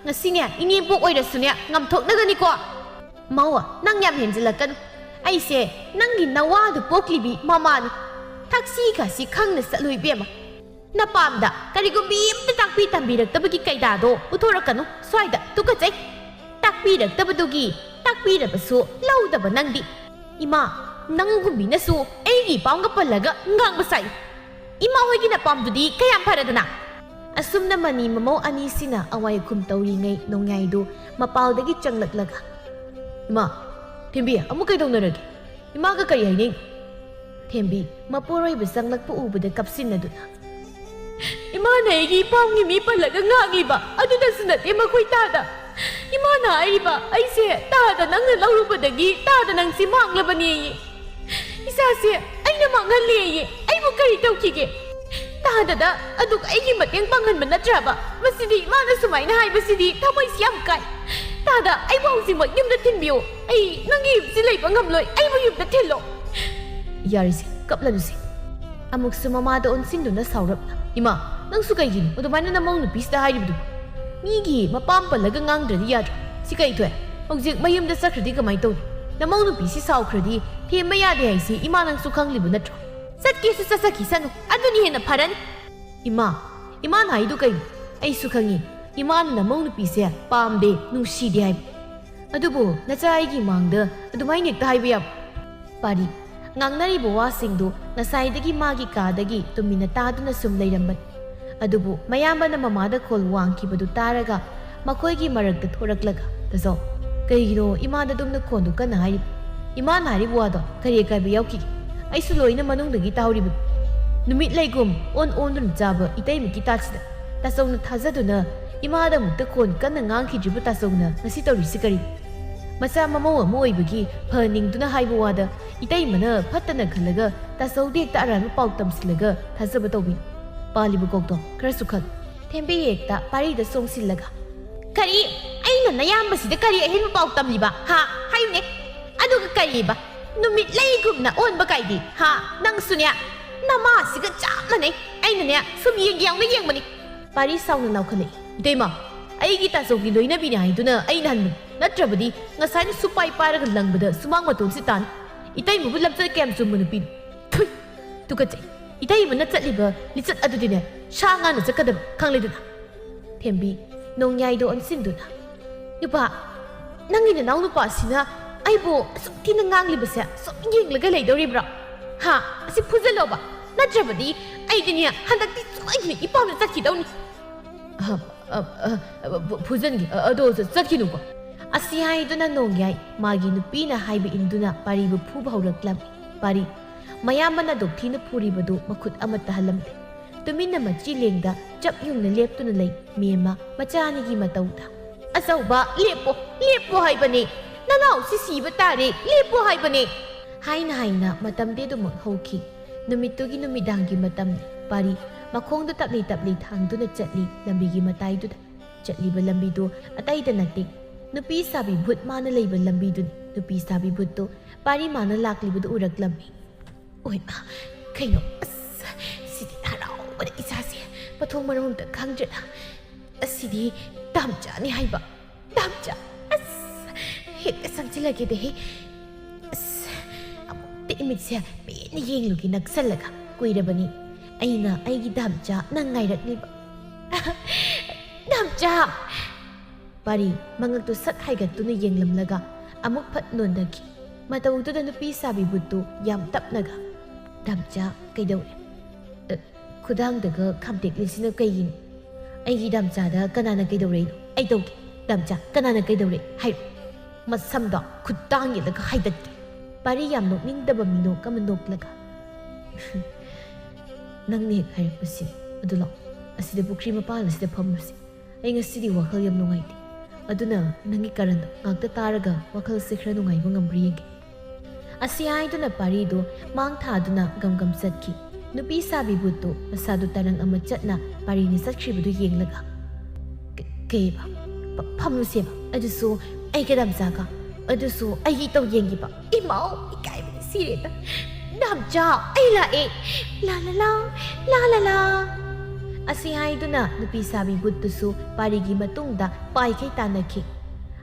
ꯉꯁꯤꯅꯦ, ꯏꯅꯦꯝꯄꯣꯛ ꯑꯣꯏꯔꯁꯨꯅꯦ, ꯉꯝꯊꯣꯛꯅꯒꯅꯤꯀꯣ꯫ ꯃꯧ, ꯅꯪ ꯌꯥꯝ ꯍꯦꯟꯖꯤꯜꯂꯛꯀꯅꯨ꯫ ꯑꯩꯁꯦ ꯅꯪꯒꯤ ꯅꯋꯥꯗꯨ ꯄꯣꯛꯂꯤꯕꯤ ꯃꯃꯥꯅꯤ꯫ ꯊꯛꯁꯤ ꯈꯥꯁꯤ ꯈꯪꯅ ꯆꯠꯂꯨ ꯏꯕꯦꯝꯃ꯫ ꯅꯄꯥꯝꯗ ꯀꯔꯤꯒꯨꯝꯕꯤ ꯑꯝꯇ ꯇꯥꯛꯄꯤ ꯇꯝꯕꯤꯔꯛꯇꯕꯒꯤ ꯀꯩꯗꯥꯗꯣ ꯄꯨꯊꯣꯔꯛꯀꯅꯨ ꯁ꯭ꯋꯥꯏꯗ, ꯇꯨꯀꯠꯆꯩ꯫ ꯇꯥꯛꯄꯤꯔꯛꯇꯕꯗꯨꯒꯤ ꯇꯥꯛꯄꯤꯔꯕꯁꯨ ꯂꯧꯗꯕ ꯅꯪꯗꯤ꯫ ꯏꯃꯥ, ꯅꯪꯒꯨꯝꯕꯤ ꯅꯁꯨ ꯑꯩꯒꯤ ꯏꯄꯥꯝꯒ ꯄꯜꯂꯒ ꯉꯥꯡꯕ ꯁꯥꯏ꯫ ꯏꯃꯥ ꯍꯣꯏꯒꯤ ꯅꯄꯥꯝꯗꯨꯗꯤ ꯀꯌꯥꯝ ꯐꯔꯗꯅ? ꯑꯁꯨꯝꯅ ꯃꯅꯤ ꯃꯃꯧ ꯑꯅꯤꯁꯤꯅ ꯑꯋꯥꯏ ꯑꯈꯨꯝ ꯇꯧꯔꯤꯉꯩ ꯅꯣꯡꯌꯥꯏꯗꯨ ꯃꯄꯥꯜꯗꯒꯤ ꯆꯪꯂꯛꯂꯒ, "ꯏꯃꯥ, ꯊꯦꯝꯕꯤ, ꯑꯃꯨꯛ ꯀꯩꯗꯧꯅꯔꯒꯦ? ꯏꯃꯥꯒ ꯀꯔꯤ ꯍꯥꯏꯅꯩ?" ꯊꯦꯝꯕꯤ ꯃꯄꯨꯔꯣꯏꯕ ꯆꯪꯂꯛꯄ ꯎꯕꯗ ꯀꯞꯁꯤꯟꯅꯗꯨꯅ, "ꯏꯃꯥꯅ ꯑꯩꯒꯤ ꯏꯄꯥꯝꯒꯤ ꯃꯤ ꯄꯜꯂꯒ ꯉꯥꯡꯂꯤꯕ ꯑꯗꯨꯗꯁꯨ ꯅꯠꯇꯦ ꯃꯈꯣꯏ ꯇꯥꯗ꯫ ꯏꯃꯥꯅ ꯍꯥꯏꯔꯤꯕ ꯑꯩꯁꯦ ꯇꯥꯗ ꯅꯪꯅ ꯂꯧꯔꯨꯕꯗꯒꯤ ꯇꯥꯗ ꯅꯪꯁꯦ ꯃꯥꯡꯂꯕꯅꯦꯌꯦ꯫ ꯏꯆꯥꯁꯦ ꯑꯩꯅ ꯃꯥꯡꯍꯜꯂꯦꯌꯦ꯫ ꯑꯩꯕꯨ ꯀꯔꯤ ꯇꯧꯈꯤꯒꯦ? ꯇꯥꯗꯗ ꯑꯗꯨꯛ ꯑꯩꯒꯤ ꯃꯇꯦꯡ ꯄꯥꯡꯍꯟꯕ ꯅꯠꯇ꯭ꯔꯕ? ꯃꯁꯤꯗꯤ ꯏꯃꯥꯅ ꯁꯨꯃꯥꯏꯅ ꯍꯥꯏꯕꯁꯤꯗꯤ ꯊꯃꯣꯏꯁꯤ ꯌꯥꯝ ꯀꯥꯏ꯫ ꯇꯥꯗ, ꯑꯩꯕꯨ ꯍꯧꯖꯤꯛꯃꯛ ꯌꯨꯝꯗ ꯊꯤꯟꯕꯤꯌꯨ꯫ ꯑꯩ ꯅꯪꯒꯤ ꯌꯨꯝꯁꯤ ꯂꯩꯕ ꯉꯝꯂꯣꯏ꯫ ꯑꯩꯕꯨ ꯌꯨꯝꯗ ꯊꯤꯜꯂꯣ꯫" "ꯌꯥꯔꯤꯁꯦ, ꯀꯞꯂꯅꯨꯁꯦ꯫" ꯑꯃꯨꯛꯁꯨ ꯃꯃꯥꯗ ꯑꯣꯟꯁꯤꯟꯗꯨꯅ ꯁꯥꯎꯔꯞꯅ, "ꯏꯃꯥ, ꯅꯪꯁꯨ ꯀꯩꯒꯤꯅꯣ ꯑꯗꯨꯃꯥꯏꯅ ꯅꯃꯧ ꯅꯨꯄꯤꯁꯤꯗ ꯍꯥꯏꯔꯤꯕꯗꯨꯕꯨ? ꯃꯤꯒꯤ ꯃꯄꯥꯝ ꯄꯜꯂꯒ ꯉꯥꯡꯗ꯭ꯔꯗꯤ ꯌꯥꯗ꯭ꯔꯣ? ꯁꯤ ꯀꯩ ꯊꯣꯛꯑꯦ? ꯍꯧꯖꯤꯛ ꯃꯌꯨꯝꯗ ꯆꯠꯈ꯭ꯔꯗꯤ ꯀꯃꯥꯏꯅ ꯇꯧꯅꯤ? ꯅꯃꯧ ꯅꯨꯄꯤꯁꯤ ꯁꯥꯎꯈ꯭ꯔꯗꯤ ꯊꯦꯝꯕ ꯌꯥꯗꯦ ꯍꯥꯏꯁꯤ ꯏꯃꯥ ꯅꯪꯁꯨ ꯈꯪꯂꯤꯕ ꯅꯠꯇ꯭ꯔꯣ? ꯆꯠꯀꯦꯁꯨ ꯆꯠꯆꯈꯤꯁꯅꯨ, ꯑꯗꯨꯅ ꯍꯦꯟꯅ ꯐꯔꯅꯤ꯫" "ꯏꯃꯥ, ꯏꯃꯥꯅ ꯍꯥꯏꯗꯨ ꯀꯩꯅꯣ? ꯑꯩꯁꯨ ꯈꯪꯉꯤ, ꯏꯃꯥꯅ ꯅꯃꯧ ꯅꯨꯄꯤꯁꯦ ꯄꯥꯝꯗꯦ, ꯅꯨꯡꯁꯤꯗꯦ ꯍꯥꯏꯕ꯫ ꯑꯗꯨꯕꯨ ꯅꯆꯥ ꯑꯩꯒꯤ ꯃꯥꯡꯗ ꯑꯗꯨꯃꯥꯏꯅ ꯍꯦꯛꯇ ꯍꯥꯏꯕ ꯌꯥꯕ꯭ꯔꯣ?" ꯄꯥꯔꯤ ꯉꯥꯡꯅꯔꯤꯕ ꯋꯥꯁꯤꯡꯗꯨ ꯉꯁꯥꯏꯗꯒꯤ ꯃꯥꯒꯤ ꯀꯥꯗꯒꯤ ꯇꯨꯃꯤꯟꯅ ꯇꯥꯗꯨꯅ ꯁꯨꯝ ꯂꯩꯔꯝꯕꯅꯤ꯫ ꯑꯗꯨꯕꯨ ꯃꯌꯥꯝꯕꯅ ꯃꯃꯥꯗ ꯈꯣꯜ ꯋꯥꯡꯈꯤꯕꯗꯨ ꯇꯥꯔꯒ ꯃꯈꯣꯏꯒꯤ ꯃꯔꯛꯇ ꯊꯣꯔꯛꯂꯒ, "ꯇꯥꯖꯧ, ꯀꯩꯒꯤꯅꯣ ꯏꯃꯥꯗ ꯑꯗꯨꯝꯅ ꯈꯣꯟꯗꯨ ꯀꯟꯅ ꯍꯥꯏꯔꯤꯕ? ꯏꯃꯥꯅ ꯍꯥꯏꯔꯤꯕ ꯋꯥꯗꯣ ꯀꯔꯤ ꯑꯀꯥꯏꯕ ꯌꯥꯎꯈꯤꯒꯦ? ꯑꯩꯁꯨ ꯂꯣꯏꯅ ꯃꯅꯨꯡꯗꯒꯤ ꯇꯥꯍꯧꯔꯤꯕꯅꯤ꯫ ꯅꯨꯃꯤꯠ ꯂꯩꯒꯨꯝ ꯑꯣꯟ ꯑꯣꯟꯗꯨꯅ ꯆꯥꯕ ꯏꯇꯩꯃꯒꯤ ꯇꯥꯠꯁꯤꯗ ꯇꯥꯆꯧꯅ ꯊꯥꯖꯗꯨꯅ ꯏꯃꯥꯗ ꯑꯃꯨꯛꯇ ꯈꯣꯟ ꯀꯟꯅ ꯉꯥꯡꯈꯤꯗ꯭ꯔꯤꯕ ꯇꯥꯆꯧꯅ ꯉꯁꯤ ꯇꯧꯔꯤꯁꯤ ꯀꯔꯤ? ꯃꯆꯥ ꯃꯃꯧ ꯑꯃ ꯑꯣꯏꯕꯒꯤ ꯐꯅꯤꯡꯗꯨꯅ ꯍꯥꯏꯕ ꯋꯥꯗ ꯏꯇꯩꯃꯅ ꯐꯠꯇꯅ ꯈꯜꯂꯒ ꯇꯥꯆꯧꯗ ꯍꯦꯛꯇ ꯑꯔꯥꯟꯕ ꯄꯥꯎ ꯇꯝꯁꯤꯜꯂꯒ ꯊꯥꯖꯕ ꯇꯧꯕꯤ꯫ ꯄꯥꯜꯂꯤꯕ ꯀꯣꯛꯇꯣ ꯈꯔꯁꯨ ꯈꯜ꯫ ꯊꯦꯝꯕꯤ ꯍꯦꯛꯇ ꯄꯥꯔꯤꯗ ꯆꯣꯡꯁꯤꯜꯂꯒ, "ꯀꯔꯤ? ꯑꯩꯅ ꯅꯌꯥꯝꯕꯁꯤꯗ ꯀꯔꯤ ꯑꯍꯦꯟꯕ ꯄꯥꯎ ꯇꯝꯂꯤꯕ? ꯍꯥ? ꯍꯥꯏꯌꯨꯅꯦ꯫ ꯑꯗꯨꯒ ꯀꯔꯤꯕ? ꯅꯨꯃꯤꯠ ꯂꯩꯒꯨꯝꯅ ꯑꯣꯟꯕ ꯀꯥꯏꯗꯤ? ꯍꯥ? ꯅꯪꯁꯨꯅꯦ, ꯅꯃꯥꯁꯤꯒ ꯆꯞ ꯃꯥꯟꯅꯩ꯫ ꯑꯩꯅꯅꯦ, ꯁꯨꯝ ꯌꯦꯡꯒꯦ ꯌꯥꯎꯅ ꯌꯦꯡꯕꯅꯤ꯫" ꯄꯥꯔꯤ ꯁꯥꯎꯅ ꯂꯥꯎꯈꯠꯂꯛꯏ꯫ "ꯏꯇꯩꯃ, ꯑꯩꯒꯤ ꯇꯥꯆꯧꯒꯤ ꯂꯣꯏꯅꯕꯤꯅꯤ ꯍꯥꯏꯗꯨꯅ ꯑꯩꯅ ꯍꯟꯕꯅꯤ꯫ ꯅꯠꯇ꯭ꯔꯕꯗꯤ ꯉꯁꯥꯏꯅ ꯁꯨꯄꯥꯏ ꯄꯥꯏꯔꯒ ꯂꯪꯕꯗ ꯁꯨꯃꯥꯡ ꯃꯇꯣꯟꯁꯤ ꯇꯥꯅꯤ꯫ ꯏꯇꯩꯃꯕꯨ ꯂꯝꯆꯠ ꯀꯌꯥꯝ ꯆꯨꯝꯕ ꯅꯨꯄꯤꯅꯣ꯫ ꯊꯨꯏ! ꯇꯨꯀꯠꯆꯩ꯫ ꯏꯇꯩꯃꯅ ꯆꯠꯂꯤꯕ ꯂꯤꯆꯠ ꯑꯗꯨꯗꯤꯅꯦ, ꯁꯥ ꯉꯥꯅ ꯆꯠꯀꯗꯕ, ꯈꯪꯂꯦꯗꯅ꯫" ꯊꯦꯝꯕꯤ ꯅꯣꯡꯌꯥꯏꯗ ꯑꯣꯟꯁꯤꯟꯗꯨꯅ, "ꯅꯨꯄꯥ, ꯅꯪꯒꯤ ꯅꯅꯥꯎ ꯅꯨꯄꯥꯁꯤꯅ ꯑꯩꯕꯨ ꯑꯁꯨꯛ ꯊꯤꯅ ꯉꯥꯡꯂꯤꯕꯁꯦ ꯁꯨꯝ ꯌꯦꯡꯂꯒ ꯂꯩꯗꯧꯔꯤꯕ꯭ꯔꯣ? ꯍꯥ? ꯑꯁꯤ ꯐꯨꯖꯜꯂꯣꯕ꯫ ꯅꯠꯇ꯭ꯔꯕꯗꯤ ꯑꯩꯗꯤꯅꯦ, ꯍꯟꯗꯛꯇꯤ ꯁꯣꯏꯗꯅ ꯏꯄꯥꯝꯗ ꯆꯠꯈꯤꯗꯧꯅꯤ꯫" "ꯑ, ꯑ, ꯑ, ꯐꯨ-, ꯐꯨꯖꯟꯒꯦ꯫ ꯑ, ꯑꯗꯣ ꯆ-, ꯆꯠꯈꯤꯅꯨꯀꯣ꯫" ꯑꯁꯤ ꯍꯥꯏꯗꯨꯅ ꯅꯣꯡꯌꯥꯏ ꯃꯥꯒꯤ ꯅꯨꯄꯤꯅ ꯍꯥꯏꯕ ꯏꯟꯗꯨꯅ ꯄꯥꯔꯤꯕꯨ ꯐꯨꯕ ꯍꯧꯔꯛꯂꯝꯃꯤ꯫ ꯄꯥꯔꯤ, ꯃꯌꯥꯝꯕꯅ ꯗꯣꯛꯊꯤꯅ ꯐꯨꯔꯤꯕꯗꯨ ꯃꯈꯨꯠ ꯑꯃꯠꯇ ꯍꯜꯂꯝꯗꯦ꯫ ꯇꯨꯃꯤꯟꯅ ꯃꯆꯤ ꯂꯦꯡꯗ ꯆꯞ ꯌꯨꯡꯅ ꯂꯦꯞꯇꯨꯅ ꯂꯩ꯫ ꯃꯦꯝꯃ ꯃꯆꯥ ꯑꯅꯤꯒꯤ ꯃꯇꯧꯗ, "ꯑꯆꯧꯕ, ꯂꯦꯞꯄꯣ, ꯂꯦꯞꯄꯣ ꯍꯥꯏꯕꯅꯦ꯫ ꯅꯅꯥꯎꯁꯤ ꯁꯤꯕ ꯇꯥꯔꯦ, ꯂꯦꯞꯄꯣ ꯍꯥꯏꯕꯅꯦ꯫" ꯍꯥꯏꯅ ꯍꯥꯏꯅ ꯃꯇꯝꯗꯤ ꯑꯗꯨꯃꯛ ꯍꯧꯈꯤ꯫ ꯅꯨꯃꯤꯠꯇꯨꯒꯤ ꯅꯨꯃꯤꯗꯥꯡꯒꯤ ꯃꯇꯝꯅꯤ꯫ ꯄꯥꯔꯤ ꯃꯈꯣꯡꯗ ꯇꯞꯂꯤ ꯇꯞꯂꯤ ꯊꯥꯡꯗꯨꯅ ꯆꯠꯂꯤ ꯂꯝꯕꯤꯒꯤ ꯃꯇꯥꯏꯗꯨꯗ꯫ ꯆꯠꯂꯤꯕ ꯂꯝꯕꯤꯗꯨ ꯑꯇꯩꯗ ꯅꯠꯇꯦ, ꯅꯨꯄꯤ ꯁꯥꯕꯤ ꯚꯨꯠ ꯃꯥꯅ ꯂꯩꯕ ꯂꯝꯕꯤꯗꯨꯅꯤ꯫ ꯅꯨꯄꯤ ꯁꯥꯕꯤ ꯚꯨꯠꯇꯨ ꯄꯥꯔꯤ ꯃꯥꯅ ꯂꯥꯛꯂꯤꯕꯗꯨ ꯎꯔꯛꯂꯝꯃꯤ꯫ ꯑꯣꯏꯃꯥ, ꯀꯩꯅꯣ? ꯑꯁ, ꯁꯤꯗꯤ ꯍꯔꯥꯎꯕꯅ ꯏꯁꯥꯁꯦ ꯃꯊꯣꯡ ꯃꯔꯝ ꯑꯝꯇ ꯈꯪꯗ꯭ꯔꯦꯗ꯫ ꯑꯁꯤꯗꯤ ꯗꯥꯝꯆꯥꯅꯤ ꯍꯥꯏꯕ꯫ ꯗꯥꯝꯆꯥ, ꯑꯁ, ꯍꯦꯛꯇ ꯆꯪꯁꯤꯜꯂꯒꯦꯗꯍꯦ꯫ ꯑꯁ, ꯑꯃꯨꯛꯇ ꯏꯃꯤꯠꯁꯦ ꯄꯦꯟꯅ ꯌꯦꯡꯂꯨꯒꯦ ꯅꯛꯁꯜꯂꯒ꯫ ꯀꯨꯏꯔꯕꯅꯤ ꯑꯩꯅ ꯑꯩꯒꯤ ꯗꯥꯝꯆꯥ ꯅꯪ ꯉꯥꯏꯔꯛꯂꯤꯕ꯫ ꯗꯥꯝꯆꯥ! ꯄꯥꯔꯤ ꯃꯉꯛꯇꯨ ꯁꯠ ꯍꯥꯏꯒꯠꯇꯨꯅ ꯌꯦꯡꯂꯝꯂꯒ ꯑꯃꯨꯛ ꯐꯠ ꯅꯣꯟꯊꯈꯤ꯫ ꯃꯇꯧꯗꯨꯗ ꯅꯨꯄꯤ ꯁꯥꯕꯤ ꯚꯨꯠꯇꯨ ꯌꯥꯝ ꯇꯞꯅꯒ, "ꯗꯥꯝꯆꯥ, ꯀꯩꯗꯧꯔꯦ? ꯑ, ꯈꯨꯗꯥꯡꯗꯒ ꯈꯥꯝꯇꯦꯛꯂꯤꯁꯤꯅ ꯀꯩꯒꯤꯅꯣ? ꯑꯩꯒꯤ ꯗꯥꯝꯆꯥꯗ ꯀꯅꯥꯅ ꯀꯩꯗꯧꯔꯛꯏꯅꯣ? ꯑꯩ ꯇꯧꯒꯦ꯫ ꯗꯥꯝꯆꯥ, ꯀꯅꯥꯅ ꯀꯩꯗꯧꯔꯛꯏ? ꯍꯥꯏꯔꯣ꯫ ꯃꯁꯝꯗꯣ ꯈꯨꯗꯥꯡ ꯌꯦꯠꯂꯒ ꯍꯥꯏꯗꯠꯀꯦ꯫" ꯄꯥꯔꯤ ꯌꯥꯝ ꯅꯣꯛꯅꯤꯡꯗꯕ ꯃꯤꯅꯣꯛ ꯑꯃ ꯅꯣꯛꯂꯒ, "ꯅꯪꯅ ꯍꯦꯛ ꯍꯥꯏꯔꯛꯄꯁꯤ꯫ ꯑꯗꯨ ꯂꯥꯛꯑꯣ, ꯑꯁꯤꯗ ꯄꯨꯈ꯭ꯔꯤ ꯃꯄꯥꯟ ꯑꯁꯤꯗ ꯐꯝꯃꯁꯤ꯫ ꯑꯩ ꯉꯁꯤꯗꯤ ꯋꯥꯈꯜ ꯌꯥꯝ ꯅꯨꯡꯉꯥꯏꯇꯦ꯫ ꯑꯗꯨꯅ ꯅꯪꯒꯤ ꯀꯔꯟꯗꯣ ꯉꯥꯛꯇ ꯇꯥꯔꯒ ꯋꯥꯈꯜꯁꯦ ꯈꯔ ꯅꯨꯡꯉꯥꯏꯕ ꯉꯝꯕ꯭ꯔꯥ ꯌꯦꯡꯒꯦ"꯫ ꯑꯁꯤ ꯍꯥꯏꯗꯨꯅ ꯄꯥꯔꯤꯗꯨ ꯃꯥꯡ ꯊꯥꯗꯨꯅ ꯒꯝ ꯒꯝ ꯆꯠꯈꯤ꯫ ꯅꯨꯄꯤ ꯁꯥꯕꯤ ꯕꯨꯠꯇꯨ ꯃꯁꯥꯗꯨ ꯇꯔꯪ ꯑꯃ ꯆꯠꯅ ꯄꯥꯔꯤꯅ ꯆꯠꯈ꯭ꯔꯤꯕꯗꯨ ꯌꯦꯡꯂꯒ, "ꯀ-, ꯀꯩꯕ? ꯐ-, ꯐꯝꯂꯨꯁꯦꯕ꯫ ꯑꯗꯨꯁꯨ ꯑꯩꯒ ꯗꯥꯝꯆꯥꯒ꯫ ꯑꯗꯨꯁꯨ ꯑꯩꯒꯤ ꯏꯇꯧ ꯌꯦꯡꯈꯤꯕ꯫ ꯏꯃꯥꯎ, ꯏꯀꯥꯏꯕꯅ ꯁꯤꯔꯦꯗ꯫ ꯗꯥꯝꯆꯥ, ꯑꯩ ꯂꯥꯛꯑꯦ꯫ ꯂꯥ ꯂꯥ ꯂꯥ, ꯂꯥ ꯂꯥ ꯂꯥ"꯫ ꯑꯁꯤ ꯍꯥꯏꯗꯨꯅ ꯅꯨꯄꯤ ꯁꯥꯕꯤ ꯕꯨꯠꯇꯨꯁꯨ ꯄꯥꯔꯤꯒꯤ ꯃꯇꯨꯡꯗ ꯄꯥꯏꯈꯩ ꯇꯥꯟꯅꯈꯤ꯫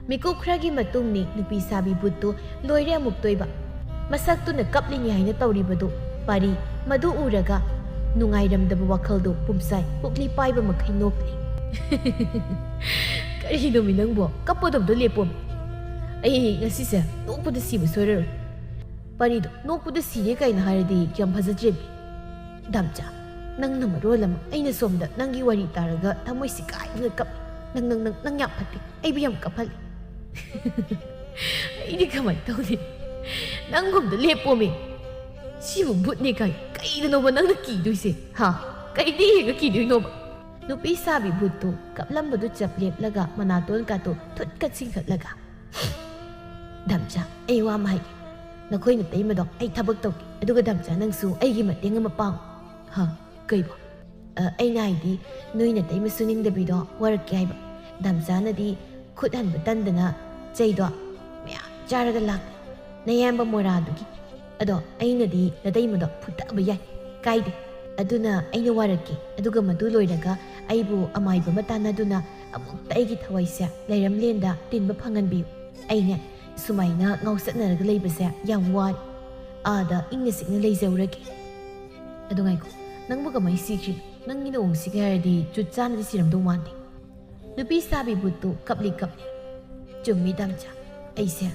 ꯃꯤꯀꯨꯞ ꯈꯔꯒꯤ ꯃꯇꯨꯡꯅꯤ ꯅꯨꯄꯤ ꯁꯥꯕꯤ ꯕꯨꯠꯇꯨ ꯂꯣꯏꯔꯦ ꯑꯃꯨꯛꯇꯣꯏꯕ꯫ ꯃꯁꯛꯇꯨꯅ ꯀꯞꯂꯤꯅꯤ ꯍꯥꯏꯅ ꯇꯧꯔꯤꯕꯗꯨ ꯄꯥꯔꯤ ꯃꯗꯨ ꯎꯔꯒ ꯅꯨꯡꯉꯥꯏꯔꯝꯗꯕ ꯋꯥꯈꯜꯗꯨ ꯄꯨꯝꯁꯥꯏ ꯄꯨꯛꯂꯤ ꯄꯥꯏꯕ ꯃꯈꯩ ꯅꯣꯛꯂꯤ꯫ "ꯀꯔꯤꯅꯣꯃꯤ ꯅꯪꯕꯣ? ꯀꯞꯄꯗꯣ ꯑꯝꯇ ꯂꯦꯞꯄꯣꯃꯤ꯫ ꯑꯩ ꯉꯁꯤꯁꯦ ꯅꯣꯛꯄꯗ ꯁꯤꯕ ꯁꯣꯏꯔꯔꯣꯏ"꯫ ꯄꯥꯔꯤꯗꯣ ꯅꯣꯛꯄꯗ ꯁꯤꯔꯦ ꯀꯥꯏꯅ ꯍꯥꯏꯔꯗꯤ ꯀꯌꯥꯝ ꯐꯖꯗ꯭ꯔꯦꯃꯤ꯫ ꯗꯥꯝꯆꯥ, ꯅꯪꯅ ꯃꯔꯣꯜ ꯑꯃ ꯑꯩꯅ ꯁꯣꯝꯗ ꯅꯪꯒꯤ ꯋꯥꯔꯤ ꯇꯥꯔꯒ ꯊꯃꯣꯏꯁꯤ ꯀꯥꯏꯗꯅ ꯀꯞꯂꯤ꯫ ꯅꯪ, ꯅꯪ, ꯅꯪ, ꯅꯪ ꯌꯥꯝ ꯐꯠꯇꯦ꯫ ꯑꯩꯕꯨ ꯌꯥꯝ ꯀꯞꯍꯜꯂꯤ꯫ ꯑꯩꯗꯤ ꯀꯃꯥꯏꯅ ꯇꯧꯅꯤ? ꯅꯪꯒꯨꯝꯗ ꯂꯦꯞꯄꯣꯃꯤ꯫ ꯁꯤꯕꯨ ꯕꯨꯠꯅꯦ ꯀꯥꯏ, ꯀꯩꯗꯅꯣꯕ ꯅꯪꯅ ꯀꯤꯗꯣꯏꯁꯦ? ꯍꯥ? ꯀꯩꯗ ꯌꯦꯡꯉ ꯀꯤꯗꯣꯏꯅꯣꯕ? ꯅꯨꯄꯤ ꯁꯥꯕꯤ ꯕꯨꯠꯇꯨ ꯀꯞꯂꯝꯕꯗꯨ ꯆꯞ ꯂꯦꯞꯂꯒ ꯃꯅꯥꯇꯣꯟ ꯀꯥꯇꯨ ꯊꯨꯠꯀ ꯆꯤꯡꯈꯠꯂꯒ, "ꯗꯥꯝꯆꯥ, ꯑꯩ ꯋꯥ ꯑꯃ ꯍꯥꯏꯒꯦ꯫ ꯅꯈꯣꯏ ꯅꯇꯩꯃꯗꯣ ꯑꯩ ꯊꯕꯛ ꯇꯧꯒꯦ, ꯑꯗꯨꯒ ꯗꯥꯝꯆꯥ ꯅꯪꯁꯨ ꯑꯩꯒꯤ ꯃꯇꯦꯡ ꯑꯃ ꯄꯥꯡꯉꯨ"꯫ "ꯍꯥ? ꯀꯩꯕꯣ?" "ꯑ, ꯑꯩꯅ ꯍꯥꯏꯗꯤ ꯅꯣꯏ ꯅꯇꯩꯃ ꯁꯨꯅꯤꯡꯗꯕꯤꯗꯣ ꯋꯥꯔꯛꯀꯦ ꯍꯥꯏꯕ꯫ ꯗꯥꯝꯆꯥꯅꯗꯤ ꯈꯨꯠ ꯍꯟꯕ ꯇꯟꯗꯅ ꯆꯩꯗꯣ ꯃꯌꯥꯝ ꯆꯥꯔꯒ ꯂꯥꯛꯂꯦ, ꯅꯌꯥꯝꯕ ꯃꯣꯔꯥꯗꯨꯒꯤ꯫ ꯑꯗꯣ ꯑꯩꯅꯗꯤ ꯅꯇꯩꯃꯗꯣ ꯐꯨꯊꯕ ꯌꯥꯏ, ꯀꯥꯏꯗꯦ꯫ ꯑꯗꯨꯅ ꯑꯩꯅ ꯋꯥꯔꯛꯀꯦ, ꯑꯗꯨꯒ ꯃꯗꯨ ꯂꯣꯏꯔꯒ ꯑꯩꯕꯨ ꯑꯃꯥꯏꯕ ꯑꯃ ꯇꯥꯟꯅꯗꯨꯅ ꯑꯃꯨꯛꯇ ꯑꯩꯒꯤ ꯊꯋꯥꯏꯁꯦ ꯂꯩꯔꯝꯂꯦꯟꯗ ꯇꯤꯟꯕ ꯐꯪꯍꯟꯕꯤꯌꯨ꯫ ꯑꯩꯅꯦ ꯁꯨꯃꯥꯏꯅ ꯉꯥꯎꯆꯠꯅꯔꯒ ꯂꯩꯕꯁꯦ ꯌꯥꯝ ꯋꯥꯔꯦ꯫ ꯑꯥꯗ ꯏꯪꯅ ꯆꯤꯛꯅ ꯂꯩꯖꯧꯔꯒꯦ"꯫ "ꯑꯗꯨ ꯉꯥꯏꯈꯣ, ꯅꯪꯕꯨ ꯀꯃꯥꯏꯅ ꯁꯤꯈ꯭ꯔꯤꯅꯣ? ꯅꯪꯒꯤ ꯅꯑꯣꯡꯁꯤꯒ ꯍꯥꯏꯔꯗꯤ ꯆꯨꯠ ꯆꯥꯅꯗꯤ ꯁꯤꯔꯝꯗꯧ ꯃꯥꯟꯗꯦ"꯫ ꯅꯨꯄꯤ ꯁꯥꯕꯤ ꯕꯨꯠꯇꯨ ꯀꯞꯂꯤ ꯀꯞꯂꯤ꯫ "ꯆꯨꯝꯃꯤ ꯗꯥꯝꯆꯥ, ꯑꯩꯁꯦ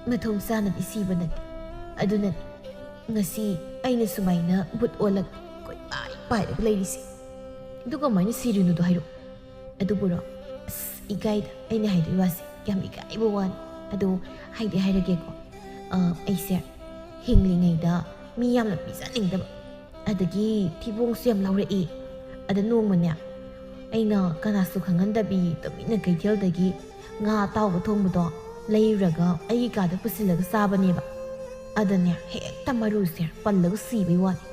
ꯃꯊꯣꯡ ꯆꯥꯅꯗꯤ ꯁꯤꯕ ꯅꯠꯇꯦ꯫ ꯑꯗꯨꯅꯅꯤ ꯉꯁꯤ ꯑꯩꯅ ꯁꯨꯃꯥꯏꯅ ꯕꯨꯠ ꯑꯣꯜꯂꯒ ꯀꯣꯏꯄꯥꯏ ꯄꯥꯏꯔꯒ ꯂꯩꯔꯤꯁꯦ"꯫ "ꯑꯗꯨ ꯀꯃꯥꯏꯅ ꯁꯤꯔꯤꯅꯣꯗꯣ ꯍꯥꯏꯔꯛꯑꯣ"꯫ "ꯑꯗꯨꯕꯨꯔꯣ? ꯑꯁ, ꯏꯀꯥꯏꯗ꯫ ꯑꯩꯅ ꯍꯥꯏꯗꯣꯏ ꯋꯥꯁꯦ ꯌꯥꯝ ꯏꯀꯥꯏꯕ ꯋꯥꯅꯤ꯫ ꯑꯗꯣ ꯍꯥꯏꯗꯤ ꯍꯥꯏꯔꯒꯦꯀꯣ꯫ ꯑ, ꯑꯩꯁꯦ ꯍꯤꯡꯂꯤꯉꯩꯗ ꯃꯤ ꯌꯥꯝꯅ ꯄꯤꯖꯅꯤꯡꯗꯕ, ꯑꯗꯒꯤ ꯊꯤꯕꯣꯡꯁꯨ ꯌꯥꯝ ꯂꯥꯎꯔꯛꯏ꯫ ꯑꯗ ꯅꯣꯡꯃꯅꯦ, ꯑꯩꯅ ꯀꯅꯥꯁꯨ ꯈꯪꯍꯟꯗꯕꯤ ꯇꯨꯃꯤꯟꯅ ꯀꯩꯊꯦꯜꯗꯒꯤ ꯉꯥ ꯑꯇꯥꯎꯕ ꯊꯣꯡꯕꯗꯣ ꯂꯩꯔꯨꯔꯒ ꯑꯩꯒꯤ ꯀꯥꯗ ꯄꯨꯁꯤꯜꯂꯒ ꯆꯥꯕꯅꯦꯕ꯫ ꯑꯗꯅꯦ ꯍꯦꯛꯇ ꯃꯔꯨꯁꯦ ꯄꯜꯂꯒ ꯁꯤꯕꯩ ꯋꯥꯅꯤ꯫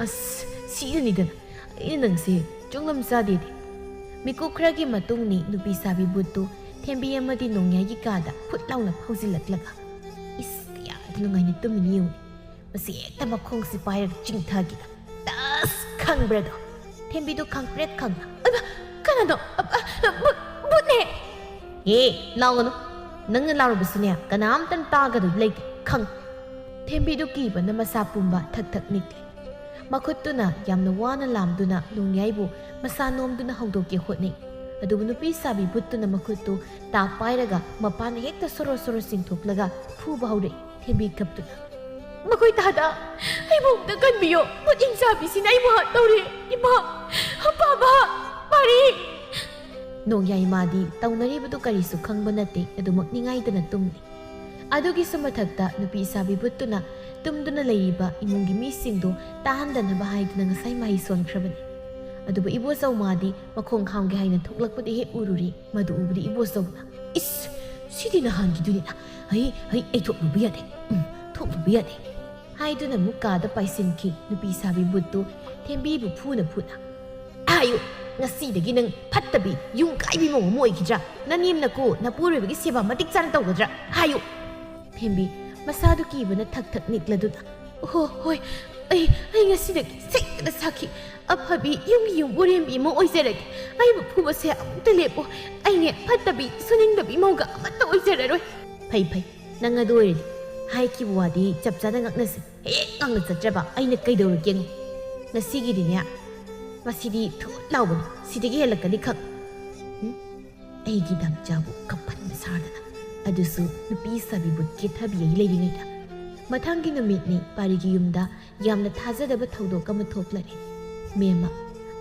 ꯑꯁ, ꯁꯤꯗꯅꯤꯗꯅ ꯑꯩꯅ ꯅꯪꯁꯦ ꯆꯨꯡꯂꯝ ꯆꯥꯗꯦꯗꯤ꯫ ꯃꯤꯀꯨꯞ ꯈꯔꯒꯤ ꯃꯇꯨꯡꯅꯤ ꯅꯨꯄꯤ ꯁꯥꯕꯤ ꯕꯨꯠꯇꯨ ꯊꯦꯝꯕꯤ ꯑꯃꯗꯤ ꯅꯣꯡꯌꯥꯏꯒꯤ ꯀꯥꯗ ꯐꯨꯠ ꯂꯥꯎꯅ ꯐꯥꯎꯖꯤꯜꯂꯛꯂꯒ, ꯏꯁ, ꯀꯌꯥꯗꯤ ꯅꯨꯡꯉꯥꯏꯅ ꯇꯨꯝꯃꯤꯅꯤ ꯌꯦꯡꯉꯨꯅꯦ꯫ ꯃꯁꯤ ꯍꯦꯛꯇ ꯃꯈꯣꯡꯁꯤ ꯄꯥꯏꯔꯒ ꯆꯤꯡꯊꯈꯤꯒ꯫ ꯇꯁ! ꯈꯪꯕ꯭ꯔꯗꯣ? ꯊꯦꯝꯕꯤꯗꯣ ꯈꯪꯄ꯭ꯔꯦꯠ ꯈꯪꯅ, "ꯑꯩꯃ! ꯀꯅꯥꯅꯣ? ꯑ, ꯑ, ꯑ, ꯕꯨꯠ, ꯕꯨꯠꯅꯦ!" "ꯍꯦ, ꯂꯥꯎꯒꯅꯨ꯫ ꯅꯪꯅ ꯂꯥꯎꯔꯕꯁꯨꯅꯦ, ꯀꯅꯥꯝꯇꯅ ꯇꯥꯒꯗꯕ ꯂꯩꯇꯦ, ꯈꯪ꯫" ꯊꯦꯝꯕꯤꯗꯨ ꯀꯤꯕꯅ ꯃꯁꯥ ꯄꯨꯝꯕ ꯊꯛ ꯊꯛ ꯅꯤꯛꯂꯦ꯫ ꯃꯈꯨꯠꯇꯨꯅ ꯌꯥꯝꯅ ꯋꯥꯅ ꯂꯥꯝꯗꯨꯅ ꯅꯣꯡꯌꯥꯏꯕꯨ ꯃꯁꯥ ꯅꯣꯝꯗꯨꯅ ꯍꯧꯗꯣꯛꯀꯦ ꯍꯣꯠꯅꯩ꯫ ꯑꯗꯨꯕꯨ ꯅꯨꯄꯤ ꯁꯥꯕꯤ ꯕꯨꯠꯇꯨꯅ ꯃꯈꯨꯠꯇꯨ ꯇꯥ ꯄꯥꯏꯔꯒ ꯃꯄꯥꯟ ꯍꯦꯛꯇ ꯁꯣꯔꯣ ꯁꯣꯔꯣ ꯆꯤꯡꯊꯣꯛꯂꯒ ꯐꯨꯕ ꯍꯧꯔꯛꯏ꯫ ꯊꯦꯝꯕꯤ ꯀꯞꯇꯨꯅ, "ꯃꯈꯣꯏ ꯇꯥꯗ ꯑꯩꯕꯨ ꯑꯃꯨꯛꯇ ꯀꯟꯕꯤꯌꯣ꯫ ꯕꯨꯠ ꯍꯤꯡꯆꯥꯕꯤꯁꯤꯅ ꯑꯩꯕꯨ ꯍꯥꯠꯇꯧꯔꯦ꯫ ꯏꯃꯥ, ꯑꯄꯥꯕ, ꯄꯥꯔꯤ!" ꯅꯣꯡꯌꯥꯏ ꯃꯥꯗꯤ ꯇꯧꯅꯔꯤꯕꯗꯨ ꯀꯔꯤꯁꯨ ꯈꯪꯕ ꯅꯠꯇꯦ, ꯑꯗꯨꯃꯛ ꯅꯤꯡꯉꯥꯏꯗꯅ ꯇꯨꯝꯂꯤ꯫ ꯑꯗꯨꯒꯤꯁꯨ ꯃꯊꯛꯇ ꯅꯨꯄꯤ ꯁꯥꯕꯤ ꯕꯨꯠꯇꯨꯅ ꯇꯨꯝꯗꯨꯅ ꯂꯩꯔꯤꯕ ꯏꯃꯨꯡꯒꯤ ꯃꯤꯁꯤꯡꯗꯨ ꯇꯥꯍꯟꯗꯅꯕ ꯍꯥꯏꯗꯨꯅ ꯉꯁꯥꯏ ꯃꯍꯩ ꯁꯣꯟꯈ꯭ꯔꯕꯅꯤ꯫ ꯑꯗꯨꯕꯨ ꯏꯕꯣꯆꯧ ꯃꯥꯗꯤ ꯃꯈꯣꯡ ꯍꯥꯝꯒꯦ ꯍꯥꯏꯅ ꯊꯣꯛꯂꯛꯄꯗ ꯍꯦꯛ ꯎꯔꯨꯔꯦ꯫ ꯃꯗꯨ ꯎꯕꯗ ꯏꯕꯣꯆꯧꯅ, "ꯏꯁ, ꯁꯤꯗꯤ ꯅꯍꯥꯟꯒꯤꯗꯨꯅꯤꯅ꯫ ꯍꯩ, ꯍꯩ, ꯑꯩ ꯊꯣꯛꯂꯨꯕ ꯌꯥꯗꯦ꯫ ꯎꯝ, ꯊꯣꯛꯂꯨꯕ ꯌꯥꯗꯦ," ꯍꯥꯏꯗꯨꯅ ꯑꯃꯨꯛ ꯀꯥꯗ ꯄꯥꯏꯁꯤꯟꯈꯤ꯫ ꯅꯨꯄꯤ ꯁꯥꯕꯤ ꯕꯨꯠꯇꯨ ꯊꯦꯝꯕꯤꯕꯨ ꯐꯨꯅ ꯐꯨꯅ, "ꯍꯥꯏꯌꯨ, ꯉꯁꯤꯗꯒꯤ ꯅꯪ ꯐꯠꯇꯕꯤ, ꯌꯨꯝ ꯀꯥꯏꯕꯤ ꯃꯧ ꯑꯃ ꯑꯣꯏꯈꯤꯗ꯭ꯔꯥ? ꯅꯅꯦꯝ ꯅꯀꯨ ꯅꯄꯨꯔꯣꯏꯕꯒꯤ ꯁꯦꯕꯥ ꯃꯇꯤꯛ ꯆꯥꯅ ꯇꯧꯒꯗ꯭ꯔꯥ? ꯍꯥꯏꯌꯨ!" ꯊꯦꯝꯕꯤ ꯃꯁꯥꯗꯨ ꯀꯤꯕꯅ ꯊꯛ ꯊꯛ ꯅꯤꯛꯂꯗꯨꯅ, "ꯑꯣꯍꯣ, ꯍꯣꯏ, ꯑꯩ, ꯑꯩ ꯉꯁꯤꯗꯒꯤ ꯁꯦꯡꯅ ꯁꯥꯈꯤ ꯑꯐꯕꯤ ꯌꯨꯝꯒꯤ ꯌꯨꯝꯕꯨꯔꯦꯝꯕꯤ ꯑꯃ ꯑꯣꯏꯖꯔꯒꯦ꯫ ꯑꯩꯕꯨ ꯐꯨꯕꯁꯦ ꯑꯃꯨꯛꯇ ꯂꯦꯞꯄꯣ꯫ ꯑꯩꯅꯦ ꯐꯠꯇꯕꯤ, ꯁꯨꯅꯤꯡꯗꯕꯤ ꯃꯧꯒ ꯑꯃꯠꯇ ꯑꯣꯏꯖꯔꯔꯣꯏ꯫" "ꯐꯩ, ꯐꯩ, ꯅꯪ ꯑꯗꯨ ꯑꯣꯏꯔꯗꯤ ꯍꯥꯏꯈꯤꯕ ꯋꯥꯗꯤ ꯆꯞ ꯆꯥꯅ ꯉꯥꯛꯅꯁꯤ꯫ ꯍꯦꯛ ꯉꯥꯛꯅ ꯆꯠꯇ꯭ꯔꯕ ꯑꯩꯅ ꯀꯩꯗꯧꯔꯒꯦ ꯌꯦꯡꯉꯨ꯫ ꯉꯁꯤꯒꯤꯗꯤꯅꯦ, ꯃꯁꯤꯗꯤ ꯊꯨꯠ ꯂꯥꯎꯕꯅꯤ, ꯁꯤꯗꯒꯤ ꯍꯦꯜꯂꯛꯀꯅꯤ ꯈꯪ꯫" ꯎꯝ? ꯑꯩꯒꯤ ꯗꯥꯝꯆꯥꯕꯨ ꯀꯞꯍꯟꯕ ꯁꯥꯗꯅ, ꯑꯗꯨꯁꯨ ꯅꯨꯄꯤ ꯁꯥꯕꯤꯕꯨ ꯀꯦꯊꯕꯤ ꯑꯩ ꯂꯩꯔꯤꯉꯩꯗ꯫ ꯃꯊꯪꯒꯤ ꯅꯨꯃꯤꯠꯅꯤ ꯄꯥꯔꯤꯒꯤ ꯌꯨꯝꯗ ꯌꯥꯝꯅ ꯊꯥꯖꯗꯕ ꯊꯧꯗꯣꯛ ꯑꯃ ꯊꯣꯛꯂꯔꯦ꯫ ꯃꯦꯝꯃ,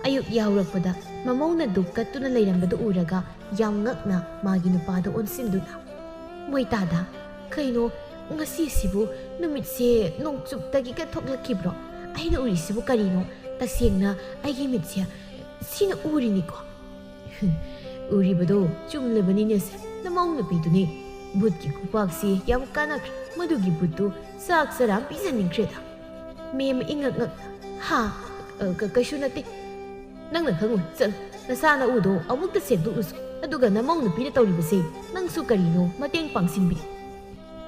ꯑꯌꯨꯛ ꯌꯥꯍꯧꯔꯛꯄꯗ ꯃꯃꯧꯅ ꯗꯨꯛ ꯀꯠꯇꯨꯅ ꯂꯩꯔꯝꯕꯗꯨ ꯎꯔꯒ ꯌꯥꯝ ꯉꯛꯅ ꯃꯥꯒꯤ ꯅꯨꯄꯥꯗ ꯑꯣꯟꯁꯤꯟꯗꯨꯅ, "ꯃꯣꯏ ꯇꯥꯗ, ꯀꯩꯅꯣ, ꯉꯁꯤꯁꯤꯕꯨ ꯅꯨꯃꯤꯠꯁꯦ ꯅꯣꯡꯆꯨꯞꯇꯒꯤꯒ ꯊꯣꯛꯂꯛꯈꯤꯕ꯭ꯔꯣ? ꯑꯩꯅ ꯎꯔꯤꯁꯤꯕꯨ ꯀꯔꯤꯅꯣ? ꯇꯁꯦꯡꯅ ꯑꯩꯒꯤ ꯃꯤꯠꯁꯦ ꯁꯤꯅ ꯎꯔꯤꯅꯤꯀꯣ꯫ ꯎꯔꯤꯕꯗꯣ ꯆꯨꯝꯂꯕꯅꯤꯅꯦꯁꯦ, ꯅꯃꯧ ꯅꯨꯄꯤꯗꯨꯅꯤ꯫ ꯚꯨꯠꯀꯤ ꯈꯨꯄꯥꯛꯁꯤ ꯌꯥꯝ ꯀꯥꯟꯅꯈ꯭ꯔꯦ꯫ ꯃꯗꯨꯒꯤ ꯚꯨꯠꯇꯨ ꯆꯥꯛ ꯆꯔꯥ ꯑꯃ ꯄꯤꯖꯅꯤꯡꯈ꯭ꯔꯦꯗ꯫ ꯃꯦꯝ ꯏꯉꯛ ꯉꯛ, "ꯍꯥ? ꯑ, ꯀ-, ꯀꯩꯁꯨ ꯅꯠꯇꯦ꯫ ꯅꯪꯅ ꯈꯪꯉꯣꯏ꯫ ꯆꯠꯂꯣ, ꯅꯁꯥ ꯅꯎꯗꯣ ꯑꯃꯨꯛꯇ ꯁꯦꯡꯗꯣꯛꯂꯨꯁꯨ꯫ ꯑꯗꯨꯒ ꯅꯃꯧ ꯅꯨꯄꯤꯅ ꯇꯧꯔꯤꯕꯁꯤ ꯅꯪꯁꯨ ꯀꯔꯤꯅꯣ ꯃꯇꯦꯡ ꯄꯥꯡꯁꯤꯟꯕꯤ?"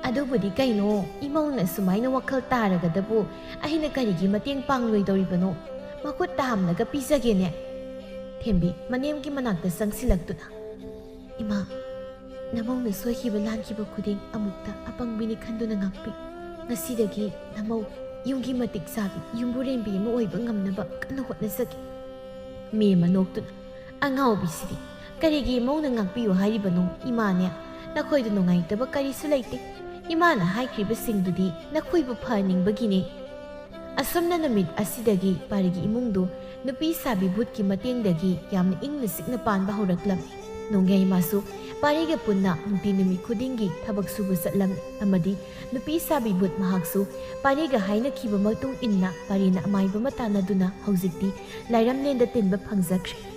"ꯑꯗꯨꯕꯨꯗꯤ ꯀꯩꯅꯣ, ꯏꯃꯧꯅ ꯁꯨꯃꯥꯏꯅ ꯋꯥꯈꯜ ꯇꯥꯔꯒꯗꯕꯨ ꯑꯩꯅ ꯀꯔꯤꯒꯤ ꯃꯇꯦꯡ ꯄꯥꯡꯂꯣꯏꯗꯧꯔꯤꯕꯅꯣ? ꯃꯈꯨꯠ ꯇꯥꯍꯝꯂꯒ ꯄꯤꯖꯒꯦꯅꯦ꯫" ꯊꯦꯝꯕꯤ ꯃꯅꯦꯝꯒꯤ ꯃꯅꯥꯛꯇ ꯆꯪꯁꯤꯜꯂꯛꯇꯨꯅ, "ꯏꯃꯥ, ꯅꯃꯧꯅ ꯁꯣꯏꯈꯤꯕ ꯂꯥꯟꯈꯤꯕ ꯈꯨꯗꯤꯡ ꯑꯃꯨꯛꯇ ꯑꯄꯪꯕꯤꯅꯤ ꯈꯟꯗꯨꯅ ꯉꯥꯛꯄꯤ꯫ ꯉꯁꯤꯗꯒꯤ ꯅꯃꯧ ꯌꯨꯝꯒꯤ ꯃꯇꯤꯛ ꯆꯥꯕꯤ, ꯌꯨꯝꯕꯨꯔꯦꯝꯕꯤ ꯑꯃ ꯑꯣꯏꯕ ꯉꯝꯅꯕ ꯀꯟꯅ ꯍꯣꯠꯅꯖꯒꯦ꯫" ꯃꯦꯝ ꯅꯣꯛꯇꯨꯅ, "ꯑꯉꯥꯎꯕꯤꯁꯤꯗꯤ, ꯀꯔꯤꯒꯤ ꯏꯃꯧꯅ ꯉꯥꯛꯄꯤꯌꯨ ꯍꯥꯏꯔꯤꯕꯅꯣ? ꯏꯃꯥꯅꯦ, ꯅꯈꯣꯏꯗ ꯅꯨꯡꯉꯥꯏꯇꯕ ꯀꯔꯤꯁꯨ ꯂꯩꯇꯦ꯫ ꯏꯃꯥꯅ ꯍꯥꯏꯈ꯭ꯔꯤꯕꯁꯤꯡꯗꯨꯗꯤ ꯅꯈꯣꯏꯕꯨ ꯐꯍꯟꯅꯤꯡꯕꯒꯤꯅꯦ꯫" ꯑꯁꯨꯝꯅ ꯅꯨꯃꯤꯠ ꯑꯁꯤꯗꯒꯤ ꯄꯥꯔꯤꯒꯤ ꯏꯃꯨꯡꯗꯨ ꯅꯨꯄꯤ ꯁꯥꯕꯤ ꯚꯨꯠꯀꯤ ꯃꯇꯦꯡꯗꯒꯤ ꯌꯥꯝꯅ ꯏꯪꯅ ꯆꯤꯛꯅ ꯄꯥꯟꯕ ꯍꯧꯔꯛꯂꯝꯃꯤ꯫ ꯅꯣꯡꯌꯥꯏꯃꯥꯁꯨ ꯄꯥꯔꯤꯒ ꯄꯨꯟꯅ ꯅꯨꯡꯇꯤ ꯅꯨꯃꯤꯠ ꯈꯨꯗꯤꯡꯒꯤ ꯊꯕꯛ ꯁꯨꯕ ꯆꯠꯂꯝꯃꯤ ꯑꯃꯗꯤ ꯅꯨꯄꯤ ꯁꯥꯕꯤ ꯚꯨꯠ ꯃꯍꯥꯛꯁꯨ ꯄꯥꯔꯤꯒ ꯍꯥꯏꯅꯈꯤꯕ ꯃꯇꯨꯡ ꯏꯟꯅ ꯄꯥꯔꯤꯅ ꯑꯃꯥꯏꯕ ꯑꯃ ꯇꯥꯟꯅꯗꯨꯅ ꯍꯧꯖꯤꯛꯇꯤ ꯂꯥꯏꯔꯝꯂꯦꯟꯗ ꯇꯤꯟꯕ ꯐꯪꯖꯈ꯭ꯔꯦ꯫